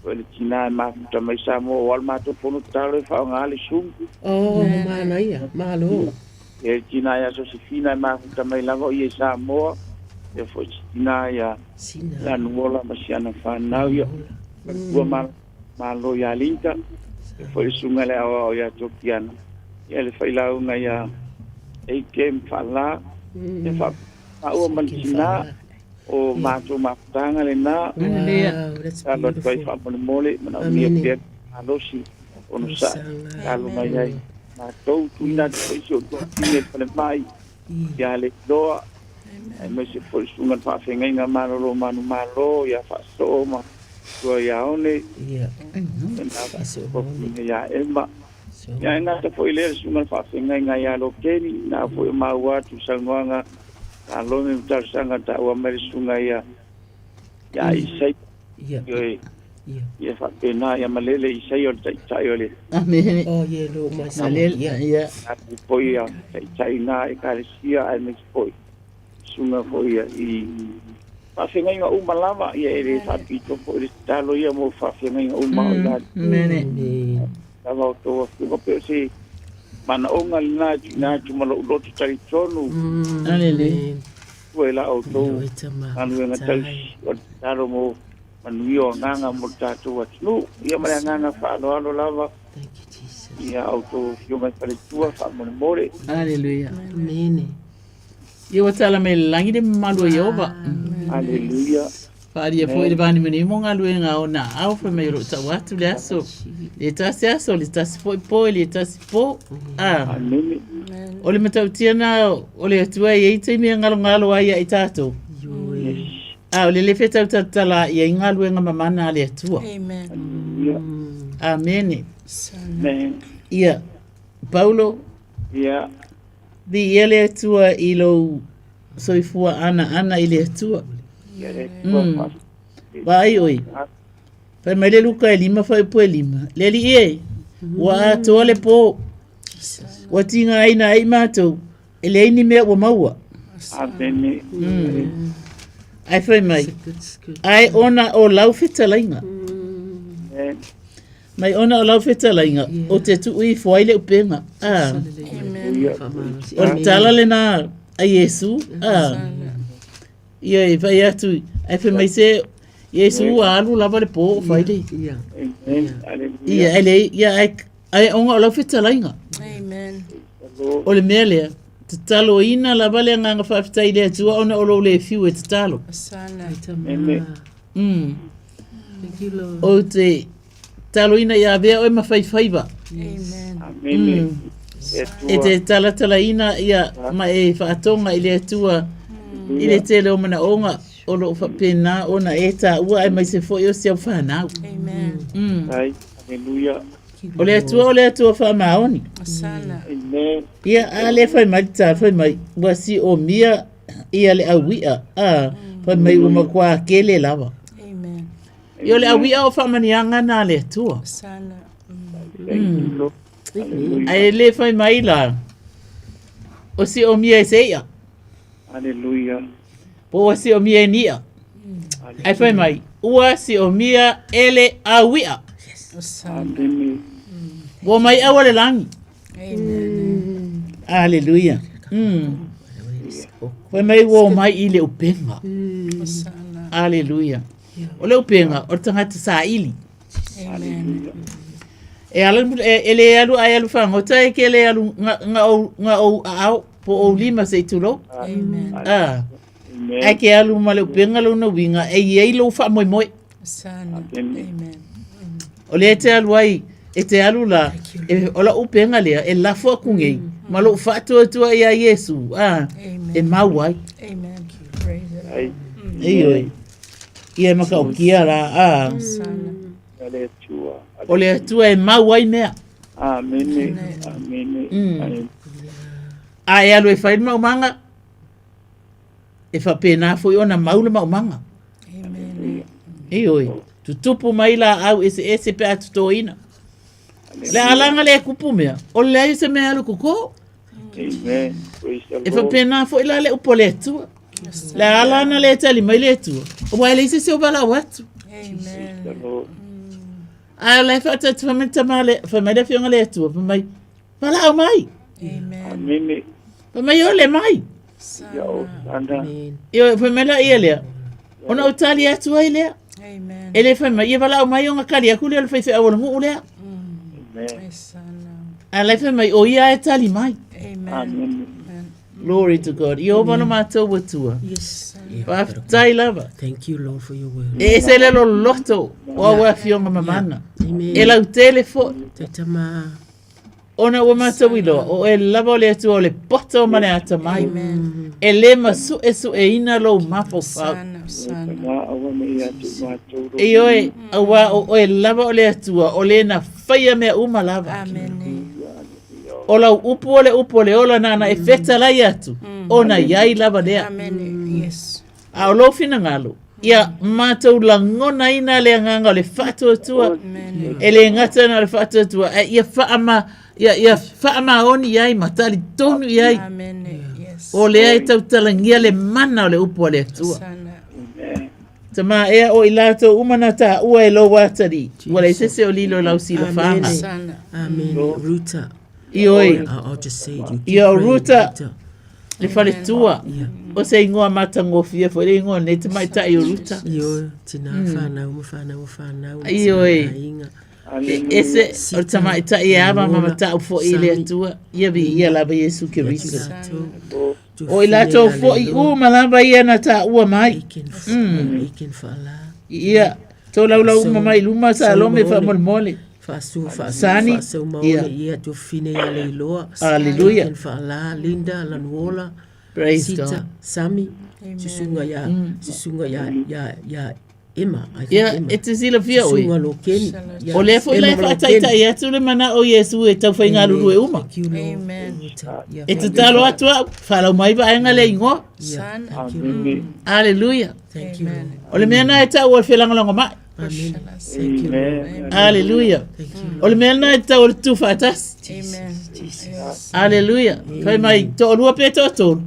foi le tina e mafuta mai Samoa, aua o le matou fono tatalo e faaaoga le Zoom. Oh, manaia, malo. Ia le tina ia Sosefina e mafuta mai lava o ia i Samoa, ia foi si tina ia Lanuola ma si ana fanau ia faletua ma malo ia Linda, ia foi le susuga i le aoao ia Tokiana, ia le failauga ia Eikem Faala, ia faapea ma le tina o matou mafutaga lena. Tatalo atu ai faamolemole, manaomia pea le malosi onosai, tatalo mai ai matou, tuuina atu foi si ou toafine i le falemai ia Leiloa, aemaise foi le susuga i le faafeagaiga malolo manumalo ia Faasoo ma tua ia One, faapena ia Emma. Ia e gata foi lea le susuga i le faafeagaiga ia Lokeni, na foi o maua atu saunoaga Salome ma talosaga taua mai le susuga ia ia Isaia. Ioe. Ia faapena ia malele Isaia o le taitai o le Amene. Oh, ye lo mai sa. Malele, ia. Foi ia taitai na ekalesia aemaise foi susuga foi ia i faafeagaiga uma lava ia e le faapito foi le tatalo ia mo faafeagaiga uma o ila Amene. Lava o tou afioga pei o se manaoga lena e tuuina atu ma lou loto talitonu. Aleluia. Ua i la outou galuega tausi o le tatalo mo manuia o agaga mo le tatou atunuu. Ia ma le agaga faaaloalo lava. Ia outou afioga i faletua faamolemole. Aleluia. Amene. Ia ua tala mai le lagi le mamalu o Ieova. Aleluia. Faaalia foi le vanimonimo galuega a ona aao fai mai o lo o tau atu le aso. Le tasi aso, le tasi foi po, e le tasi po. A. O le matautia na o le Atua e i ai taimi e galogalo ai ia i tatou. A o le le fetau talatala ia i galuega mamana a le Atua. Amen. Amene. Amen. Ia, Paulo. Ia. Viia le Atua i lou Soifua anaana i le Atua. Ia le Atua faafetai. Vaai oe. Fai mai le Luka e 5 fuaiupu e 5. Le Alii e, ua atoa le po. Ua tigaina ai matou, e leai ni mea ua maua. Amene. Ae fai mai, ae ona o lau fetalaiga. Amen. Mai ona o lau fetalaiga, o te tuu ifo ai le upega. Ah. O le tala lena a Iesu. Ah. Ia e fai atu, ae fai mai se, Iesu ua alu lava le po o fai le. Amen. Ia, Hallelujah. e le, ia, ae, ae ona o lau fetalaiga. Amen. O le mea lea, tataloina lava le agaga faafetai i le Atua ona o lou le fiu e tatalo. Sana. Amen. Thank you, Lord. Ou te taloina ia avea oe ma faifaiva. Amen. Amene. E te talatalaina ia ma e faatoga i le Atua i le tele o manaoga o loo faapena ona e taua aemaise foi o si au fanau. Amen. Ai. Hallelujah. O le Atua o le Atua faamaoni. Sana. Amen. Ia, a le fai mai le tala, fai mai, ua siomia ia le aui'a, a, fai mai ua matua kele lava. Amen. Ia o le aui'a o faamaniaga na a le Atua. Sana. Thank you, Lord. Hallelujah. Ae le fai mai la, o siomia e se i'a, Hallelujah. po ua siomia e ni i'a. Ae fai mai, ua siomia e le aui'a. Sana. Amene. Ua mai aua le lagi. Amen. Aleluia. Fai mai ua omai i le upega. Sana. Aleluia. O le upega, o le tagata saili. Amen. E ala e, e le alu ai alu fagota e ke le alu nga nga ou nga ou aao po ou lima se i tulou. Amen. Ah. Amen. Ai ke alu ma le upega lona uiga e i ai lou faamoemoe. Sana. Amen. Amen. O lea e te alu ai, e te alu la, e, o lau upega lea, e lafo aku nei, ma lou faatuatua ia Iesu, ah, Amen. e mau ai. Amen. Praise the Lord. Ai. Ioe. Ia e matautia la, ah. Sana. Le Atua. O le Atua e mau ai mea. Amene. Amene. Amen. A e alu e fai le maumaga, e faapena foi ona mau le maumaga. Amen. Ioe. Tutupu mai laau eseese pe a totoina. Le alaga le kupu mea, o le leai o se mea e alu koko. Amen. Praise the E Lord. faapena foi la le upu a le Atua. Le ala ana le tali mai le Atua, aua e leai se isi o valaau atu. Amen. The Lord. Ae o la e faatatu fai mai le tama le, fai mai le afioga a le Atua, fai mai, valaau mai. Amen. Amene. Fai mai ole mai. Ia o sana. Ioe, fai mai la ia lea. Ona ou tali atu ai lea. Amen. E le fai mai, ia valaau mai ona kali aku lea o le faifeau o le nuu lea. Amen. Sana. A la e fai mai, o ia e tali mai. Amen. Amen. Glory to God. Ieova lo matou Atua. Yes. Faafetai lava. Thank you, Lord, for your word. E ese le loloto o au afioga mamana. Amen. E lautele foi. Taitama. Ona ua matou iloa, o oe lava o le Atua o le poto ma le atamai. E le masuesueina lou mafaufau. Sana. Sana. Na aua ne ia te matou lo. Ioe, auā o oe lava o le Atua, o le na faia mea uma lava. Amen. O lau upu o le upu o le ola nāna e fetalai atu, ona i ai lava lea. Amen. Yes. A o lou finagalo, ia matou lagonaina le agaga o le faatuatua, e le gata na o le faatuatua, ae ia faama, ia, ia faamaoni i ai ma talitonu i ai. Amen. Yes. O lea e tautalagia le mana o le upu a le Atua. Sana. Tama ea o i latou uma na taua e lou atalii, ua leai se isi o lilo i lau silafaga. Sana. Amen. Ruta. Ioe. I'll just say it. You keep Ia o praying, Ruta, Ruta. le faletua, o se igoa matagofie foi le igoa o lenei tamaitai o Ruta. Ioe, tina whanau, ma whanau, ma whanau. Ioe. Inga. E ese o le tamaitai e ava ma matau foi i le Atua, ia viia lava Iesu Keriso. O i latou foi uma lava ia na taua mai. Aiken whaala. Ia, tolaulau uma mai luma Salome faamolemole. Faasu, faasu, Sani, faasau maole, ia. ia, tuafafine ia Leiloa. Hallelujah. Aiken whaala, Linda, Lanuola, Praise Sita, God. Sami, susuga ia, susuga ia, ia, ia Emma, I think Ia, Emma. e te silafia oe. Susuga Lokeni. Ia, O lea foi Emma la e ma Lokeni. faataitai atu le manao o Iesu e taufaigalulue uma. Thank you, Lord. Amen. Yeah, E tatalo atu au, faalau mai vaega le igoa. Sana. Amene. Aleluia. Thank you, Lord. O le mea na e tau o le felagolagomai. Amen. Thank you, Lord. Amen. Aleluia. Thank you, O le mea lena e tau o le tufaatasi. Amen. Yes. Aleluia. Fai mai toalua pe toatolu.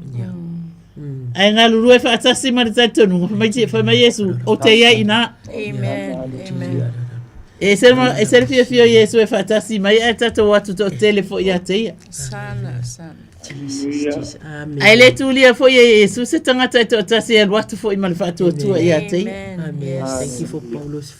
Ae galulue faatasi ma le talitonuga, fai mai, fai mai Iesu, ou te i ai inā. Amen. Amen. E ese le, ese le fiafia o Iesu e faatasi mai ae tatou o atu toatele foi ia te ia. Sana, sana. Jesus. Amen. Ae le tulia foi e Iesu se tagata e toatasi e alu atu foi ma le faatuatua ia te ia. Amen. Amen. Yes. Thank you for Paulo's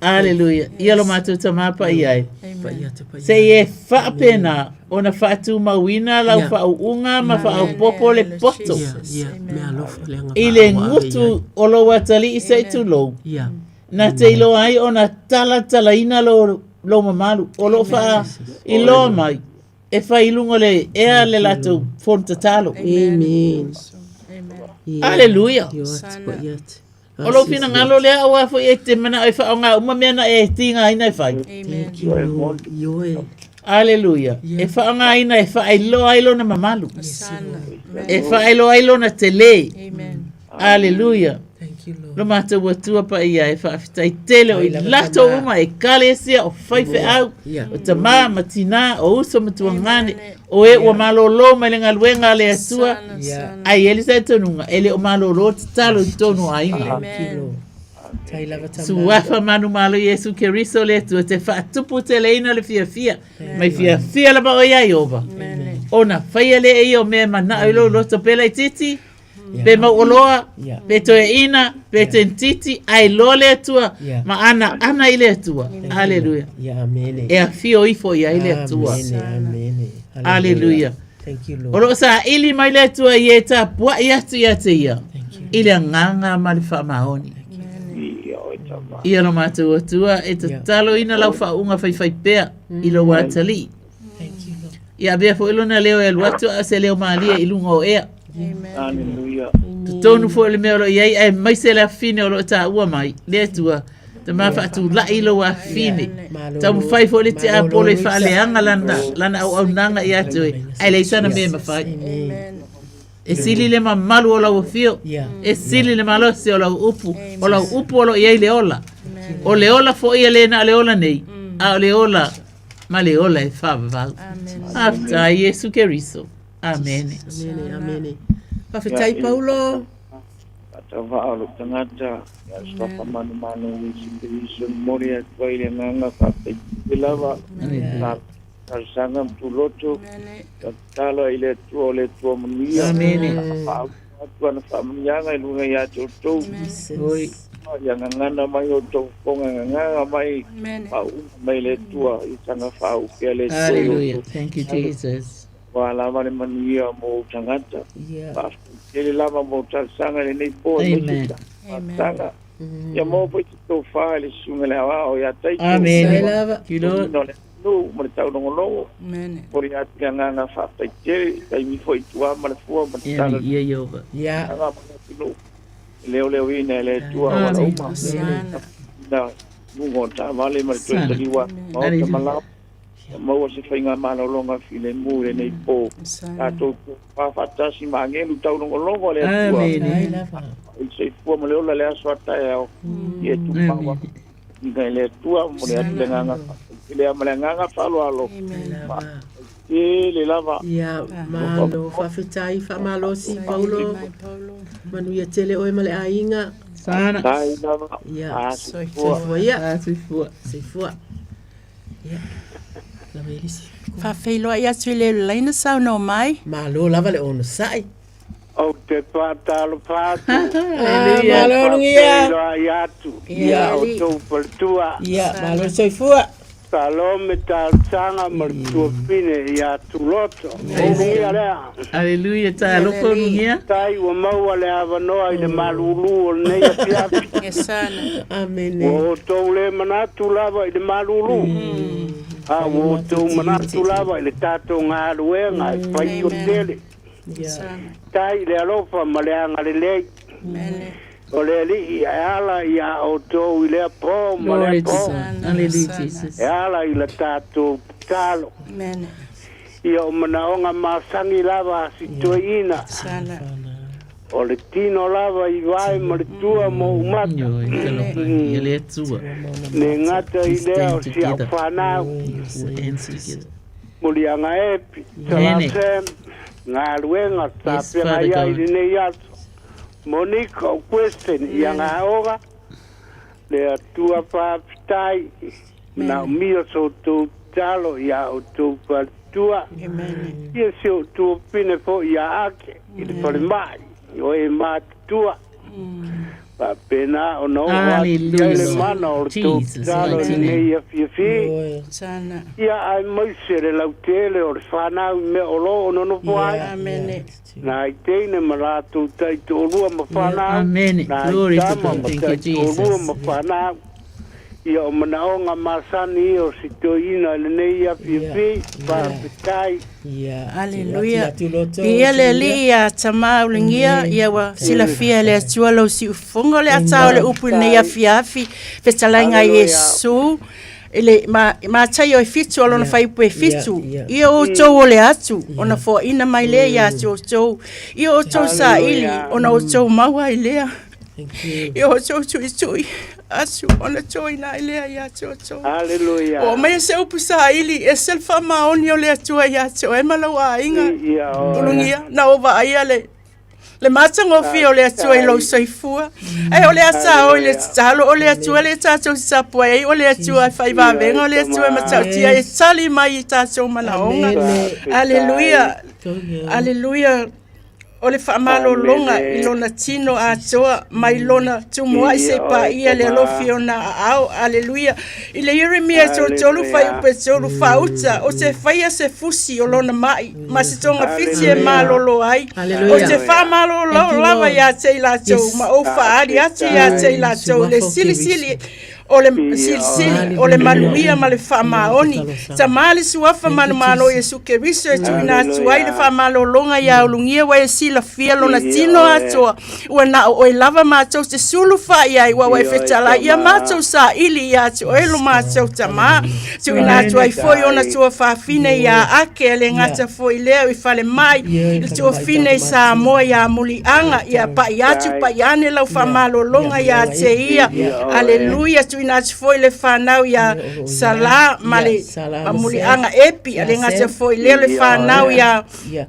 Aleluia. Ia lo matou tamā paia ai. Paia te paia. Se i e faapena ona faatumauina lau faauuga ma faaopoopo le poto Yeah, yeah. Mea alofa le aga i le faaoa ave i gutu ai. o lou atalii se i tulou, Yeah. na te iloa ai ona talatalaina lou, lou mamalu o loo faailoa mai e fai i luga o le ea le latou fono tatalo. Amen. Yeah. Aleluia. Io atu, paia atu. O lou finagalo lea aua foi e te manao e faaaoga uma mea na e tigaina e fai. Thank you, Lord. Ioe. Aleluia. E faaaogaina e faailoa ai lona mamalu. E faailoa ai lona telē. Aleluia. Thank you, Lord. Lo matou Atua paia e faafetai tele o i latou uma ekalesia o faifeau, Yeah. o tamā ma tinā, o uso ma tuagane, o e ua malōlō mai le galuega a le Atua, Yeah. ae i ai le talitonuga, e le o malōlō tatalo i totonu o aiga. Thank you, Lord. Tai lava tamā. Suafa manumalo Iesu Keriso le Atua te faatupu teleina le fiafia, mai fiafia lava o ia Ieova. Ona faia lea e ia o mea e manao i lou loto pe laitiiti, pe mauoloa, Yeah. pe toeaina, pe tenititi, ae iloa le Atua, Yeah. ma ana ana i le Atua. Aleluia. Yeah, amene. E afio ifo i ai le Atua. Amene, amene. Aleluia. Thank you, O Lord. loo saili mai le Atua i e tapuai atu ia te ia, i le agaga ma le faamaoni. Ia oe tama. Ia lo matou Atua e tataloina lau faauuga faifaipea i lou atalii. Thank you, Lord. Ia avea foi lona leo e alu atu a o se leo malie i luga o ea. Hallelujah. Totonu foi o le mea o loo i ai aemaise le afafine o loo taua mai le Atua tamā faatula'i i lou afafine. Taumafai foi le tiapolo e faaleaga lana lana auaunaga ia te oe ae leai sana mea e mafai. E sili le mamalu o lau afio, e sili le malosi o lau upu, o lau upu o loo i ai le ola. O le ola foi e lē na o le ola nei, a o le ola ma le ola e faavavau. Faafetai Iesu Keriso. Amene. Amene, amene. Faafetai Paulo. Faatauva'a o lou tagata ia suafa manumanu o Iesu Keriso e momoli atu ai le agaga faafetaitele lava sa talosaga ma tuloto tatalo ai le Atua o le Atua manuia Amene. Faauu atu ana faamanuiaga i luga iā te outou Oi. ia gagana mai outou fofoga gagaga mai faauuga mai le Atua i saga faauu pea le Atua i Hallelujah. outou Thank you, Jesus. Ua lava le manuia mo ou tagata. Yeah. Faafetaitele lava mo talosaga i lenei po Amen. Talosaga. Ia maua foi te tofā i le susuga i le aoao ia Taito. Amene. Sai lava. Thank you, Lord. O le atunuu ma le taulogologo. Momoli atu le agaga faafetaitele i taimi foi i tua ma le fua ma le Ia tala ia Ieova. Yeah. aga ma le atunuu. E leoleoina e le Atua auala uma. Na luga o taavale ma le toe Sana. taliua maota Hallelujah. ma lao. Ia maua se faiga malologa filemu i lenei po. Tatou faafaatasi ma agelu taulogologo a le Atua. Tai Amene. lava. I le soifua ma le ola le aso a taeao. Ia tumau ina i le Atua mo le atu le agaga faafetaitele ma le agaga faaaloalo. Tele lava. Ia, malo faafetai faamalosi Paulo. Manuia tele oe ma le aiga. Sana. Tai lava. Ia. Ah, soifua. Soifua ia. Ah, soifua. Soifua. Ia. Lava Elisi. Faafeiloai atu i le laina saunoa mai. Malo lava le onosai. Ou te faatalofa atu. Ah, malo lugia. Faafeiloai atu. Ia. Ia outou faletua. Ia, malo le soifua. Talo me talosaga ma le tuafine ia Tuloto. O lugia lea. Hallelujah. Talofa lugia. Tai ua maua le avanoa i le malulu o lenei afiafi. Amene. Ua outou le manatu lava i le malulu. A ua outou manatu lava i le tatou galuega e faitio tele. Ia. Tai i le alofa ma le agalelei. O le Alii e ala iā outou i lea pō ma lea Glory to pō. God. Hallelujah, Jesus. E ala i la tatou tatalo. Amen. Ia o manaoga masani lava a si toeaina. O le tino lava i vae ma le tua ma ou mata. Ia le Atua. Le gata i We lea stand o si au together. fanau. We stand together. Muliaga Epi, Sala Amen. Sam, galuega Yes, sa Father feagai ai God. lenei aso. Monica o Question ia gaoga, le Atua faafetai, manaomia so outou tatalo iā outou faletua. Ia si ou tuafine foʻi iā Ake i le falemai, o e matutua. Faapena ona oo atu i ai le Hallelujah. mana o le tou Jesus, tatalo i mighty name. lenei afiafi. Ia aemaise le lautele o le fanau i mea o loo o nonofo ai. Amen. Na i teine ma latou taitoalua ma fanau. Amen. Na i Glory to tama God. ma Thank you, taitoalua Jesus. ma fanau. Ia o manaoga masani ia o si toeaina i lenei afiafi. Faafetai. Aleluia. Ia le alii ia tamā ulagia, ia ua silafia e le Atua lou siufofoga o le a o le upu i lenei afiafi, fetalaiga a Iesu, i le ma, Mataio e fitu o lona fuaiupu e fitu, ia outou o le atu, ona foaina mai lea ia te outou, ia outou saili, ona outou maua ai lea. Ia outou tuitui atu, ona toina ai lea ia te outou. Hallelujah. Oo mai se upu saili, e se le faamaoni o le Atua ia te oe ma lau aiga. Ia oe. Ulugia, na ou vaaia le le matagofie o le Atua i lou soifua. Ae o le a sa o i le tatalo, o le Atua le tatou tapuai ai, o le Atua e fai vavega, o le Atua e matautia e tali mai i tatou manaoga. Aleluia. Aleluia. O le faamalologa i lona tino atoa mai lona tumuai se i paia le alofi o na aao. Aleluia. I le Ieremia 33 fuaiupu e 3 faauta, o te faia se fusi o lona mai, ma se togafiti e malolo ai. O te faamalolo lava ia te i latou, ma ou faaali atu ia te i latou le silisili o le silisili o le manuia ma le faamaoni. Tamā le suafa manumalo o Iesu Keriso e tuuina atu ai le faamalologa iā ulugia ua e silafia lona tino atoa. Ua na o oe lava matou te sulu fai ai, ua ua e fetalai ia matou saili ia te oe lo matou tamā. Tuuina atu ai foi ona tuafafine iā Ake, e le gata foi lea i falemai, i le tuafine i Samoa iā Muliaga, ia pa'i atu pa'i ane lau faamalologa iā te ia. Aleluia. Tuuina atu foi le fanau iā Salā ma le ma Muliaga Epi, a le gata foi lea le fanau iā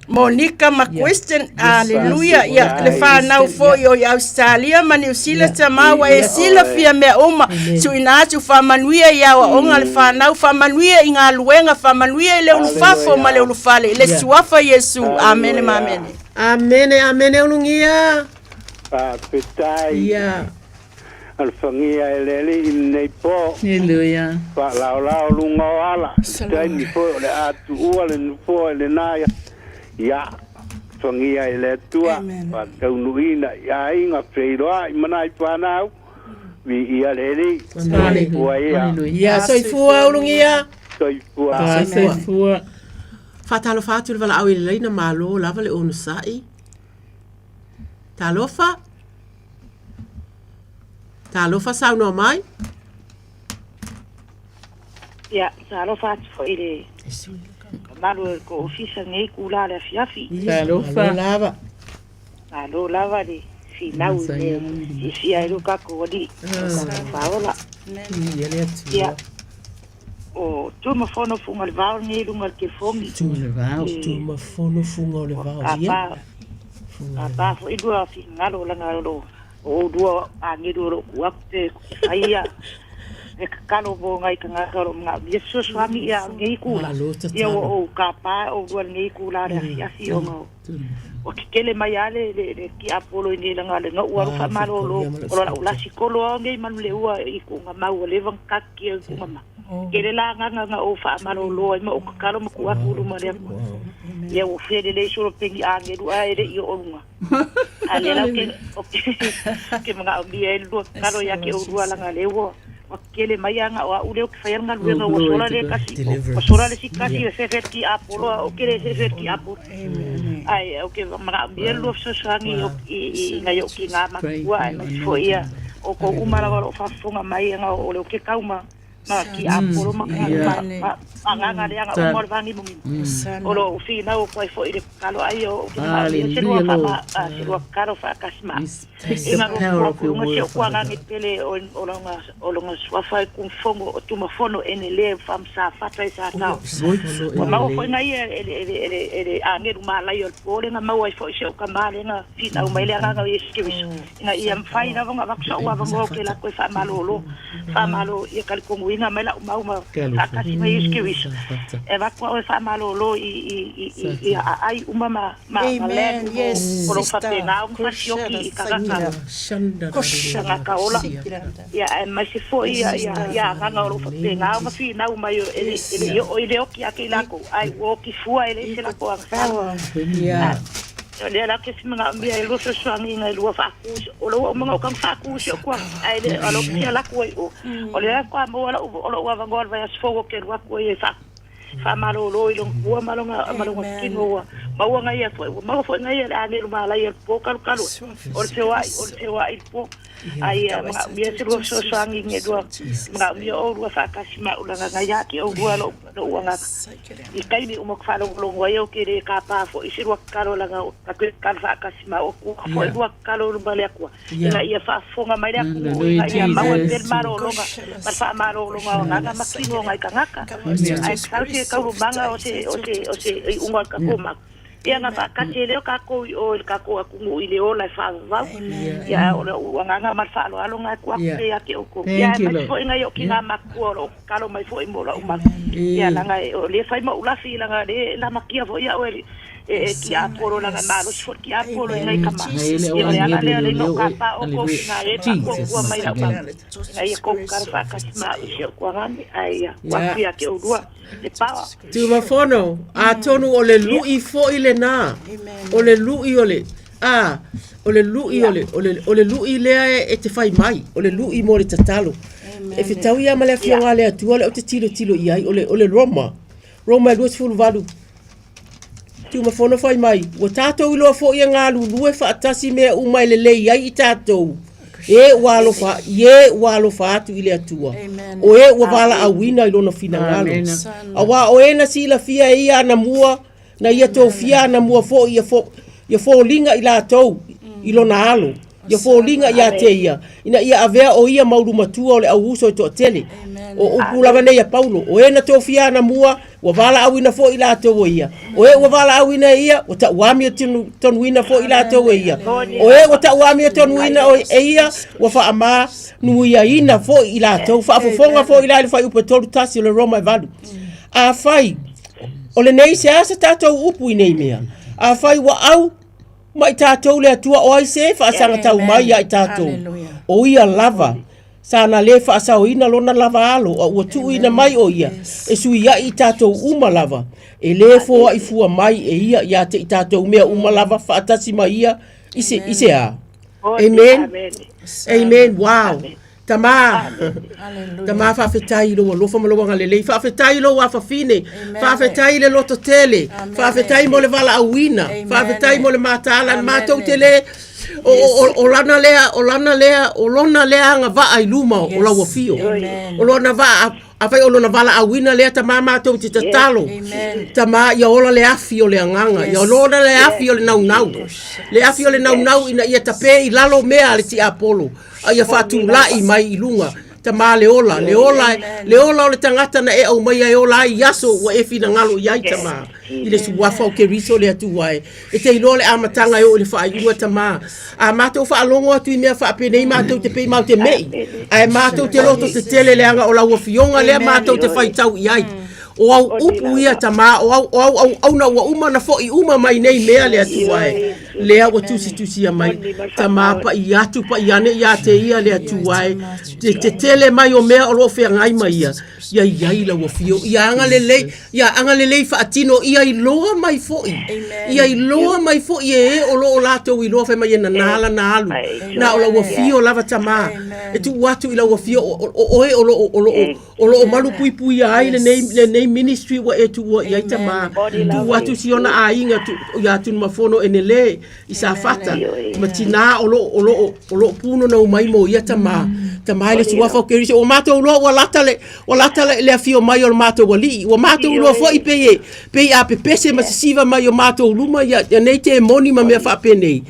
Monica ma Kristen, aleluia. Ia le fanau foi o i Australia ma Niu Sila tamā ua e silafia mea uma. Tuuina atu faamanuia i aoaoga a le fanau, faamanuia i galuega, faamanuia i le ulufafo ma le ulufale, i le suafa Iesu. Amene ma amene. Amene, amene ulugia. Faafetai. Ia. Alofagia e le Alii i lenei po. Hallelujah. Faalaolao luga o ala. I taimi foi o le a tuua le nofoa i lena ia. Alofagia e le Atua. Faataunuuina i aiga feiloai ma nai fanau. Viia le Alii. Soifua ia. Ia, soifua ulugia. Soifua. Soifua. Faatalofa atu i le valaau i le laina malo lava le onosai. Talofa. Talofa saunoa mai. Ia, talofa atu foi i le mamalu o le kou ofisa i lenei itula o le afiafi. Talofa. Malo lava. Malo lava le finau i le fiafia ai lo tatou Alii, lo tatou Faaola. Ia le Atua. Ia, o Tumafono Fuga o le Vao lenei i luga o le telefoni. Vao. Tumafono Fuga o le Vao. Ia. Tapa foi lua finagalo laga o lo o oulua agelu o lo o tuu atu pe fai ia e tatalo mo nai tagata o lo o manaomia fesoasoani ia lenei itula. Ia ua ou tapa oulua i lenei itula o le afiafi ona ua tetele mai lava le le tiapolo i nei laga le ga'u alo faamalolo o lau lasi kolo lava nei Manuleua i tuuga mau ua leva ona tatitia i tuuga mau. Tele la agaga na ou faamalolo ai ma ou tatalo ma tuu atu i luma o le Atua. Ia ua felelei solo peni agelu ae le i oo luga. A o lea la ou te, ou te, ou te manaomia ai le lua tatalo ia te oulua laga o lea ua Ua tele mai aga o a'u lea ou te faia le galuega Oh, ua glory sola to le God. kasi ua Deliverance. sola le isi kasi Yeah. e fefe ki apolo a o ke le fefe ki apolo ai o ke manaʻomia le lua fesoasoani i i i nai o'u kinā Pray matua for ae your maise fo'i ia anointing. o kou uma lava o lo'o faafofoga mai aga o le o ke kau ma ma ki apolo ma ma Yeah. ma agaga leaga uma o le vagimogimo o lo'o finau atu ai fo'i le tatalo ai o ke manaʻomia se lua Hallelujah, faama Lord. se lua tatalo faatasi ma We speak i the ga lua power of your puapuaga si word, o'u Father kuagaga God. pele o o loga o loga suafa e kugufogo o tumafono ene lē faamasafata i sa tao ua maua fo'i gaia e le e le e le e le agelu malaia o le po lega maua ai fo'i si o'u kamā lega finau mai le agaga o Iesu Keriso ina ia mafai lava ona avatu sa'u avanoa ou te latou e faamalōlō faamalō ia talitonuina mai la'u mau ma faatasi ma Iesu Keriso e avatu a'u e faamalōlō i i i i i aai uma ma ma ma land Amen. uma Yes, o lo'o sister. faapena ona fasioki Kushara i tagata sakira. Kushara tagata ola sikiranda. ia aemaise fo'i Yes, ia ia sister. ia agaga o lo'o faapena ona finau mai o e le e Yes. le'i oo i le oki ake i lakou ae ua oki fua e leai You se got lakou agasala power. Yeah. O lea la ke manaʻomia e lua fesoasoaniga e lua faakū o lou a'u manaʻo kaga faakū si o'u kuaga ae le alo ke alu atu ai o o lea faatoā maua la'u o lo'u avanoa le vaiaso fou ou te alu atu ai e faa faamalōlō i lona pua ma lona ma lona tino ua maua gaia fo'i ua maua fo'i gaia le agelu malaia i le po kalukalu ai o le feoa'i o le feoa'i i le po ae ia manaʻomia se lua fesoasoaniga e lua manaʻomia ʻoulua faatasi ma a'u laga gaia ake ʻoulua lo'u lo'u agaga i taimi uma ou te faalogologo ai ou te lē kapā fo'i i se lua tatalo laga tatou te tatalo faatasi ma o'u atu fo'i Yeah. lua tatalo i luma o le Atua Yeah. ina ia faafofoga mai le atunuu Hallelujah, ina ia maua ai pea le Jesus. malōlōga ma le faamalōlōga o agaga ma tino o nai tagata Amen. ae tatau se taualumaga o se o se o se iʻuga o le tatou mau ia na faatasi ai lea o takou i o i le takou atunuu i le ola e faavavau ia ae o lo'u agaga ma le faaaloalo na e tuu atu Yeah. pea ia te ʻoukou ia Thank ae you, maise Lord. fo'i nai o'u Yeah. kinā matutua o lo'o tatalo mai fo'i mo la'u mau ia laga o lea e fai ma ou lafi laga lea e lamatia fo'i a'u e e e tiapolo laga e malosi fo'i le tiapolo i nai tama Ai le ia o o le ala angelu lea le lea leo o oi. kapā ʻoukou Hallelujah. kinā e Jesus. faapuapua mai la'u mau Amen. ina ia kou tatalo faatasi ma a'u i si o'u tuagane ae ia ua Yeah. atu ia te ʻoulua le paoa Tumafono, atonu o le lu'i fo'i lenā. O le lu'i o le, a, o le lu'i o le, o le, o le lu'i lea e, e te fai mai, o le lu'i mo le tatalo. E fetau ia ma le afioga a le Atua lea ou te tilotilo i ai, o le, o le Roma. Roma e 28. Tumafono fai mai, ua tatou iloa fo'i e galulue faatasi mea uma e lelei ai i tatou, e ua alofa, i e ua alofa atu i le Atua, o e ua valaauina i lona finagalo. Amen. Auā o e na silafia e ia anamua, na ia tofia anamua fo'i ia fo, ia foliga i latou i lona alo, ia foliga ia te ia, ina ia avea o ia mau lumatua o le au uso e toatele. O upu lava nei a Paulo, o e na tofia anamua, ua valaauina fo'i latou e ia. O e ua valaauina e ia, ua tauamiotonuina fo'i latou e ia. O e ua tauamiotonuina e ia, ua faamanuiaina fo'i i latou. Faafofoga fo'i la i le fuaiupu e 31 o le Roma e 8. Afai, o lenei se a se tatou upu i nei mea? Afai ua au ma i tatou le Atua, o ai se faasagatau mai ia i tatou? O ia lava sa na lē faasaoina lona lava alo, a ua tuuina mai o ia e suiaʻi i tatou uma lava, e lē foaʻi fua mai e ia iā te i tatou mea uma lava faatasi ma ia i se, i se a? Amen. Amen. Wow. Tamā, Tamā faafetai i lou alofa ma lou agalelei, faafetai i lou afafine, faafetai i le lototele, faafetai mo le valaauina, faafetai mo le mataala, matou te le, o, o, o, o lana lea, o lana lea, o lona lea agavaa i luma o lau afio. O lona vaa, afai o lona valaauina lea Tamā matou te tatalo, Tamā ia ola le afi o le agaga, ia ola le afi o le naunau, le afi o le naunau ina ia tape i lalo mea a le tiapolo. a ia faatula'i mai i luga Tamā le ola, le ola, le ola o le tagata na e aumaia e ola ai i aso ua e finagalo i ai, Tamā, i le suafa o Keriso le Atua e. E te iloa le amataga e oo i le faaiuga, Tamā. A matou faalogo atu i mea faapenei matou te pei matou te me'i, ae matou te loto tetele leaga o lau Afioga lea matou te faitau i ai. O au upu ia tamā, o au, o au auauna ua uma ona foʻi uma mai nei mea le Atua e. Lea ua tusitusia mai, tamā paʻi atu paʻi ane iā te ia le Atua e. Te tetele mai o mea o loo feagai ma ia, ia i ai lau afio, ia agalelei, ia agalelei faatino, ia iloa mai foʻi. Ia iloa mai foʻi e e o loo latou iloa fai mai e nanā lana alu. Na o lau afio lava tamā, e tuu atu i lau afio o, o oe o loo, o loo, o loo malupuipuia ai lenei, lenei ministry ua e tuua i ai tamā. Tuu atu si ona aiga tu, iā Tunumafono Enele i Safata ma tinā o loo, o loo, o loo pūnonou mai mo ia tamā. Tamā i le suafa o Keriso. Ua matou iloa ua lata le, ua lata le, le afio mai o le matou alii. Ua matou iloa foi pei e, pei a pepese ma sisiva mai o matou luma ia, ia nei temoni ma mea faapenei.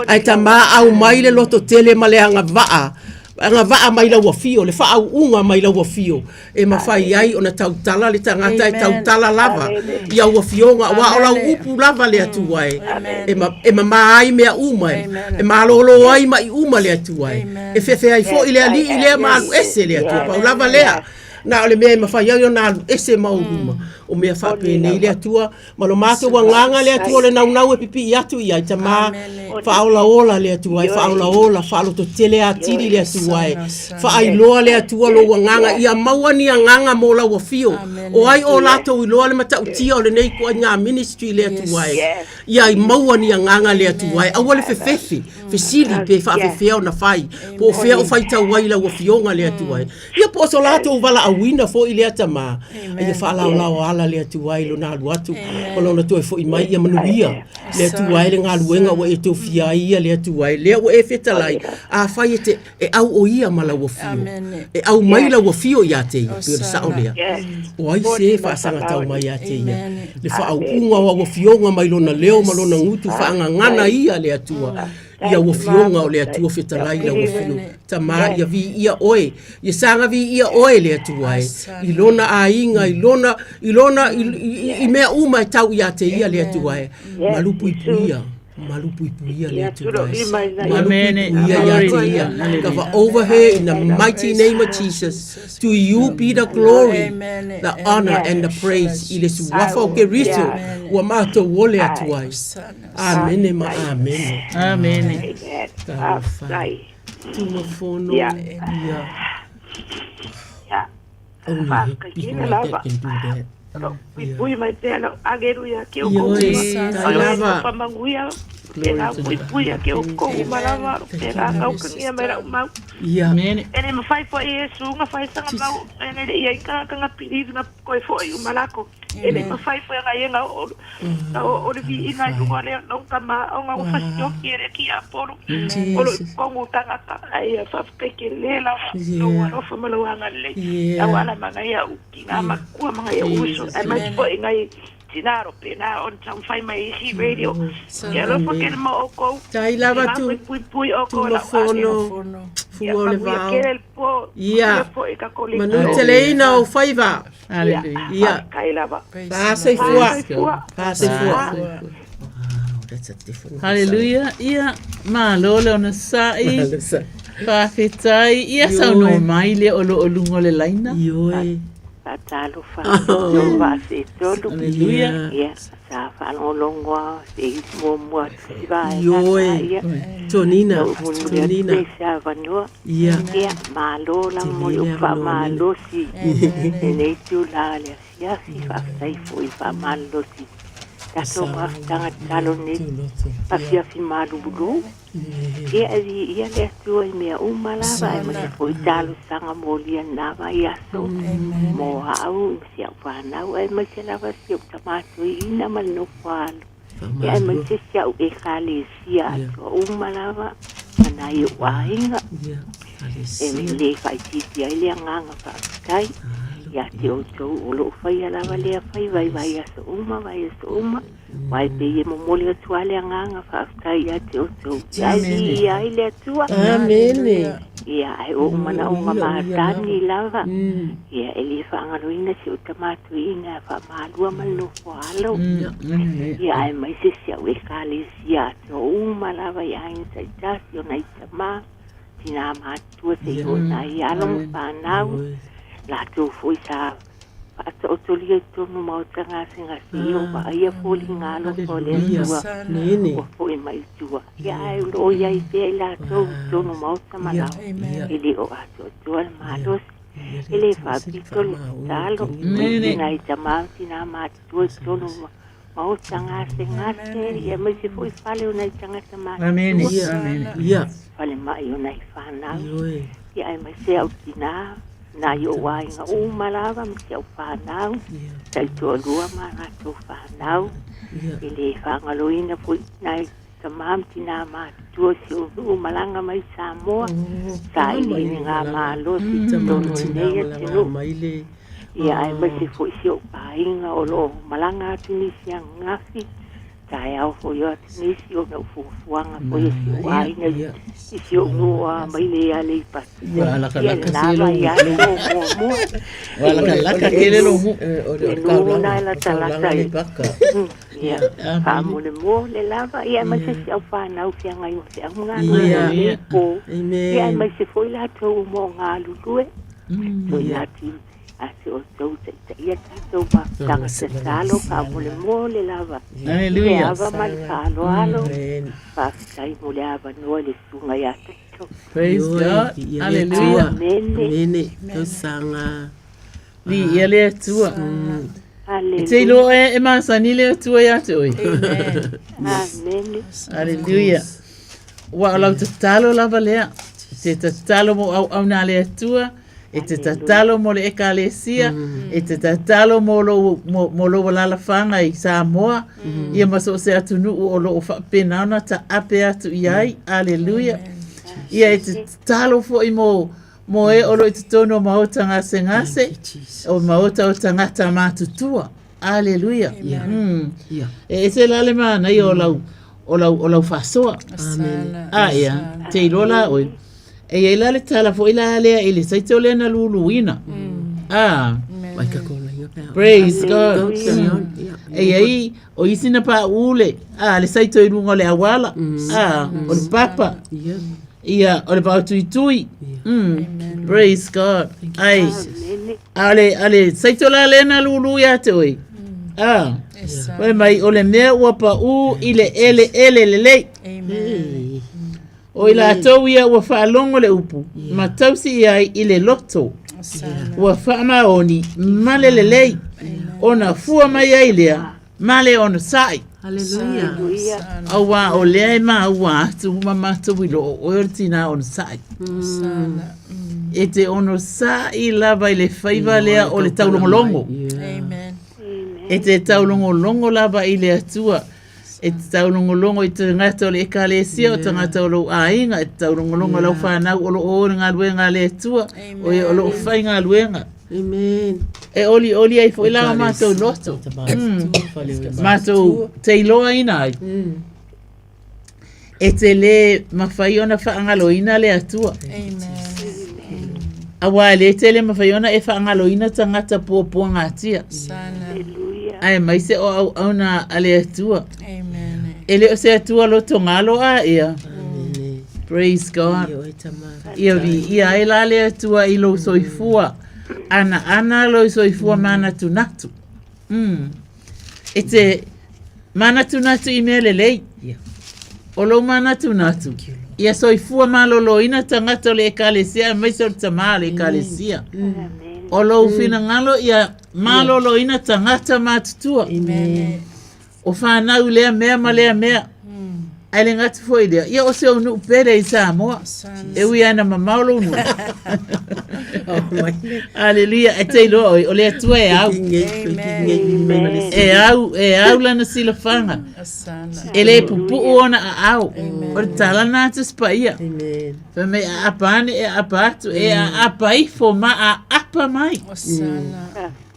Ae tamā aumai le lototele ma le agavaa agavaa mai lau afio, le faauuga mai lau afio, e mafai ai ona tautala le tagata e tautala lava i au afioga, aua o lau upu lava le Atua e, e, ma, e mamā ai mea uma e, e malōlō ai maʻi uma le Atua e, e fefe ai foi le alii lea ma alu ese le Atua, pau lava lea. Na o le mea e mafai ai ona alu ese ma ou luma, o mea faapenei le Atua, Ma lo matou agaga le Atua o le naunau e pipii atu i ai tamā, faaolaola le Atua e, faaolaola, faalototele atili le Atua e, faailoa le Atua lou agaga, ia maua ni agaga mo lau afio, o ai o latou iloa le matautia o lenei ituaiga ministry le Atua e, ia maua ni agaga le Atua e, aua le fefefe, fesili pe faafefea ona fai, po o fea o faitau ai lau afioga le Atua e. Ia po o so latou valaauina foi lea tamā, a ia faalaolao ala le Atua i lona alu atu ma lona toe foi mai, ia manuia le Atua e le galuega ua e tofia ai ia le Atua e lea ua e fetalai, afai e te e au o ia ma lau afio, e au mai lau afio ia te ia, pei o le sao lea. O ai se faasagatau mai ia te ia, le faauuga o au afioga mai lona leo ma lona gutu faagagana ia le Atua. I au afioga o le Atua fetalai lau afio tamā ia viia oe ia saga viia oe le Atua e i lona aiga i lona i lona i mea uma e tau ia te ia le Atua e malupuipuia malupuipuia le Atua e malupuipuia ia te ia cover over her in the mighty name of Jesus to you be the glory the honor and the praise i le suafa o Keriso ua matou o le Atua e. Amene ma amene. Amene. Talofa. Tumafono. Ia. Ia. Ia. Only Faafetai people tele like that lava. can do that. Lo puipui mai pea lau agelu ia te Ioe, oukou tai lava. Faamanuia pena puipui ia te oukou uma lava pena kaukagia mai lau mau. Ia. E le mafai foi e Iesu ona fai sana mau e le ia i tagata na pilivi na koe foi uma lako. E le mafai foi ona ia na o o le viiga i luga o le lou tama ona ua fasitoki e le tiapolo o lo o i totonu o tagata ae ia faafetai tele lava lou alofa ma lou agalelei tauala ma nai au tina matua ma nai au uso aemaise foi nai tina o lo o pena ona taumafai mai i isi radio ia alofa tele mo oukou Tai lava tu puipui oukou e lau Tumafono Ia fua o le manuia vao. tele le po Ia. manuia foi i tatou Manu teleina o faiva. Hallelujah. Ia. Faafetai lava. Faasoifua. Faasoifua. Faasoifua. Wow, that's a different Hallelujah. Ia, malo le onosai. Malo sa. Faafetai. Ia saunoa mai lea o lo o luga o le laina. Ioe. Faatalofa Oh. tou vaasetolu. Hallelujah. Ia, sa faalogologo lava se i muamua atu si vaega Ioe. sa ia. Tonina. Lau mulimuli atu Tonina. pea i se avanoa. Ia. Ia, malo lava mo Tele le le upu avanoa nena. faamalosi lenei itula le asiasi. Faafetai foi i le faamalolosi tatou mafutaga tatalo nei afiafi malulu. Ia, e viia le Atua i mea uma lava, aemaise foi talosaga molia lena vaiaso mo au ma si au fanau, aemaise lava si ou tama toeaina ma le nofo alo. Ia, aemaise si au Ekalesia atoa uma lava ma nai ou aiga. E le faaitiitia ai le agaga faafetai ia te outou o lo o faia lava lea faiva i vaiaso uma, vaiaso uma. Aua e pei e momoli atu lava le agaga faafetai ia te outou. Ia e viia ai le Atua. Amene. Ia, ae o ou manaoga matani lava, ia e le faagaloina si ou tama toeaina e faamalua ma le nofo alo. Ia, aemaise si au Ekalesia atoa uma lava i aiga taitasi o nai tama, tinā matutua seia oo i nai alo ma fanau, latou foi sa Faataotolia i totonu o maota gasegase ia o vaaia foliga alofa o le Haleluia. Atua Amene. ua fo'i mai i tua. Ia ae o loo i ai pea i latou i totonu o maota ma laoa e le o atoatoa le malosi. E le faapito le tatalo i nai tamā ma tinā matutua i totonu o maota gasegase ia aemaise foi fale o nai tagata Amene. matutua. Amene. Ia. Falemai o nai fanau. Ia aemaise au tinā nai ou aiga uma lava ma si au fanau, taitoalua ma latou fanau. E le faagaloina foi nai tamā ma tinā matutua o si ou nuu malaga mai Samoa, sailiiliga malosi i totonu o lenei atunuu. Ia aemaise foi si ou aiga o loo malaga atu nisi ananafi, taeao foi o atu nisi ona o fuafuaga foi a si ou aiga i si ou nuu a mai le Aleipata. Ua alakalaka Ia lena se lou- vaiaso o muamua. Ua alakalaka tele lou nuu. Le nuu na e latalata i. Ia, faamolemole lava, ia aemaise si au fanau feagai ma feau ma galuega i lenei po. Ia aemaise foi latou uma o galulue. Tuuina atu a si outou taitaia tatou mafutaga tatalo faamolemole lava. Hallelujah. Le ava ma le faaaloalo. Faafetai mo le avanoa i le susuga ia Taito. Praise God. Hallelujah. Amene. Amene. Tausaga. Viia le Atua. E te iloa e, e masani le Atua ia te oe. Amene. Hallelujah. Ua o lau tatalo lava lea. Te tatalo mo auauna a le Atua, e te tatalo mo le ekalesia, e te tatalo mo lou, mo, mo lou alalafaga i Samoa, ia ma so o se atunuu o loo faapena ona taape atu i ai. Hallelujah. Ia e te tatalo foi mo mo e o loo i totonu o maota gasegase, o maota o tagata matutua. Aleluia. Mm. E ese la le manaia o lau o lau o lau faasoa. A ia, te iloa la oe. E iai la le tala foi la lea i le saito lea na luluina. A. Praise God. E iai o isi na paʻu le a le saito i luga o le auala. A, o le papa. Ia, o le vaotuitui. Mm. Praise God. Ai. A o le, a le saito la lea na lulu ia te oe. A. Fai mai, o le mea ua paʻu i le eleele lelei. O i latou ia ua faalogo le upu, ma tausi i ai i le loto. Ua faamaoni ma le lelei, ona fua mai ai lea ma le onosai. Hallelujah. Auā o lea e maua atu ma matou i loo o oe o le tinā onosai. E te onosai lava i le faiva lea o le taulogologo. E te taulogologo lava i le Atua. E te taulogologo i tagata o le ekalesia, o tagata o lou aiga, e te taulogologo i lau fanau o lo o o i le galuega a le Atua, o e o lo o faigaluega. Amen. E olioli ai foi la o matou loto. Matou te iloaina ai. E te le mafai ona faagaloina le Atua. Auā e le tele mafai ona e faagaloina tagata puapuagatia. Aemaise o auauna a le Atua. E le o se Atua lotogalo a ia. Praise God. Ia viia ai la le Atua i lou soifua. Anaana lou soifua manatunatu. Mm. E te manatunatu i mea lelei. O lou manatunatu, ia soifua maloloina tagata o le ekalesia aemaise o le tamā o le ekalesia. O lou finagalo ia maloloina tagata matutua. O fanau i lea mea ma lea mea. Ae le gata foi i lea, ia o si ou nuu pele i Samoa. E ui lava ina mamao lou nuu. Aleluia, e te iloa oe, o le Atua e au. E au, e au lana silafaga. E le pupuu ona aao. O le tala lena a Tusi Paia. Fai mai, aapa ane, e aapa atu, e aapa ifo ma aapa mai.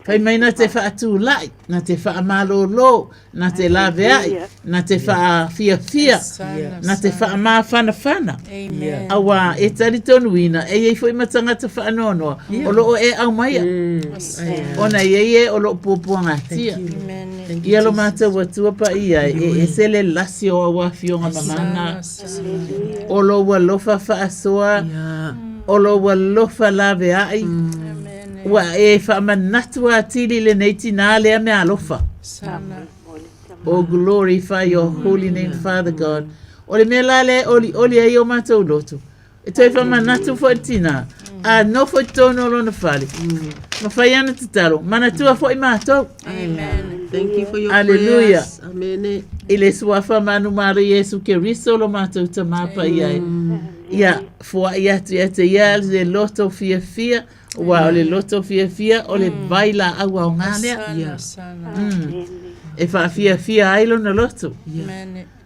Fai mai na te faatulai, na te faamalōlō, na te laveai, na te faafiafia, na te faamafanafana. Auā, e talitonuina, e i ai foi ma tagata faanoanoa o lo o e aumaia, ona e i ai e o lo o puapuagatia. Ia lo matou Atua paia e, e ese le lasi o au afioga mamana, o lou alofa faasoa, o lou alofa laveai. Ua e faamanatu atili i lenei tinā lea meaalofa. Oh, glorify your holy name, Father God. O le mea la lea e olioli ai o matou loto, e toe faamanatu foi le tinā, a nofo i totonu o lona fale, ma fai ana tatalo, manatua foi matou. Amen. Thank you for your Aleluia. prayers. Amene. I le suafa manumalo Iesu Keriso lo matou Tamā Paia e. Ia foai atu ia te ia le loto fiafia, ua o le loto fiafia o le vai laau aoga lea. E faafiafia ai lona loto.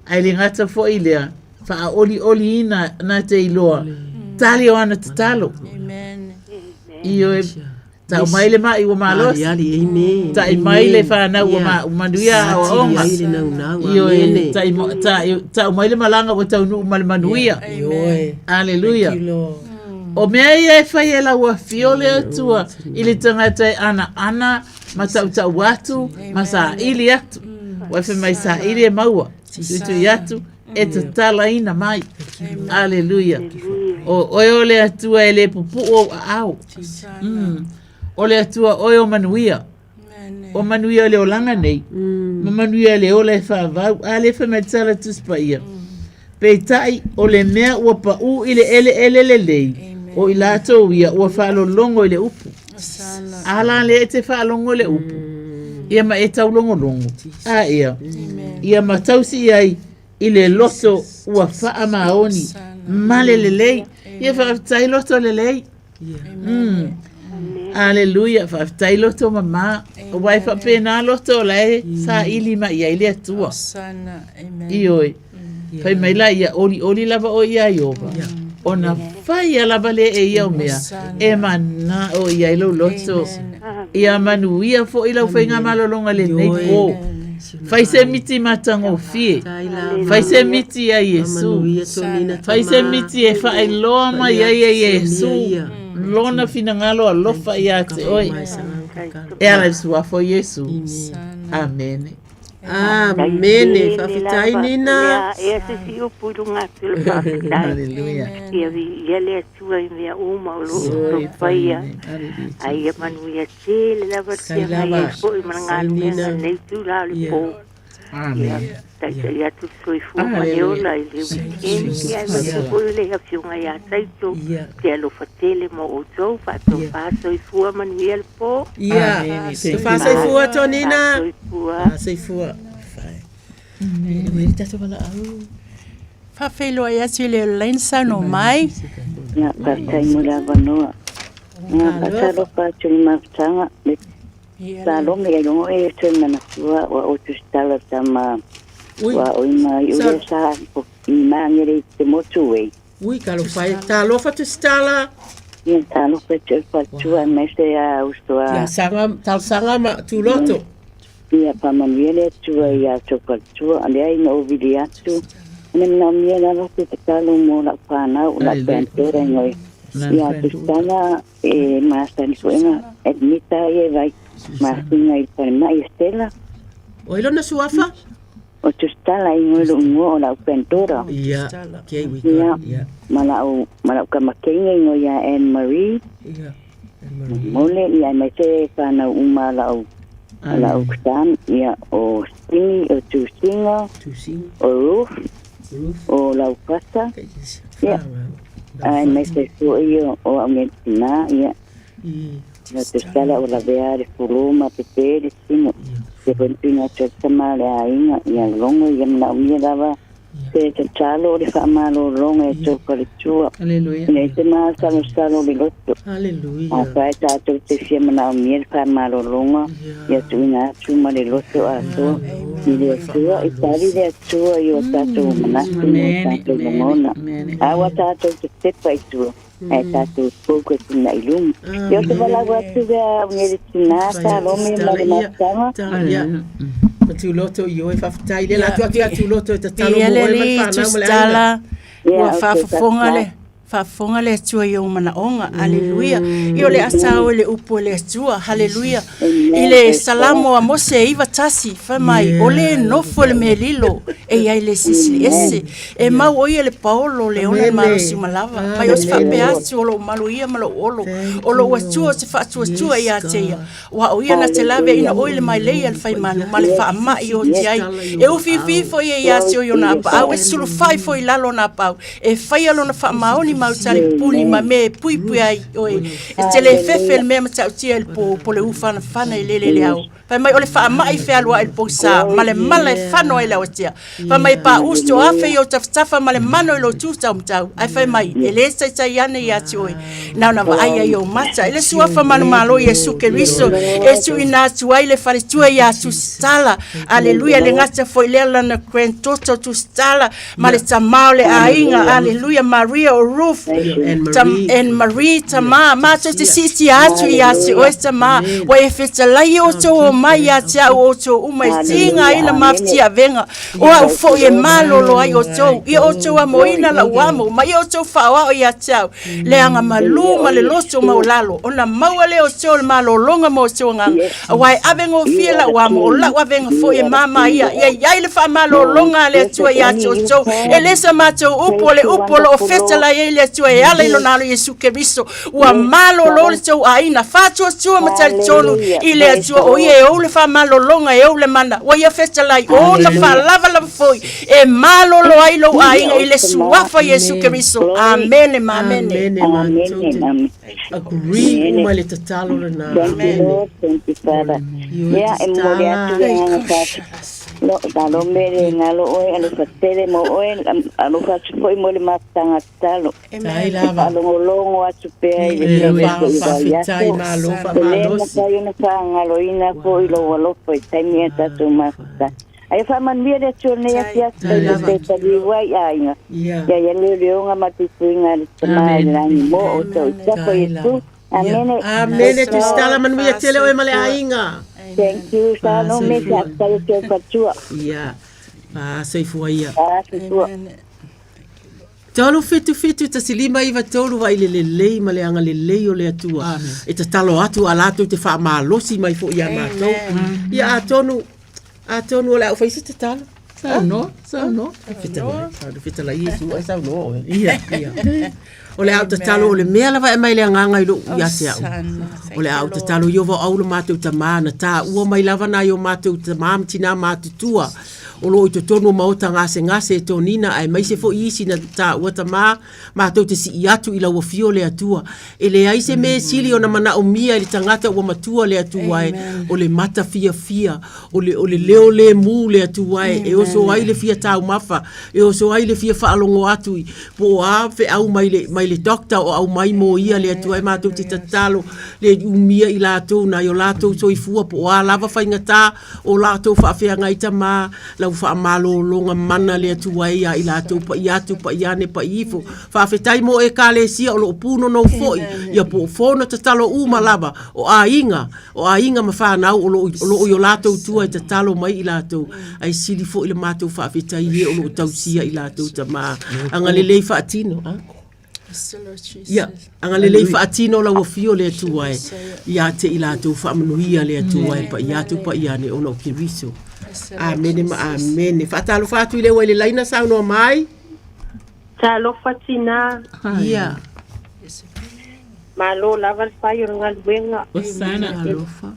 Ae le gata foi i lea, faaolioliina na te iloa, tali o ana tatalo. Ioe, tau mai le mai ua malosi. Tai mai le fanau ua ma, manuia aoaoga. Ioe, tai, tai, tau mai le malaga ua taunuu ma le manuia. Aleluia. O mea ia e fai e lau afio le Atua i le tagata e anaana ma tautau atu ma saili atu. Ua e fai mai saili e maua, tuitui atu e tatalaina mai. Aleluia. O oe o le Atua e le pupuu ou aao. O le Atua oe o manuia. O manuia o le olaga nei, ma manuia o le ola e faavau. A lea fai mai le Tala Tusi Paia. Peitai, o le mea ua paʻū i le ʻeleʻele lelei, o i latou ia ua faalologo i le upu. A la lea e te faalogo i le upu, ia ma e taulogologo, a ia, ia ma tausi i ai i le loto ua faamaoni ma le lelei. Ia faafetai loto lelei. Aleluia, faafetai loto mamā. Aua e faapena loto o la e saili mai i ai le Atua. Ioe. Fai mai la ia, olioli lava oe iā Ieova, ona faia lava lea e ia o mea e manao i ai lou loto. Ia manuia foi lau faigamalologa lenei pō. Fai se miti matagofie. Fai se miti iā Iesu. Fai se miti e faailoa mai ai e Iesu lona finagalo alofa iā te oe. E ala i le suafa o Iesu. Amene. Amene. Faafetai Nina. Ea se isi upu i luga atu o le faafetai. Hallelujah. Ia viia le Atua i mea uma o lo o outou faia. A ia manuia tele lava le feagai ai foi ma le galuega i lenei itula o le po. Ia taitai atu le soifua ma le ola i le weekend, ia aemaise foi le Afioga ia Taito, te alofa tele mo outou, faatofa soifua manuia le po. Ia, tofa soifua Tonina. Soifua. Soifua. Amen. Le tatou valaau. Faafeiloai atu i le Elaine saunoa mai. Ia, faafetai mo le avanoa. Ia, faatalofa atu i le mafutaga, le Salome ai logo e toe manatua ua o tusitala tama ua o ina i ule sa i maangere i te motu e. Ui, talofa e, talofa tusitala. Ia, talofa te fatua mai se a usoa. Ia, sanga, talosaga ma tuloto. Ia, pamanuia le Atua ia tou faletua, lea ina ou vili atu, ina manaomia lava se tatalo mo lau fanau, lau granddaughter ngoi. Ia, tusitala e masani foi ona admit ai e vai masina i le falemai e Stella. O ai lona suafa? O Tusitala i ngoi lou ingoa o lau granddaughter. Ia, okay, we Ia, got it, ia. ma lau, ma lau kamakenge i ngoi ia Anne Marie. Ia, Anne Marie. Mole, ia, aemaise whanau uma lau, lau son, ia, o Stingy, o Tusinga, Tusinga. o Ruth, Ruth. o Laupasa, ia, aemaise foi o au nei tina, ia, ia te sala o lavea le fulu ma pepe le tino, te foi tuina atu ai le tama a le aiga, ia logo, ia manaomia lava se tatalo o le faamalologa e tou faletua, Aleluia. ina ia te masalosalo le loto. Aleluia. Afai tatou te fia manaomia le faamalologa, ia tuuina atu ma le loto atoa i le Atua, i tali le Atua i o tatou manatu ma o tatou lagona. A ua tatou tetepa i tua, ae tatou focus ina i luma. Ia o se valaau atu lea au nei le tina, Salome ma le mafutaga. Ia, ma tuloto i oe, faafetai lea la atu atu ia tuloto e tatalo Viia mo le oe ma le Alii, fanau ma le aiga. Tusitala, ua faafofoga le. Faafofoga le Atua i ou manaoga. Aleluia. Ia o le asa o le upu a le Atua. Haleluia. I le Salamo a Mose e 91, fai mai, o le nofo i le mea lilo, e i ai le sisi ese. E mau o ia le paolo, le ona le malosi uma lava. Mai o se faapea atu o lou malu ia ma lou olo. O lou Atua o se faatuatua ia te ia. Ua o ia na te laveaiina oe i le mailei a le faimanu ma le faamai o te ai. E ufiufi ifo ia ia te oe i ona apaau, e sulufai foi i lalo ona apaau, e faia lona faamaoni ma au talipuni ma mea e puipui ai oe. E te le fefe i le mea matautia i le po, po o le ufanafana i lele i le ao. Fai mai o le faamai fealuai i le poisa, ma le mala e fano ai le aoatea. Fai mai e paʻu se toafe i ou tafatafa ma le mano i lou tu taumatau, ae fai mai, e lē taitai ane iā te oe, na ona vaai ai ou mata. I le suafa manumalo o Iesu Keriso e tuuina atu ai le faletua iā Tusitala, aleluia, le gata foi lea lana granddaughter o Tusitala ma le tamā o le aiga, aleluia, Maria o Ruth and Marie tamā, matou te siitia atu iā te oe tamā, ua e fetalai e outou omai iā te au outou uma e tigaina mafatia avega o au foi e malolo ai outou, ia outou amoina lau amo, ma ia outou faaoao ia te au, le aga malū ma le loto maualalo, ona maua lea o outou o le malologa ma outou agaga, auā e avegofie lau amo, o lau avega foi e māmā ia, ia i ai le faamalologa a le Atua ia te outou, e le sa matou upu, o le upu o lo o fetalai ai le Atua e ala i lona Alo Iesu Keriso, ua malolo le tou aiga, faatuatua ma talitonu i le Atua, o ia e ou le faamalologa, e ou le mana, ua ia fetalai, o ona faalavalava foi e malolo ai lou aiga i le suafa Iesu Keriso. Amene ma amene. Amene, matou te agree uma i le tatalo lena. Thank you, Lord. Thank you, Father. Ia, e momoli atu le agaga faafetai. Lo, malo mele ngalo oe, alofa tele mo oe, alofa atu foi mo le mafutaga tatalo. Tai lava. Faalogologo atu pea i le Ia, foi i faafetai, vaiaso. malo, E le faamalosi. mafai ona faagaloina foi lou alofa i taimi a tatou mafuta. Ae faamanuia le Atua i lenei afiafi Tai lava. pe taliu ai aiga. Ia. Ia ia leoleoga ma puipuiga a le Tama i le lagi mo outou i tafa Tai Iesu. lava. Amene. Amene, Tusitala, manuia tele oe ma le aiga. Thank you, Salome, Soifua. faafetai atu ai fatua. Ia, soifua ia. Soifua. 3 7 7 1 5 9 3 vaai le lelei ma le agalelei o le Atua. E tatalo atu a latou te faamalosi mai foi ia matou. Ia atonu, atonu o le a ou fai se tatalo. Saunoa, saunoa. Fetalai, saunoa, fetalai Iesu ai saunoa oe. Ia, ia. O le a ou tatalo o le mea lava e aumai le agaga i lou ia te au. O le a ou tatalo Ieova o au lo matou tamā na taua mai lava nai o matou tamā ma tinā matutua o lo o i totonu o maota gasegase e tonina aemaise foi isi na taua tamā matou te sii atu i lau afio le Atua. E leai se mea e sili ona manaomia e le tagata ua matua le Atua e o le mata fiafia o le, o le leo lemu le Atua e, e oso ai le fia taumafa, e oso ai le fia faalogo atu i, po o a feau mai le, mai le doctor o aumai mo ia le Atua e matou te tatalo le umia i latou nai o latou soifua po o a lava faigata o latou faafeagai tamā lau faamalologa mana le Atua e ia i latou paia atu paia ane paia ifo. Faafetai mo Ekalesia o lo o pūnonou foi ia po o fono tatalo uma lava o aiga O aiga ma fanau o lo o lo o i o latou tua e tatalo mai i latou, ae sili foi le matou faafetai i e o lo o tausia i latou tamā. Agalelei faatino, a? Ia, agalelei faatino lau afio le Atua e, ia te i latou faamanuia le Atua e paia atu paia ane ona o Keriso. Amene ma amene. Faatalofa atu i le ua i le laina saunoa mai. Talofa tinā. Ia. Malo lava le fai o le galuega. Hosana. Alofa.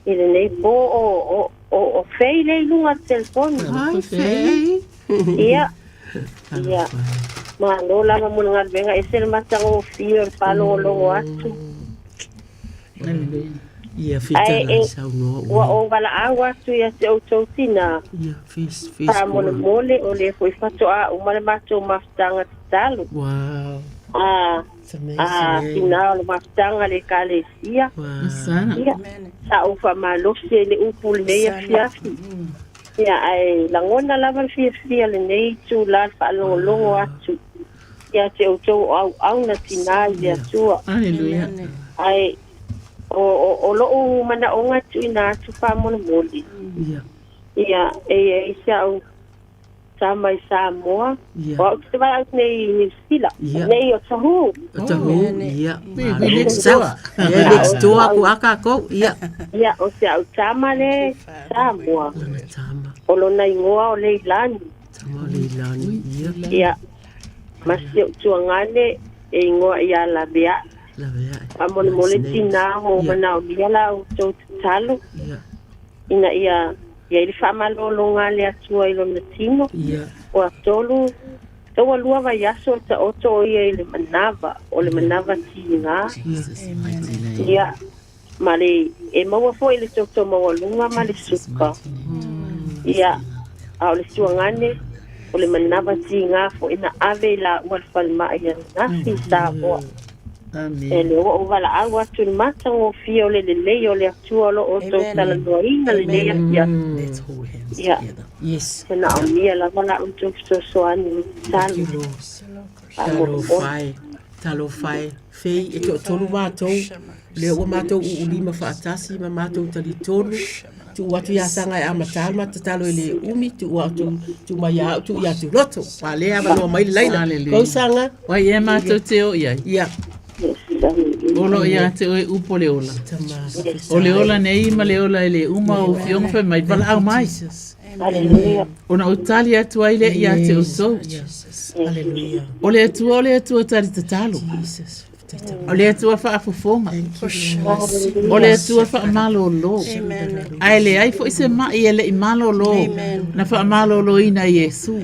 I lenei po o, o, o, o Fei lea i luga o le telefoni. Hi, Fei. Ia. Ia. Malo lava mo le galuega. Ese le matagofie o le faalogologo atu. Ia Ae fitala e, saunoa ua ua. ou valaau atu ia te outou tinā. Ia, face, face. Faamolemole o lea foi faatoa uma le matou mafutaga tatalo. Wow. A, It's amazing. a eh? tinā o le mafutaga le ekalesia. Wow. Ia, sa ou faamalosi ai le upu lenei afiafi. Ia, ae lagona lava le fiafia lenei itulā le faalogologo atu ia te outou o auauna tinā i le Atua. Hallelujah. Ae o, o, o lou manaoga tuuina atu faamolemole. Ia. Ia, e i ai si au tama i Samoa. Ia. O au te valaau nei i Niu Sila. Ia. Nei o Tahu. O Tahu, ia. We Next door. Ia, next door aku a kākou. Ia. Ia, o se au tama le Samoa. O lona igoa o Leilani. Tama o Leilani. Ia. Ia. Ma si ou tuagane e igoa ia Lavea'i. Lavea'i. Faamolemole tinā o manaomia la outou tatalo. Ina ia i ai le faamalologa a le Atua i lona tino. Ia. Ua tolu ua lua vaiaso o taoto o ia i le manava, o le manava tigā. Ia, ma le e maua foi le toto maualuga ma le suka. Ia, a o le suagane, o le manava tigā foi na ave i laua i le falemai ananafi i Samoa. E le ua ou valaau atu i le matagofie o le lelei o le Atua o lo o outou talanoaina lenei afiafi. Ia, manaomia lava la outou fesoasoani i le tatalo. Talofa e, talofa e, fei e toatolu matou, lea ua matou uulima faatasi ma matou talitonu, tuu atu ia Saga e amata le matou tatalo e le umi, tuu atu, tuu mai ia au, tuu ia Tuloto. Ua lea avanoa mai le laina. Hallelujah. Kou Saga. Wai e mātou te o iai. Ia. O lo ia te oe upo le ola. O le ola nei ma le ola e le uma o fionga whai mai, wala au mai. Hallelujah. Ona o tali atu ai le ia te outou. Hallelujah. O le Atua, o le Atua tali tatalo. O le Atua faafofoga. O le Atua faamalolo. Ae leai foi se mai e le'i malolo na faamaloloina e Iesu.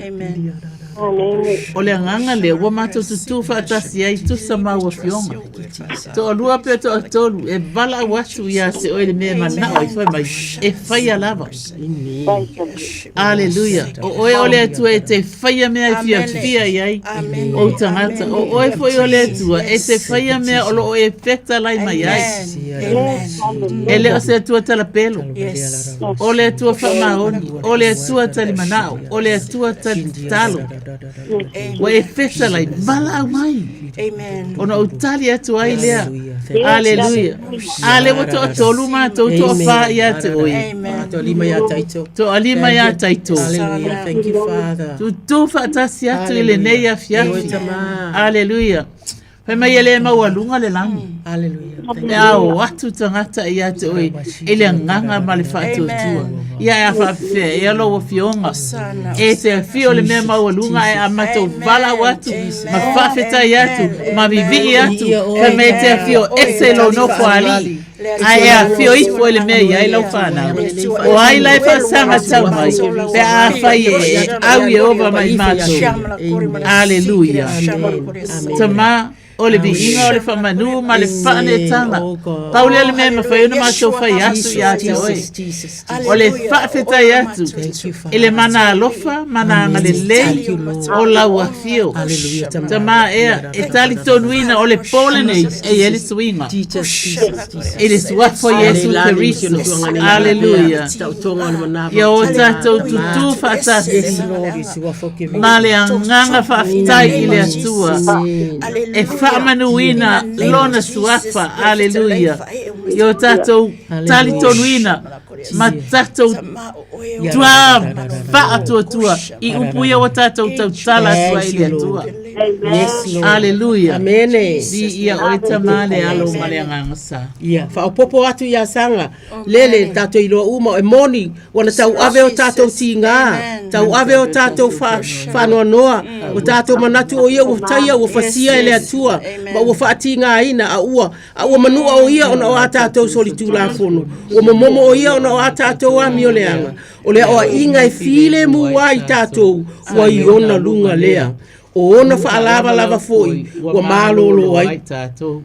O le agaga lea ua matou tutū faatasi ai tusa ma ua afioga. Toalua pe toatolu e valaau atu ia te oe le mea e manao ai fai mai e faia lava. Aleluia. O oe o le Atua e te faia mea e fiafia i ai ou tagata. O oe foi o le Atua e te faia mea o lo o e fetalai mai ai. E le o se Atua talapelo. O le Atua faamaoni. O le Atua talimanao. O le Atua talitatalo. Ua e fetalai, valaau mai. Ona ou tali atu ai lea. Aleluia. A le ua toatolu matou toafa ia te oe. Toalima ia Taito. Toalima ia Taito. Hallelujah. Thank you, Father. Tutū faatasi atu i lenei afiafi. Aleluia. Fai mai e le maualuga le lagi. Hallelujah. E ao atu tagata ia te oe i le agaga ma le faatuatua. Ia e a faafefea ea lou afioga. E te afio le mea maualuga ae a matou valaau atu ma faafetai atu ma vivii atu. Fai mai e te afio ese i lou nofo alii ae e afio ifo i le mea i ai lau fanau. O ai la e faasaga tau mai pe a fai e au Ieova mai matou. Aleluia. Tama, o le viiga o le faamanu ma le faaneetaga. Pau lea le mea e mafai ona matou fai atu ia te oe. O le faafetai atu i le mana alofa ma na agalelei o lau afio. Tama ea, e talitonuina o le po lenei e i ai le suiga. I le suafa o Iesu Keriso. Aleluia. Ia o tatou tutū faatasi ma le agaga faafetai i le Atua e faamanuina lona suafa. Aleluia. Ia o tatou talitonuina ma tatou tuā faatuatua i upu ia ua tatou tautala atu ai i le Atua. Aleluia. Amene. Viia oe Tama le Alo ma le Agaga Sa. Ia, faaopoopo atu ia Saga, lele tatou iloa uma e moni ua na tauave o tatou tigā, tauave o tatou faanoanoa, o tatou manatu o ia ua taia ua fasia e le Atua ma ua faatigāina a ua a ua manua o ia ona o a tatou solitulafono, ua momomo o ia ona o a tatou amioleaga, o le aoaiga e filemu ai tatou ua i ona luga lea. O ona faalavalava foi ua malolo ai.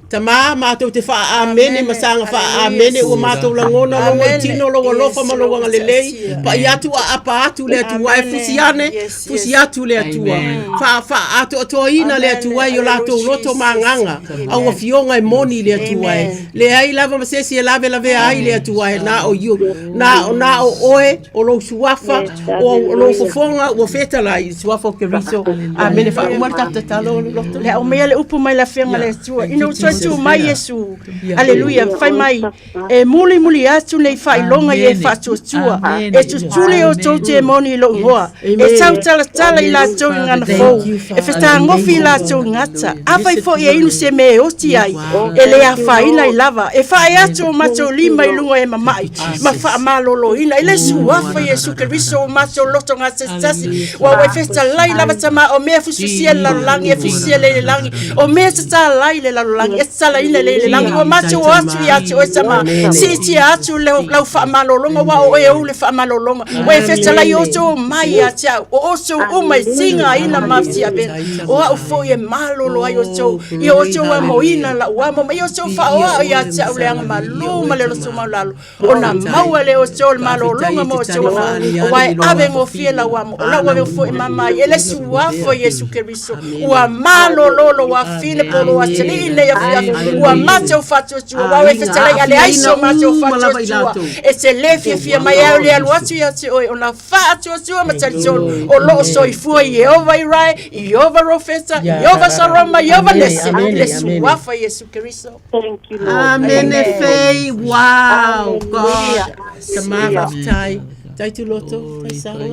Tamā, matou te faa-Amene ma saga faa-Amene ua matou lagona lou autino, lou alofa ma lou agalelei, pai atu aapa atu le Atua e fusi ane, fusi atu le Atua. Faa, faaatoatoaina le Atua i o latou loto ma agaga, au afioga e moni le Atua e. Leai lava ma se isi e lavelavea ai le Atua e, na o iu, na o, na o oe, o lou suafa, o, o lou fofoga ua fetalai i le suafa o Keriso. Amene. Faauma le tatou tatalo le loto. Le aumaia le upu mai le afioga le Atua. Ina ua toe tu mai Iesu. Aleluia. Fai mai e mulimuli atu nei faailoga i e faatuatua. E tutuli outou temoni i lou igoa. E tautalatala i latou i gana fou. E fetagofi i latou i gata. Afai foi e inu se mea e oti ai, e le afaina ai lava. E faae atu o matou lima i luga e mama'i ma faamaloloina i le suafa Iesu Keriso o matou loto gatasitasi. Ua ua e fetalai lava tama o mea fususia i le lalolagi e fususia le i le lagi o mea tatala ai le lalolagi e tatalaina le i le lagi. Ua matou o atu ia te oe tama, siitia atu lau faamalologa ua o oe ou le faamalologa. Ua e fetalai outou o mai ia te au, o outou uma e tigaina ma tiavena. O au foi e malolo ai outou, ia outou amoina lau amo, ma ia outou faaoao ia te au le agamalu ma le loto maualalo, ona maua lea o outou le malologa ma outou afa, aua e ave gofie lau amo, o lau ave foi e mama ai, e le suafa o Iesu Keriso, ua malolo lou afine po o lou atalii nei afiafi, ua matou faatuatua, aua e fetalai a leai so matou faatuatua, e te le fiafia mai ai o le alu atu ia te oe, ona faatuatua ma talitonu o lo o soifua Ieova i Rae, Ieova Rofeta, Ieova Saroma, Ieova Nese, le suafa Iesu Keriso. Thank you, Lord. Amene Fei. Wow, God. Tama faafetai. Tai tuloto, tai saga.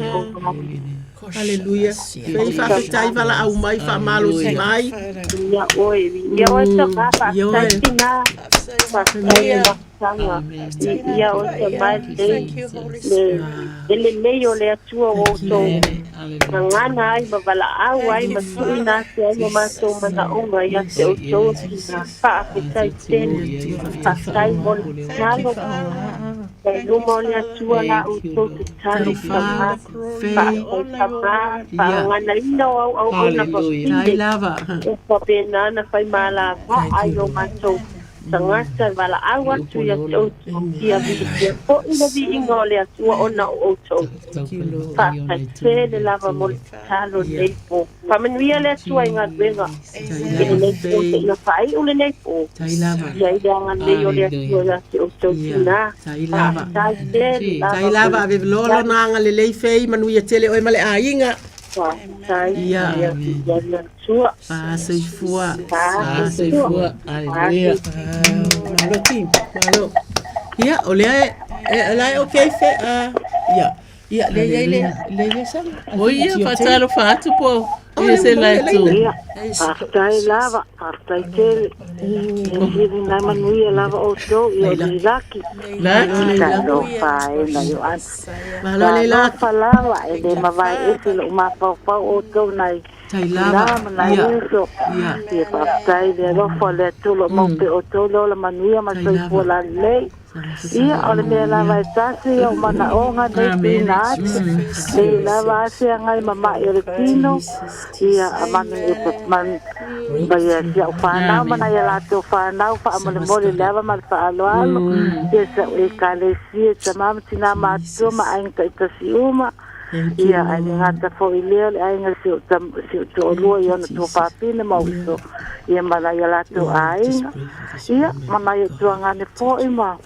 Hallelujah. Fei faafetai valaau mai, faamalosi mai. Ia oe, ia oe tama, faafetai tina. Faafetai mafutaga. Ia oe tama lelei. Le le lelei o le Atua ua outou gagana ai ma valaau ai ma tuuina atu ai o matou manaoga ia te outou tina. Faafetai tele. Faafetai mo le tatalo. Mai luma o le Atua la outou tatalo tama. Faafetai tama. Faagaganaina o au auauna fafine. E faapena ona faimalava ai o matou tagata e valaau atu ia te outou, ia vilifia foi le viiga o le Atua ona o outou. Faafetai tele lava mo le tatalo i lenei po. Faamanuia le Atua i galuega i lenei po seia faaiu lenei po. Ia i le agalelei o le Atua ia te outou tina. Faafetai tele lava. Tai lava ave loa lona agalelei Fei, manuia tele oe ma le aiga. Faafetai. Ia. Ia le Atua. Soifua. Soifua. Aleluia. Malo team. Malo. Ia, o lea e, la e okay fe, ia. Ia, lea iai le, lea iai sana. O ia, faatalofa atu po. Ia se la tu. Faafetai lava, faafetai tele. Sili nai manuia lava outou, ia o laki. Laki. Talofa e na Ioane. Malo le laki. Talofa lava, e le mavae ese lou mafaufau outou nai Tai lava. tina ma nai uso. Ia faafetai le alofa o le Atua o lo o mau pea outou le ola manuia ma le soifua lalelei. Ia, o le mea lava e tasi ia o manaoga nei tuuina atu, nei lava a se agai mama'i o le tino, ia, a manu e man, ma ia si au whanau ma nai a latou whanau faamolemole le ava ma le faaaloalo, ia sa o ekalesia, tama ma tinā matutua ma aiga taitasi uma, ia, ae le gata foi i lea o le aiga si o tam, si o toalua i ona tuafafine ma uso, ia ma nai a latou aiga, ia, ma nai o tuagane foi ma,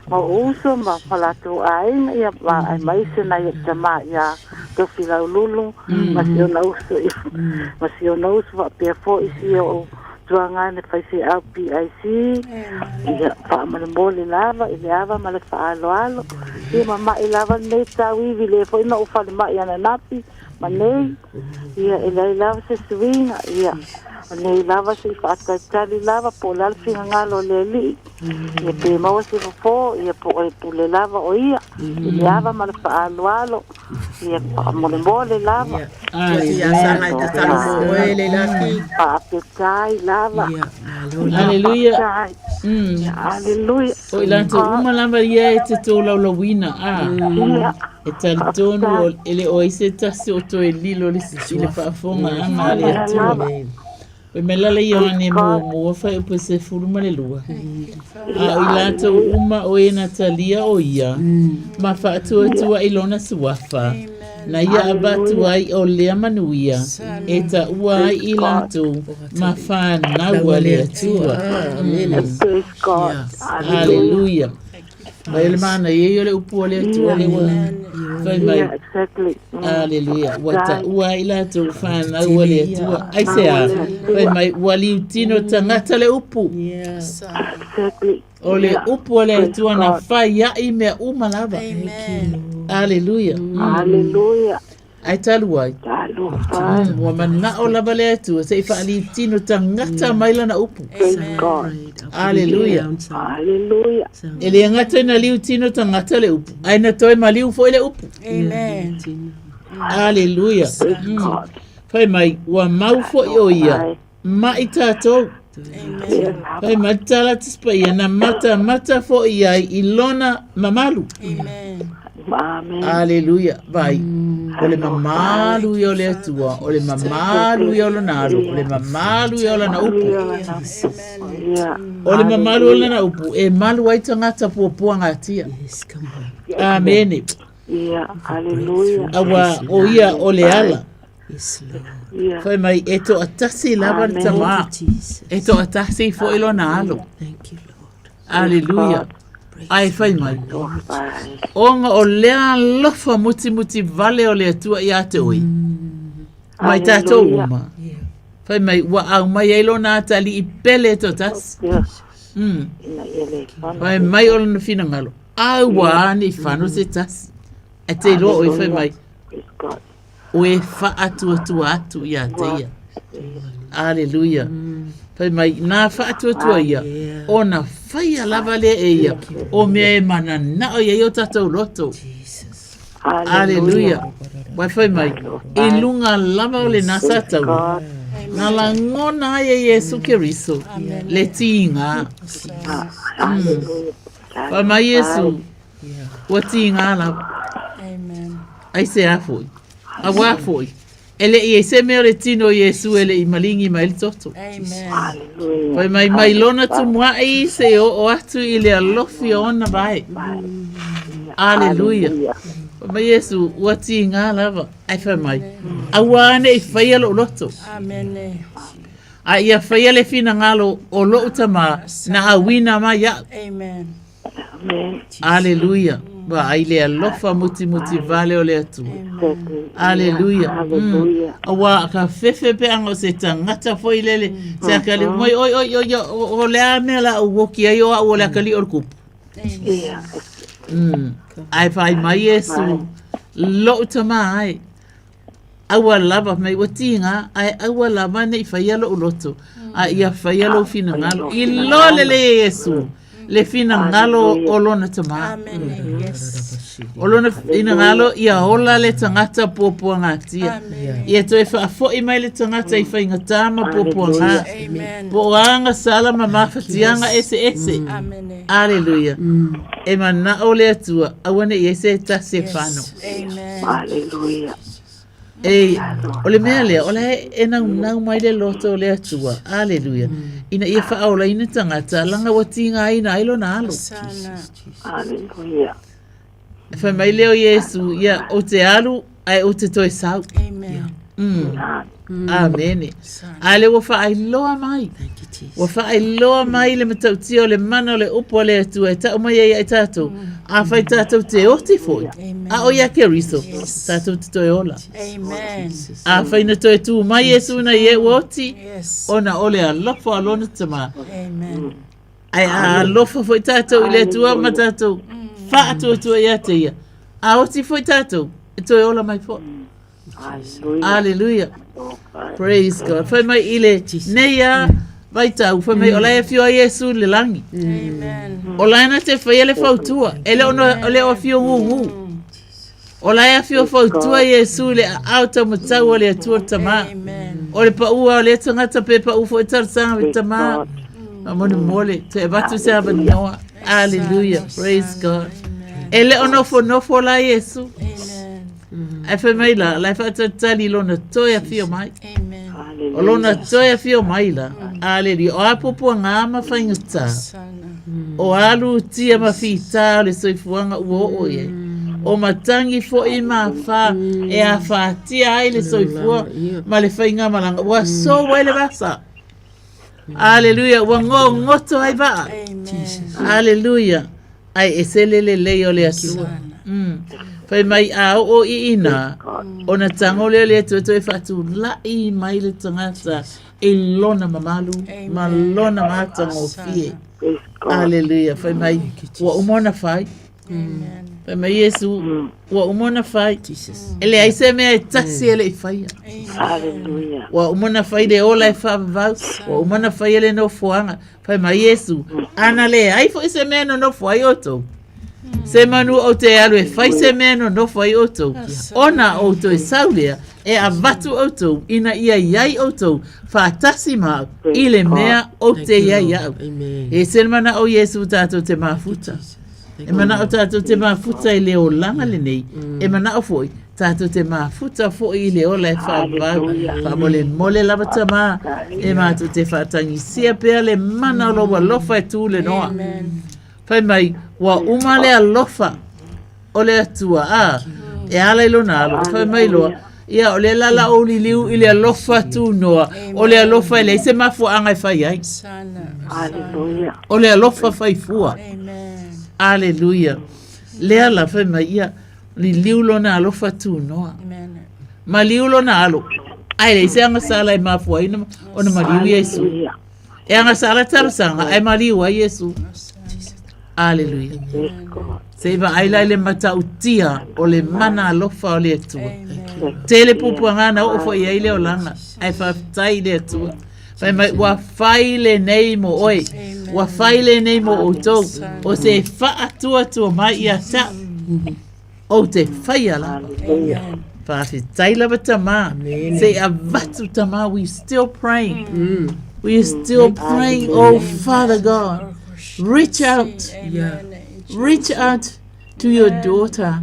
ma ou uso ma, ma latou aiga, ia, ma aemaise nai o tama ia Tofilaululu ma si ona uso, ia, ma si ona uso faapea foi si o tuagane faifeau PIC, ia, faamolemole lava i le ava ma le faaaloalo, ia mama'i lava lenei tauivi, lea foi na ou falemai ananafi ma nei, ia, e leai lava se suiga, ia, o nei lava se i faatalitali lava po o le a le finagalo o le Alii, ia pe maua se fofo, ia po o le pule lava o ia, i le ava ma le faaaloalo, ia faamolemole lava. Ia saga e tatalo mo oe le laki. Faafetai lava. Aleluia. Faafetai. Aleluia. O i latou uma lava ia e te tolaulauina, a e talitonu o e le o ai se tasi o toe lilo le, i le faafofogaaga a le Atua. Fai mai la le Ioane muamua fuaiupu 12, A o i latou uma o e na talia o ia, ma faatuatua i lona suafa, na ia avatu ai o lea manuia e taua ai i latou ma fanau a le Atua. Praise God. Haleluia. Mai le mana ia le upu o le Atua le ua fai mai. Yeah, exactly. Aleluia. Ua taua ai latou fanau a le Atua. Aisea? Fai mai ua liutino tagata le upu. Exactly. O le upu a le Atua na fai ai mea uma lava. Aleluia. Aleluia. Ae talu ai. Talofa. Ua manao lava le Atua se i faaliutino tagata mai lana upu. Praise God. Aleluia. Aleluia. E le gata ina liutino tagata le upu, ae na toe maliu foi le upu. Amen. Aleluia. Fai mai, ua mau foi o ia, ma i tatou. Fai mai tala Tusi Paia, na matamata foi ai i lona mamalu. Amen. Amen. Aleluia. Vai. O le mamalu ia o le Atua, o le mamalu ia o lona alo, o le mamalu ia o lana upu. Yeah. O le mamalu o lana upu, e malu ai tagata puapuagatia. Amene. Yeah. Hallelujah. Aua o ia o le ala. Yeah. Fai mai, e toatasi lava le Amen. tamā. E toatasi foi lona alo. Aleluia. Ae fai mai. Ona o lea alofa mutimuti vale o le Atua ia te oe. Mai tatou Hallelujah. uma. Fai mai, ua aumai ai lona atalii pele e toatasi. Yeah. Ina ia le fana. Fai mai o lona finagalo. Aua ne i fano se tasi. Ae te iloa oe fai mai. Praise God. O e faatuatua atu ia te ia. Aleluia. Fai mai, nā faatuatua ia, ona faia lava lea e ia, o mea e mananao i ai o tatou loto. Aleluia. Wai fai mai, i lunga lava o lena sa taua, na lagona ai e Iesu Keriso le tiga. Fai mai Iesu, ua tiga lava. Amen. Aisea foi? Auā foi, e le i ai se mea o le tino o Iesu e le i maligi mai le toto. Amen. Fai mai mai lona tumua'i se oo atu i le alofi o ona vae. Aleluia. Fai mai Iesu, ua tiga lava. Ae fai mai, aua ne i faia lou loto. Amen. A ia faia le finagalo o lou Tamā na auina mai iaʻu. Amen. Aleluia. Vaai le alofa mutimuti vale o le Atua. Aleluia. Aua ka fefe peaga o se tagata foi lele. Se akalii mai oi oi oi o le a mea la ou oki ai o au o le akalii o le kupu. Ae fai mai Iesu, lou tamā ai. Aua lava mai ua tiga, ae aua lava ne i faia lou loto, a ia faia lou finagalo. I loa lelei e Iesu le finagalo o lona tamā. Amen. Yes. O lona finagalo ia ola le tagata puapuagatia. Ia toe faafoi mai le tagata i faigata ma puapuaga. Amen. Po o agasala ma mafatiaga eseese. Amen. Aleluia. E manao le Atua, aua ne i ai se tasi e fano. Amen. Hallelujah. E, o le mea lea, o la e naunau mai le loto o le Atua. Aleluia. Ina ia faaolaina tagata, laga ua tigaina ai lona alo. Sana. Hallelujah. E fai mai lea o Iesu, ia, ou te alu, ae ou te toe sau. Amen. Amene. A lea ua faailoa mai. Ua faailoa mai le matautia o le mana o le upu a le Atua e tau mai ai ia i tatou. Afai tatou te oti foi, a o ia Keriso, tatou te toe ola. Amen. Afai na toe tū mai Iesu ina ia ua oti, Yes. ona o le alofa o lona Tamā. Amen. Ae a alofa foi tatou i le Atua ma tatou faatuatua ia te ia. A oti foi tatou, e toe ola mai foi. Aleluia. Praise God. Fai mai i le nei a vaitau, fai mai o la e afio ai Iesu i le lagi. Amen. O la e na te faia le fautua, e le o le o afio gugu. O la e afio fautua Iesu i le aao taumatau o le Atua le Tamā. Amen. O le paua o lea tagata pe pau foi talosaga i le Tamā. Faamolemole, toe avatu se avanoa. Aleluia. Praise God. E le o nofonofo la Iesu. Amen. Ae fai mai la, la e faatalitali i lona toe afio mai. Amen. O lona toe afio mai la. Aleluia. O a puapuaga ma faigata. Sana. O a lutia ma fitā o le soifuaga ua oo i ai. O matagi foi ma afa e afatia ai le soifua ma le faigamalaga. Ua sou ai le vasa. Aleluia. Ua gogoto ai vaa. Amen. Aleluia. Ae ese le lelei o le Atua. Mm. Fai mai a oo i ina, ona tago lea o le Atua toe faatulai mai le tagata i lona mamalu ma lona matagofie. Aleluia. Fai mai, ua uma ona fai. Fai mai Iesu, ua uma ona fai. E leai se mea e tasi e le i faia. Hallelujah. Ua uma ona fai le ola e faavavau, ua uma ona faia le nofoaga. Fai mai Iesu, ana leai foi se mea e nonofo ai outou. Se manu ou te alu e fai se mea e nonofo ai outou. Ona ou toe sau lea, e avatu outou ina ia i ai outou faatasi ma au i le mea ou te i ai au. E ese le manao o Iesu tatou te mafuta. E manao tatou te mafuta i le olaga lenei. E manao foi tatou te mafuta foi i le ola e faavavau. Faamolemole lava Tamā, e matou te faatagisia pea le mana o lou alofa e tu le noa. Fai mai, ua uma le alofa o le Atua, a, e ala i lona alo. Fai mai loa, ia, o lea la la ou liliu i le alofa tunoa, o le alofa e leai se mafuaaga e fai ai. O le alofa faifua. Aleluia. Lea la, fai mai, ia, liliu lona alofa tunoa. Maliu lona alo, ae leai se agasala e mafua ai ona maliu Iesu. E agasala talosaga, ae maliu ai Iesu. Aleluia. Se i vaai la i le matautia o le mana alofa o le Atua. Tele puapuaga na oo foi i ai le olaga, ae faafetai i le Atua. Fai mai, ua fai lenei mo oe, ua fai lenei mo outou, o se faatuatua mai ia te au, ou te faia lava. Faafetai lava Tamā, se i avatu Tamā, we still praying. We are still praying, oh Father God, reach out, reach out to your daughter.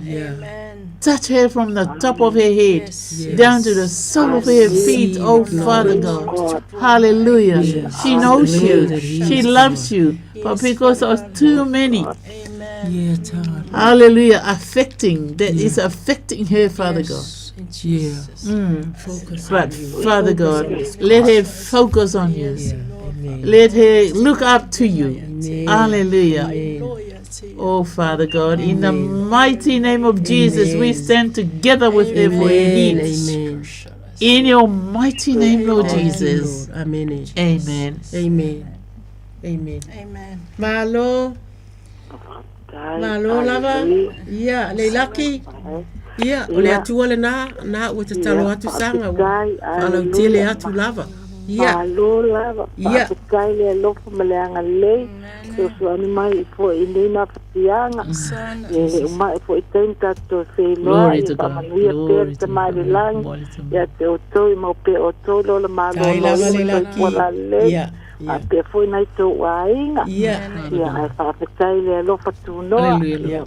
Touch her from the top of her head down to the sole of her feet, oh Father God. Hallelujah. She knows you. She loves you. But because of too many, hallelujah, affecting, that is affecting her, Father God. Yeah. Mm. But Father God, let her focus on you. Let her look up to you. Hallelujah. Oh, Father God, in the mighty name of Jesus, we stand together with her for her needs. Amen. In your mighty name, Lord Thank you, Jesus. Lord. Amen. Amen. Amen. Amen. Amen. Malo. Malo lava. Ia, Leilaki. Ia, o le Atua lena, na ua tatalo atu saga, ua faalautele atu lava. Ia. Malo lava. Ia. Faafetai le alofa ma le agalelei. Fesoasoani mai foi i nei mafatiaga. E le umae foi taimi tatou toe feiloai. Glory to God. Faamanuia pea Glory le to Tama i le God. lagi. Ia te outou i mau pea outou le ola Tai lava malolo le ma laki. soifua lalelei. Ia. Faapea foi nai tou aiga. Ia. Ia, ae faafetai le alofa tunoa. Hallelujah, Lord. Ia.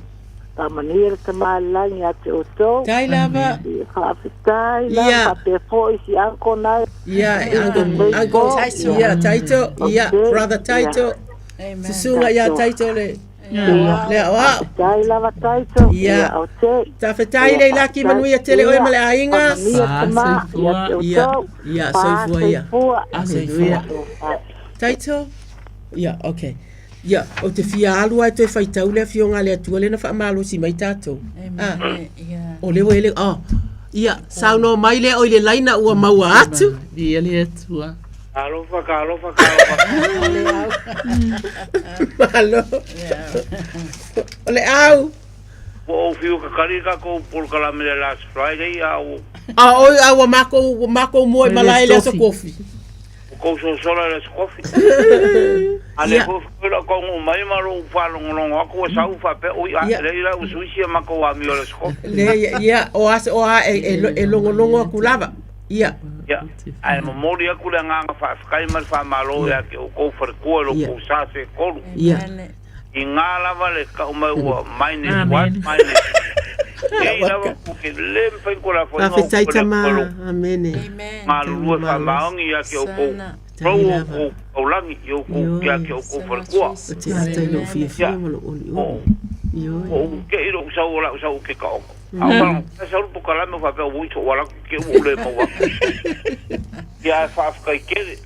Faamanuia le Tama i le lagi ia te outou. Tai lava. Ia, faafetai lava. Ia. Faapea foi si uncle nai. Ia, uncle, uncle, ia, Taito, ia, brother Taito. Susuga ia Taito le, le ao ao. Faafetai lava Taito. Ia. o te. Tafetai Leilaki, manuia tele oe ma le aiga. Faamanuia Tama ia te Ia, outou. ia, soifua ia. Soifua. Soifua. Taito? Ia, okay. Ia, ou te fia alu ai toe faitau le afioga a le Atua lea na faamalosi mai tatou. Ah, o lea ua ele, oh. Ia, saunoa mai lea oi le laina ua maua atu. Ia le Atua. Alofa, ka alofa, ka alofa. Malo. O le au. Ua ou fiu kakali ka kou polokalame le last Friday a ua A oi a ua makou mua i malae le aso kofi. kou sosola le aso kofi. A le foi foi lau kaunuu mai ma lou faalogologo atu ua sau faapea, ui a lelei la ua sui sia matou amio i le aso kofi. Le ia o aso o a e e logologo atu lava. Ia. Ia, ae momoli atu le agaga faafetai ma le faamalo ia te outou faletua i lo outou sa se tolu. Ia. I ngā lava le tau mai ua minus one, minus Nei lava ku ke le mawhai ko la whainga o Faafetai ko le tama. kolo. Amene. Ngalulue whaamaongi ia ke o kou rau o kou taulangi i o kou kia ke o kou whalekua. O te ata i lou fiafia ma lou olioli. Ioe. O u ke i lou sau o lau sau ke ka oko. A o faalogo sau le polokalame o faapea ua ui so'u ala atu te i ua ou le maua atu. Ia ae faafetai tele.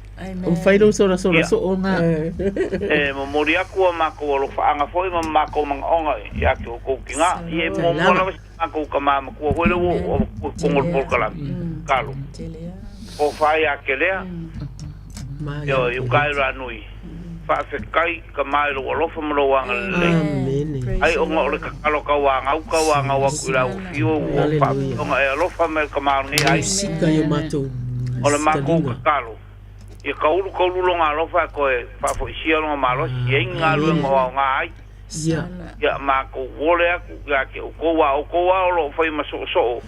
O fai lou solasola soo ga. E momoli atu a matou alofaaga foi ma matou manaoga ia te outou tina. Ia e muamua lava si matou tama matua foi lea ua ou avatua i totonu o le polokalame. Tatalo. Tofa ia te lea. Ioe, i uka e Ranui. Faafetai tama i lou alofa ma lou agalelei. Ai ona o le tatalo tauanau tauanau atu i le aufio ua faapea ona e alofa mai i le tama o lenei aiga. O le matou tatalo, ia taulu taulu lona alofa e toe faafoisia lona malosi i ai ni galuega o aoga ai. Ia matou ole atu ia te outou, a o outou lava o lo o fai ma soosoo.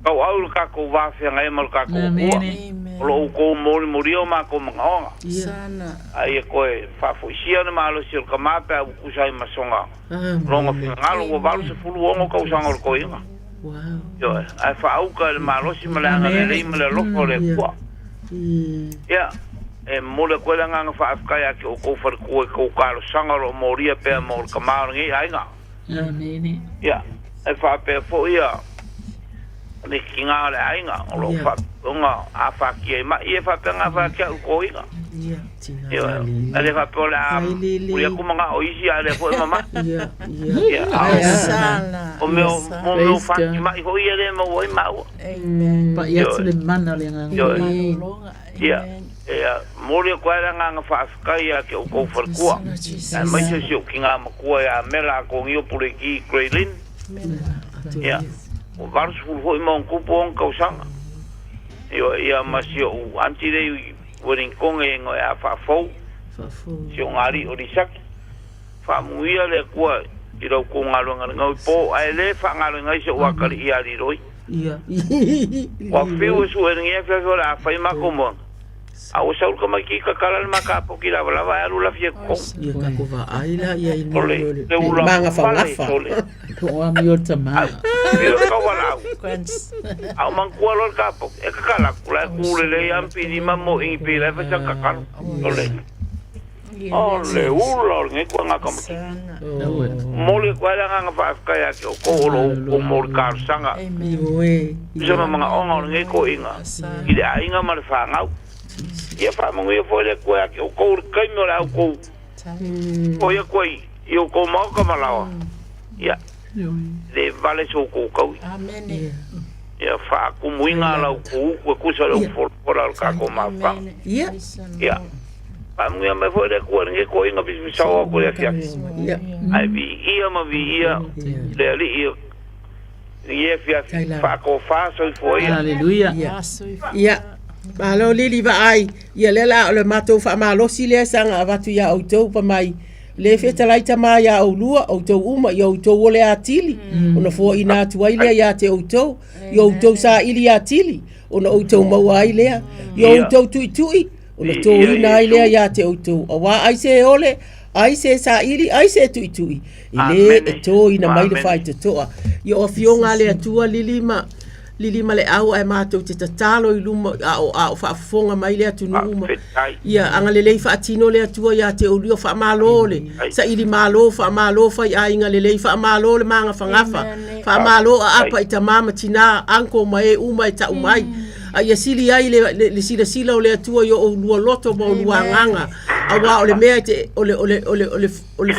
Tauau i le tatou va feagai ma le tatou Atua, o lo outou molimolia o matou manaoga. A ia toe faafoisia le malosi o le tama pe a ua tusa ai ma sona lona finagalo, ua 86 tausaga o le toeaina. Ioe, ae faauka i le malosi ma le agalelei ma le alofa o le Atua. Ia, e momoli atu ai le agaga faafetai ia te outou faletua i tou talosaga o lo o molia pea mo le tama o lenei aiga. Ia, e faapea foi ia le tiga o le aiga o lo o faapea a fatia i mai, ia faapea na fatia au toina. Ia, e le faapea o le a uli atu manao isi a le foi mama. Ia, a o mea o mea o fati mai foi ia le maua ai maua. Paʻi atu le mana o le agaga. Ia, e momoli atu ai le agaga faafetai ia te outou faletua, aemaise o si ou tina matua ia Mela Atonio Puleki Graylin. Ia, ua 80 foi ma ona tupu ona tausaga. Ioe, ia ma si ou aunty lea i Wellington e igoa ia Faafou, si ou alii o Lisaki. Faamanuia le Atua i la outou galuega i lenei po, ae le faagaluega ai si ou atalii ia Liloi. Ua fiu e sue i lenei afiafi o le a fai matou moega, a ua sau le tamaiti tatala le matapoki lavalava ae alu lafi ai totonu. Ia tatou vaai la ia i O le le ula fale sole. Po o amio le tama. Fiu e taualaau. A o manatua loa le tapoki, e tatala atu la e tu lelei lava ma pilima ma moʻi pei la e fai sana tatalo. O le O le ula o lenei tuaga tamaiti. Momoli atu ai le agaga faafetai ia te outou o lo outou momoli talosaga. Tusa ma manaoga o lenei toeaina i le aiga ma le fanau. Ia faamanuia foi le Atua ia te outou i le taimi o le a outou foi atu ai i outou maota ma laoa. Ia le vale so outou taui. Ia faatumuina la outou utu e tusa o le upu folafola o le tatou mafutaga. Ia Faamanuia mai foi le Atua i lenei toeaina pisapisao atu i le afiafi. Ae viia ma viia le Alii i lenei afiafi faatofa soifua ia. Haleluia. Ia. Malo Lili vaai. Ia lea la o le matou faamalosi lea saga avatu ia outou pa mai le fetalai tama ia oulua outou uma ia outou ole atili ona foaina atu ai lea ia te outou ia outou saili atili ona outou maua ai lea ia outou tuitui ona tōina ai lea iā te outou, auā ai se ole, ai se saili, ai se tuitui, e lē e tōina mai le faitotoa. Ia o afioga a le Atua lili ma lili ma le au ae matou te tatalo i luma a o a o faafofoga mai le atunuu ma ia agalelei faatino le Atua iā te outou faamalo le saili malo faamalo fai aiga lelei faamalo le magafagafa faamalo aapa i tama ma tinā uncle ma e uma e tau mai a ia sili ai le, le, le silasila o le Atua i o oulua loto ma oulua agaga, auā o le mea e te, o le, o le, o le, o le, o le,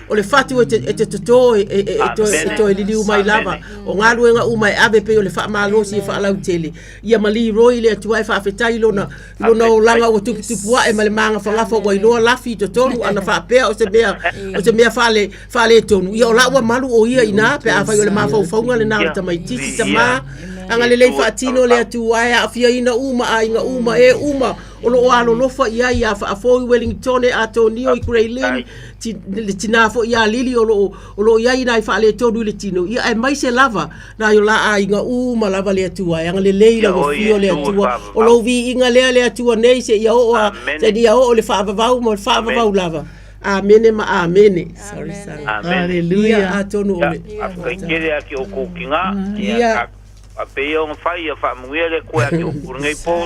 o le fatu e te, e te totō e, e, e, e, toe, e toe liliu mai lava. O galuega uma e ave pei o le faamalosi e faalautele. Ia ma Leroy le Atua e faafetai i lona, i lona olaga ua tuputupu ae ma le magafagafa ua iloa lafi i totonu ana faapea o se mea, o se mea faale, faaletonu, ia o la ua malu o ia ina pe afai o le mafaufauga lena o le tamaitiiti tama. Agalelei faatino le Atua e aafiaina uma aiga uma, e uma o lo o alolofa i ai ia Faafoi Wellingtone Atonio i Grey Lynn, ti, le tinā foi ia Lili o lo o, o lo o i ai nai faaletonu i le tino, ia aemaise lava nai o la aiga uma lava le Atua e agalelei lau afio le Atua. O lou viiga lea le Atua nei seia oo a, seia oo le faavavau ma le faavavau lava. Amene ma amene. Sorry, sorry. Hallelujah. Atonu o le. Faafetai tele ia te outou tina. Ia. Faapea ia ona fai, ia faamanuia le Atua ia te outou i lenei po.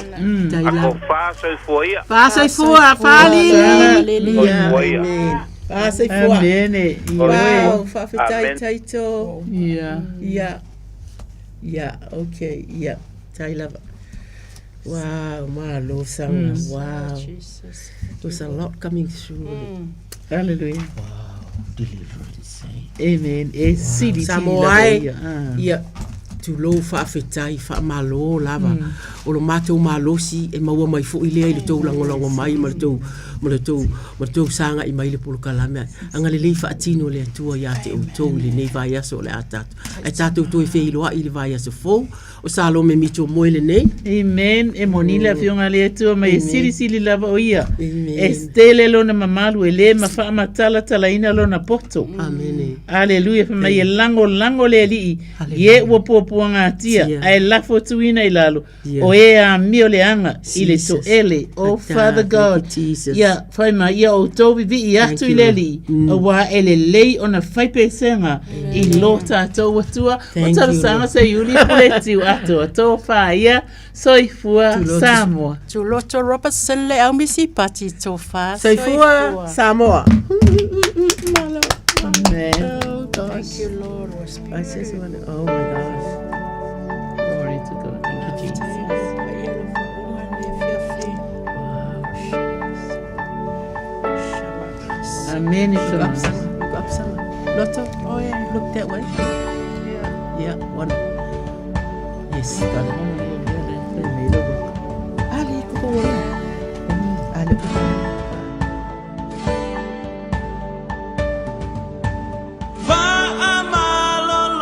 A ko fa soifua ia. Fa soifua, fa lili. Soifua ia. Ah, soifua. Amene. Wow, faafetai Taito. Ia. Ia. Ia, okay, ia. Tai lava. Wow, malo sanga. Wow. Jesus. There's a lot coming through. Hallelujah. Wow, deliverance. Eh? Amen. E sili sili Samoa lava e, ia. Ah. ia, tulou faafetai faamālō lava o lo matou malosi e maua mai foʻi lea i le tou lagolago mai ma le tou ma le tou ma le tou sagaʻi mai le polokalame agalelei faatino le atua iā te outou i lenei vaiaso o le a tatou ae tatou toe feiloaʻi i le vaiaso fou o Salome Mito Moe lenei. Amen. E moni le afioga a le Atua mai e silisili lava o ia. Amen. E tele lona mamalu e le mafaamatala-talaina lona poto. Amene. Aleluia. Fai mai e lagolago le Alii i e ua puapuagatia ae lafo tuina i lalo Ia. o e amio le aga i le Jesus. toele. Oh Tata, Father thank you, God. Jesus. Ia fai mai ia outou vivii Thank atu i you, le Lord. Alii auā e lelei ona faipesega i lo tatou Atua. O Thank you, talosaga Lord. seiuli pule tiu atoa tofā ia soifua Samoa. Tuloto Robertson le au misi pati tofa. Soifua Samoa. Amen. Oh gosh. Thank you, Lord. I just want to, oh my gosh. Glory to God. Thank you, Jesus. Amen. Look up, Sama. Look up, Sama. Lotto. Oh yeah. Look that way. Yeah. Yeah, one. Yes, got it. Ali, koko wala. Ali, koko.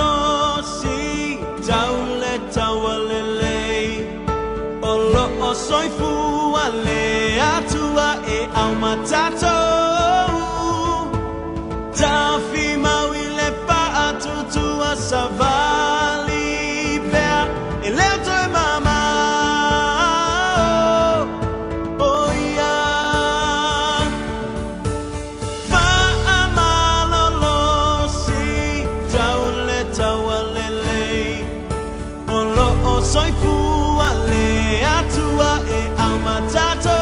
Faamalolosi tau le taualelei O loo soifua le Atua e aumatatou Tafimau i le faatutua savali pea E le o toe mamao o ia. Faamalolosi tau le taualelei O loo soifua le Atua e aumatatou.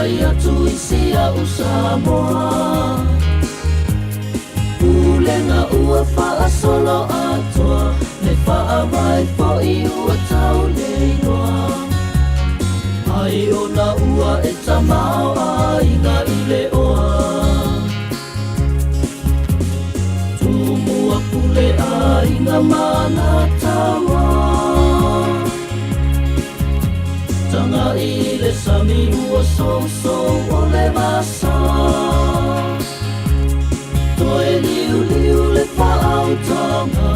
vaai atu i si a'u Samoa. Pulega ua fa'asolo atoa, le fa'avae fo'i ua tauleiloa. Ai ona ua e tamao aiga i le oa. Tumua pule aiga manataua. Taga'i i le sami ua sousou o le vasa. Toe liuliu le fa'autaga,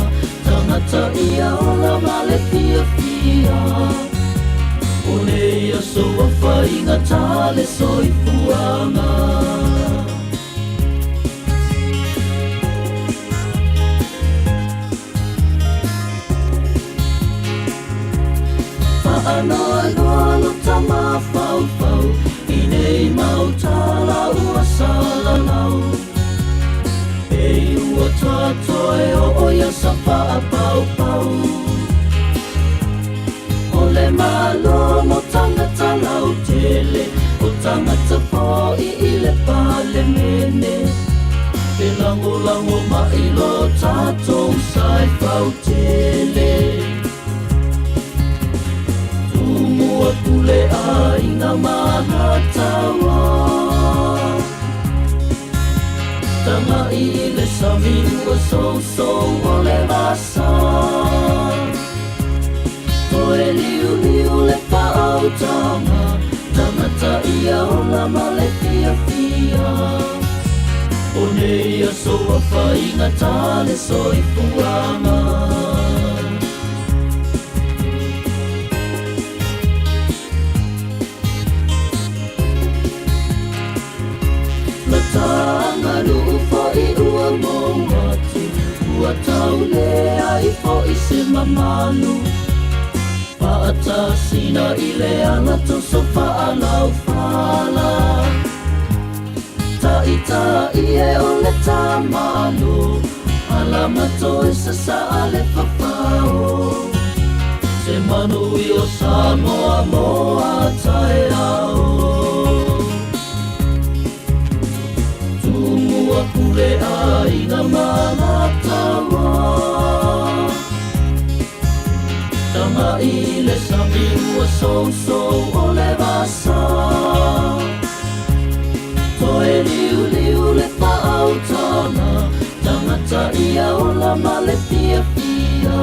tagata ia ola ma le fiafia. O nei aso ua faigatā le soifuaga. Fa'anoanoa lo tamafaufau i nei mau tala ua salalau. Ei ua tatoe o'o ia sa fa'apaupau. O le Malo mo tagata lautele, o tagata fo'i i le Palemene. E lagolago ma'i lo tatou sa e fautele. Tumua pule aiga ma alataua. Taga'i i le sami ua sousou o le vasa. Toe liuliu le fa'autaga, tagata ia ola ma le fiafia. O nei aso ua faigatā le soifuaga. Lata aganuu fo'i ua mou atu, ua tauleai fo'i se mamalu. Fa'atasina i le ala toso fa'alaufala. Ta'ita'i e o le tamalo, alamato e sasa'a le fafao. Se manui o Samoa mo a taeao. Tumua pule aiga ma alataua. Taga'i i le sami ua sousou o le vasa. Toe liuliu le fa'autaga, tagata ia ola ma le fiafia.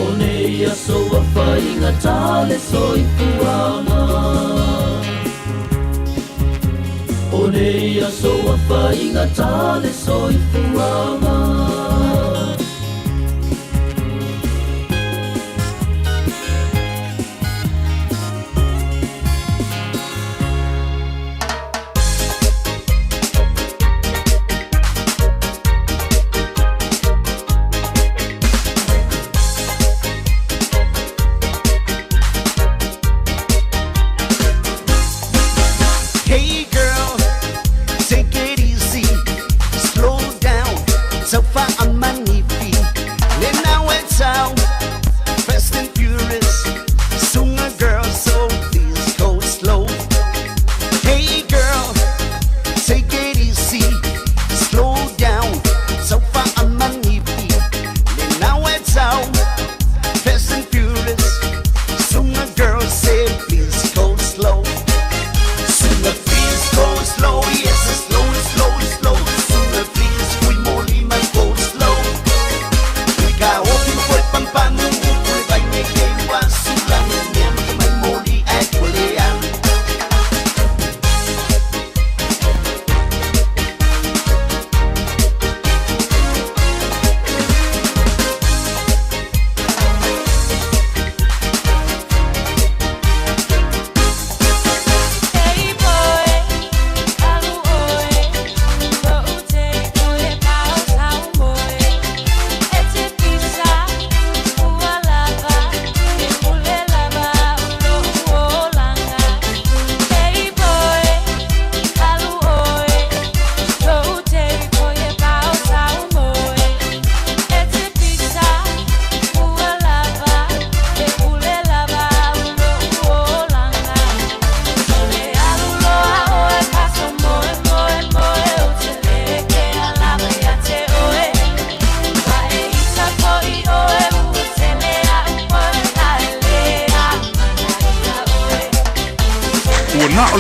O nei aso ua faigatā le soifuaga. O nei aso ua faigatā le soifuaga. Hey girl, take it easy, slow down, so far.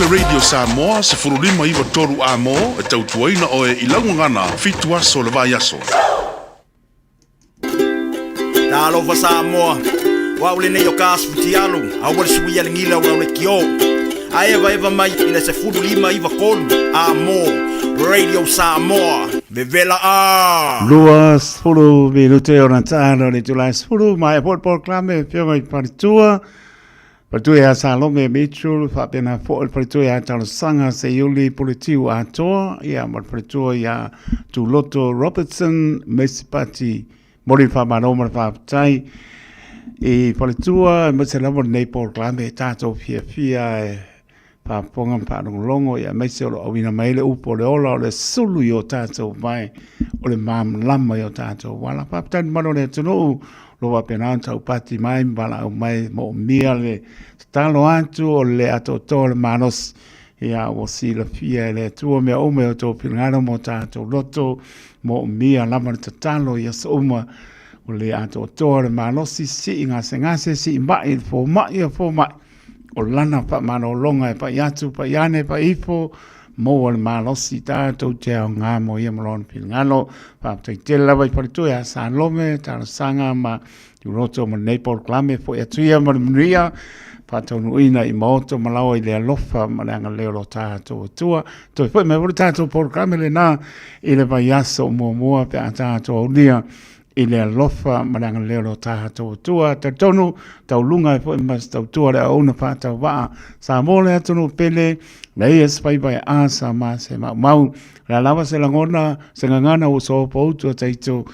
le Radio Samoa 1593 Amo e tautuaina oe i lau gagana fitu aso o le vaiaso. Talofa Samoa, o au lenei o ka asu fitialu, aua le suia le gila o lau lekiō. A evaeva mai i le 15 93 Amo, Radio Samoa, vevela a! 20 minute ona taalo le itula e 10, maea foi le polokalame Afioga i Faletua. Faletua ia Salome Mitchell, faapena foi le faletua ia Talosaga Seiuli Puletiu Atoa, ia ma le faletua ia Tuloto Robertson Mesipati. Momoli le faamalo ma le faafetai i faletua aemaise lava lenei polokalame e tatou fiafia e faafofoga ma faalogologo ia aemaise o lo o auina mai ai le upu o le ola o le sulu i o tatou vae o le malamalama i o tatou ala. Faafetai i le mamalu o le atunuu o lo o faapena ona taupati mai ma valaau mai e moomia le tatalo atu o le atoatoa o le malosi. Ia ua silafia e le Atua mea uma i o outou finagalo ma o tatou loto, moomia lava le tatalo i aso uma o le atoatoa o le malosi, sii gasegase, sii mai le fomai a fomai, o lana faamalologa e pai atu, pai ane, pai ifo, maua le malosi tatou te aoga mo ia ma lona finagalo. Faafetai tele lava i faletua ia Salome, talosaga ma Tuloto ma lenei polokalame foi atu ia ma le manuia faataunuuina i maoto ma laoa i le alofa ma le agalelei o lo tatou Atua. Toe foi mai foi le tatou polokalame lena i le vaiaso muamua pe a tatou aulia i le alofa ma le agalelei o lo tatou Atua. Talitonu tauluga ai foi ma se tautua le auauna faatauvaa Samoa le atunuu pele, leai se faiva e asa ma se maumau. O le a lava se lagona, se gagana ua soopoutu a taito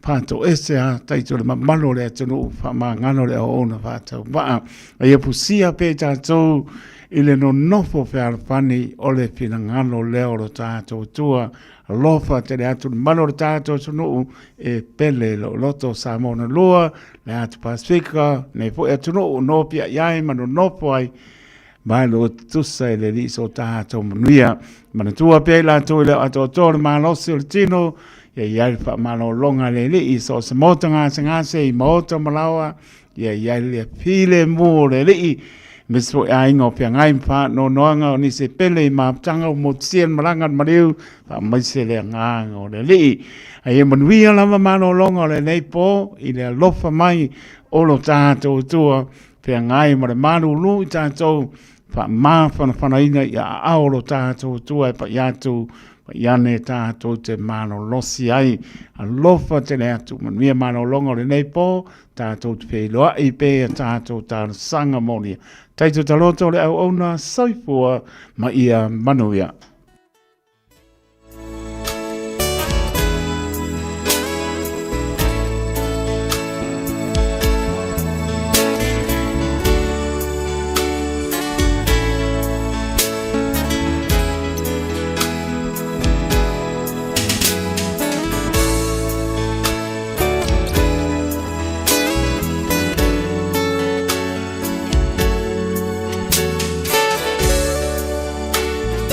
faatoese a taito le mamalu o le atunuu faamagalo le auauna faatauvaa. A ia fusia pea i tatou i le nonofo fealofani o le finagalo lea o lo tatou Atua. Alofa tele atu le mamalu o le tatou atunuu e pele i lou loto Samoa na lua, le atu Pasefika, nei foi atunuu nopiai ai ma nonofo ai mai lo tutusa i le Alii so tatou manuia. Manatua pea i latou i le atoatoa o le malosi o le tino, ia i ai le faamalologa a le Alii i so o se maota gasegase i maota ma laoa, ia i ai le filemu o le Alii, aemaise foi aiga o feagai ma faanoanoaga o nisi e pele i mafutaga ua motusia le malaga a le maliu, faamaise le agaga o le Alii. A ia manuia lava malologa o lenei po i le alofa mai o lo tatou Atua, feagai ma le malulu i tatou faamafanafanaina i aao o lo tatou Atua e pai atu pai ane tatou te malolosi ai. Alofa tele atu, manuia malologa o lenei po, tatou te feiloai pea tatou talosaga molia. Taito taloto le auauna soifua ma ia manuia.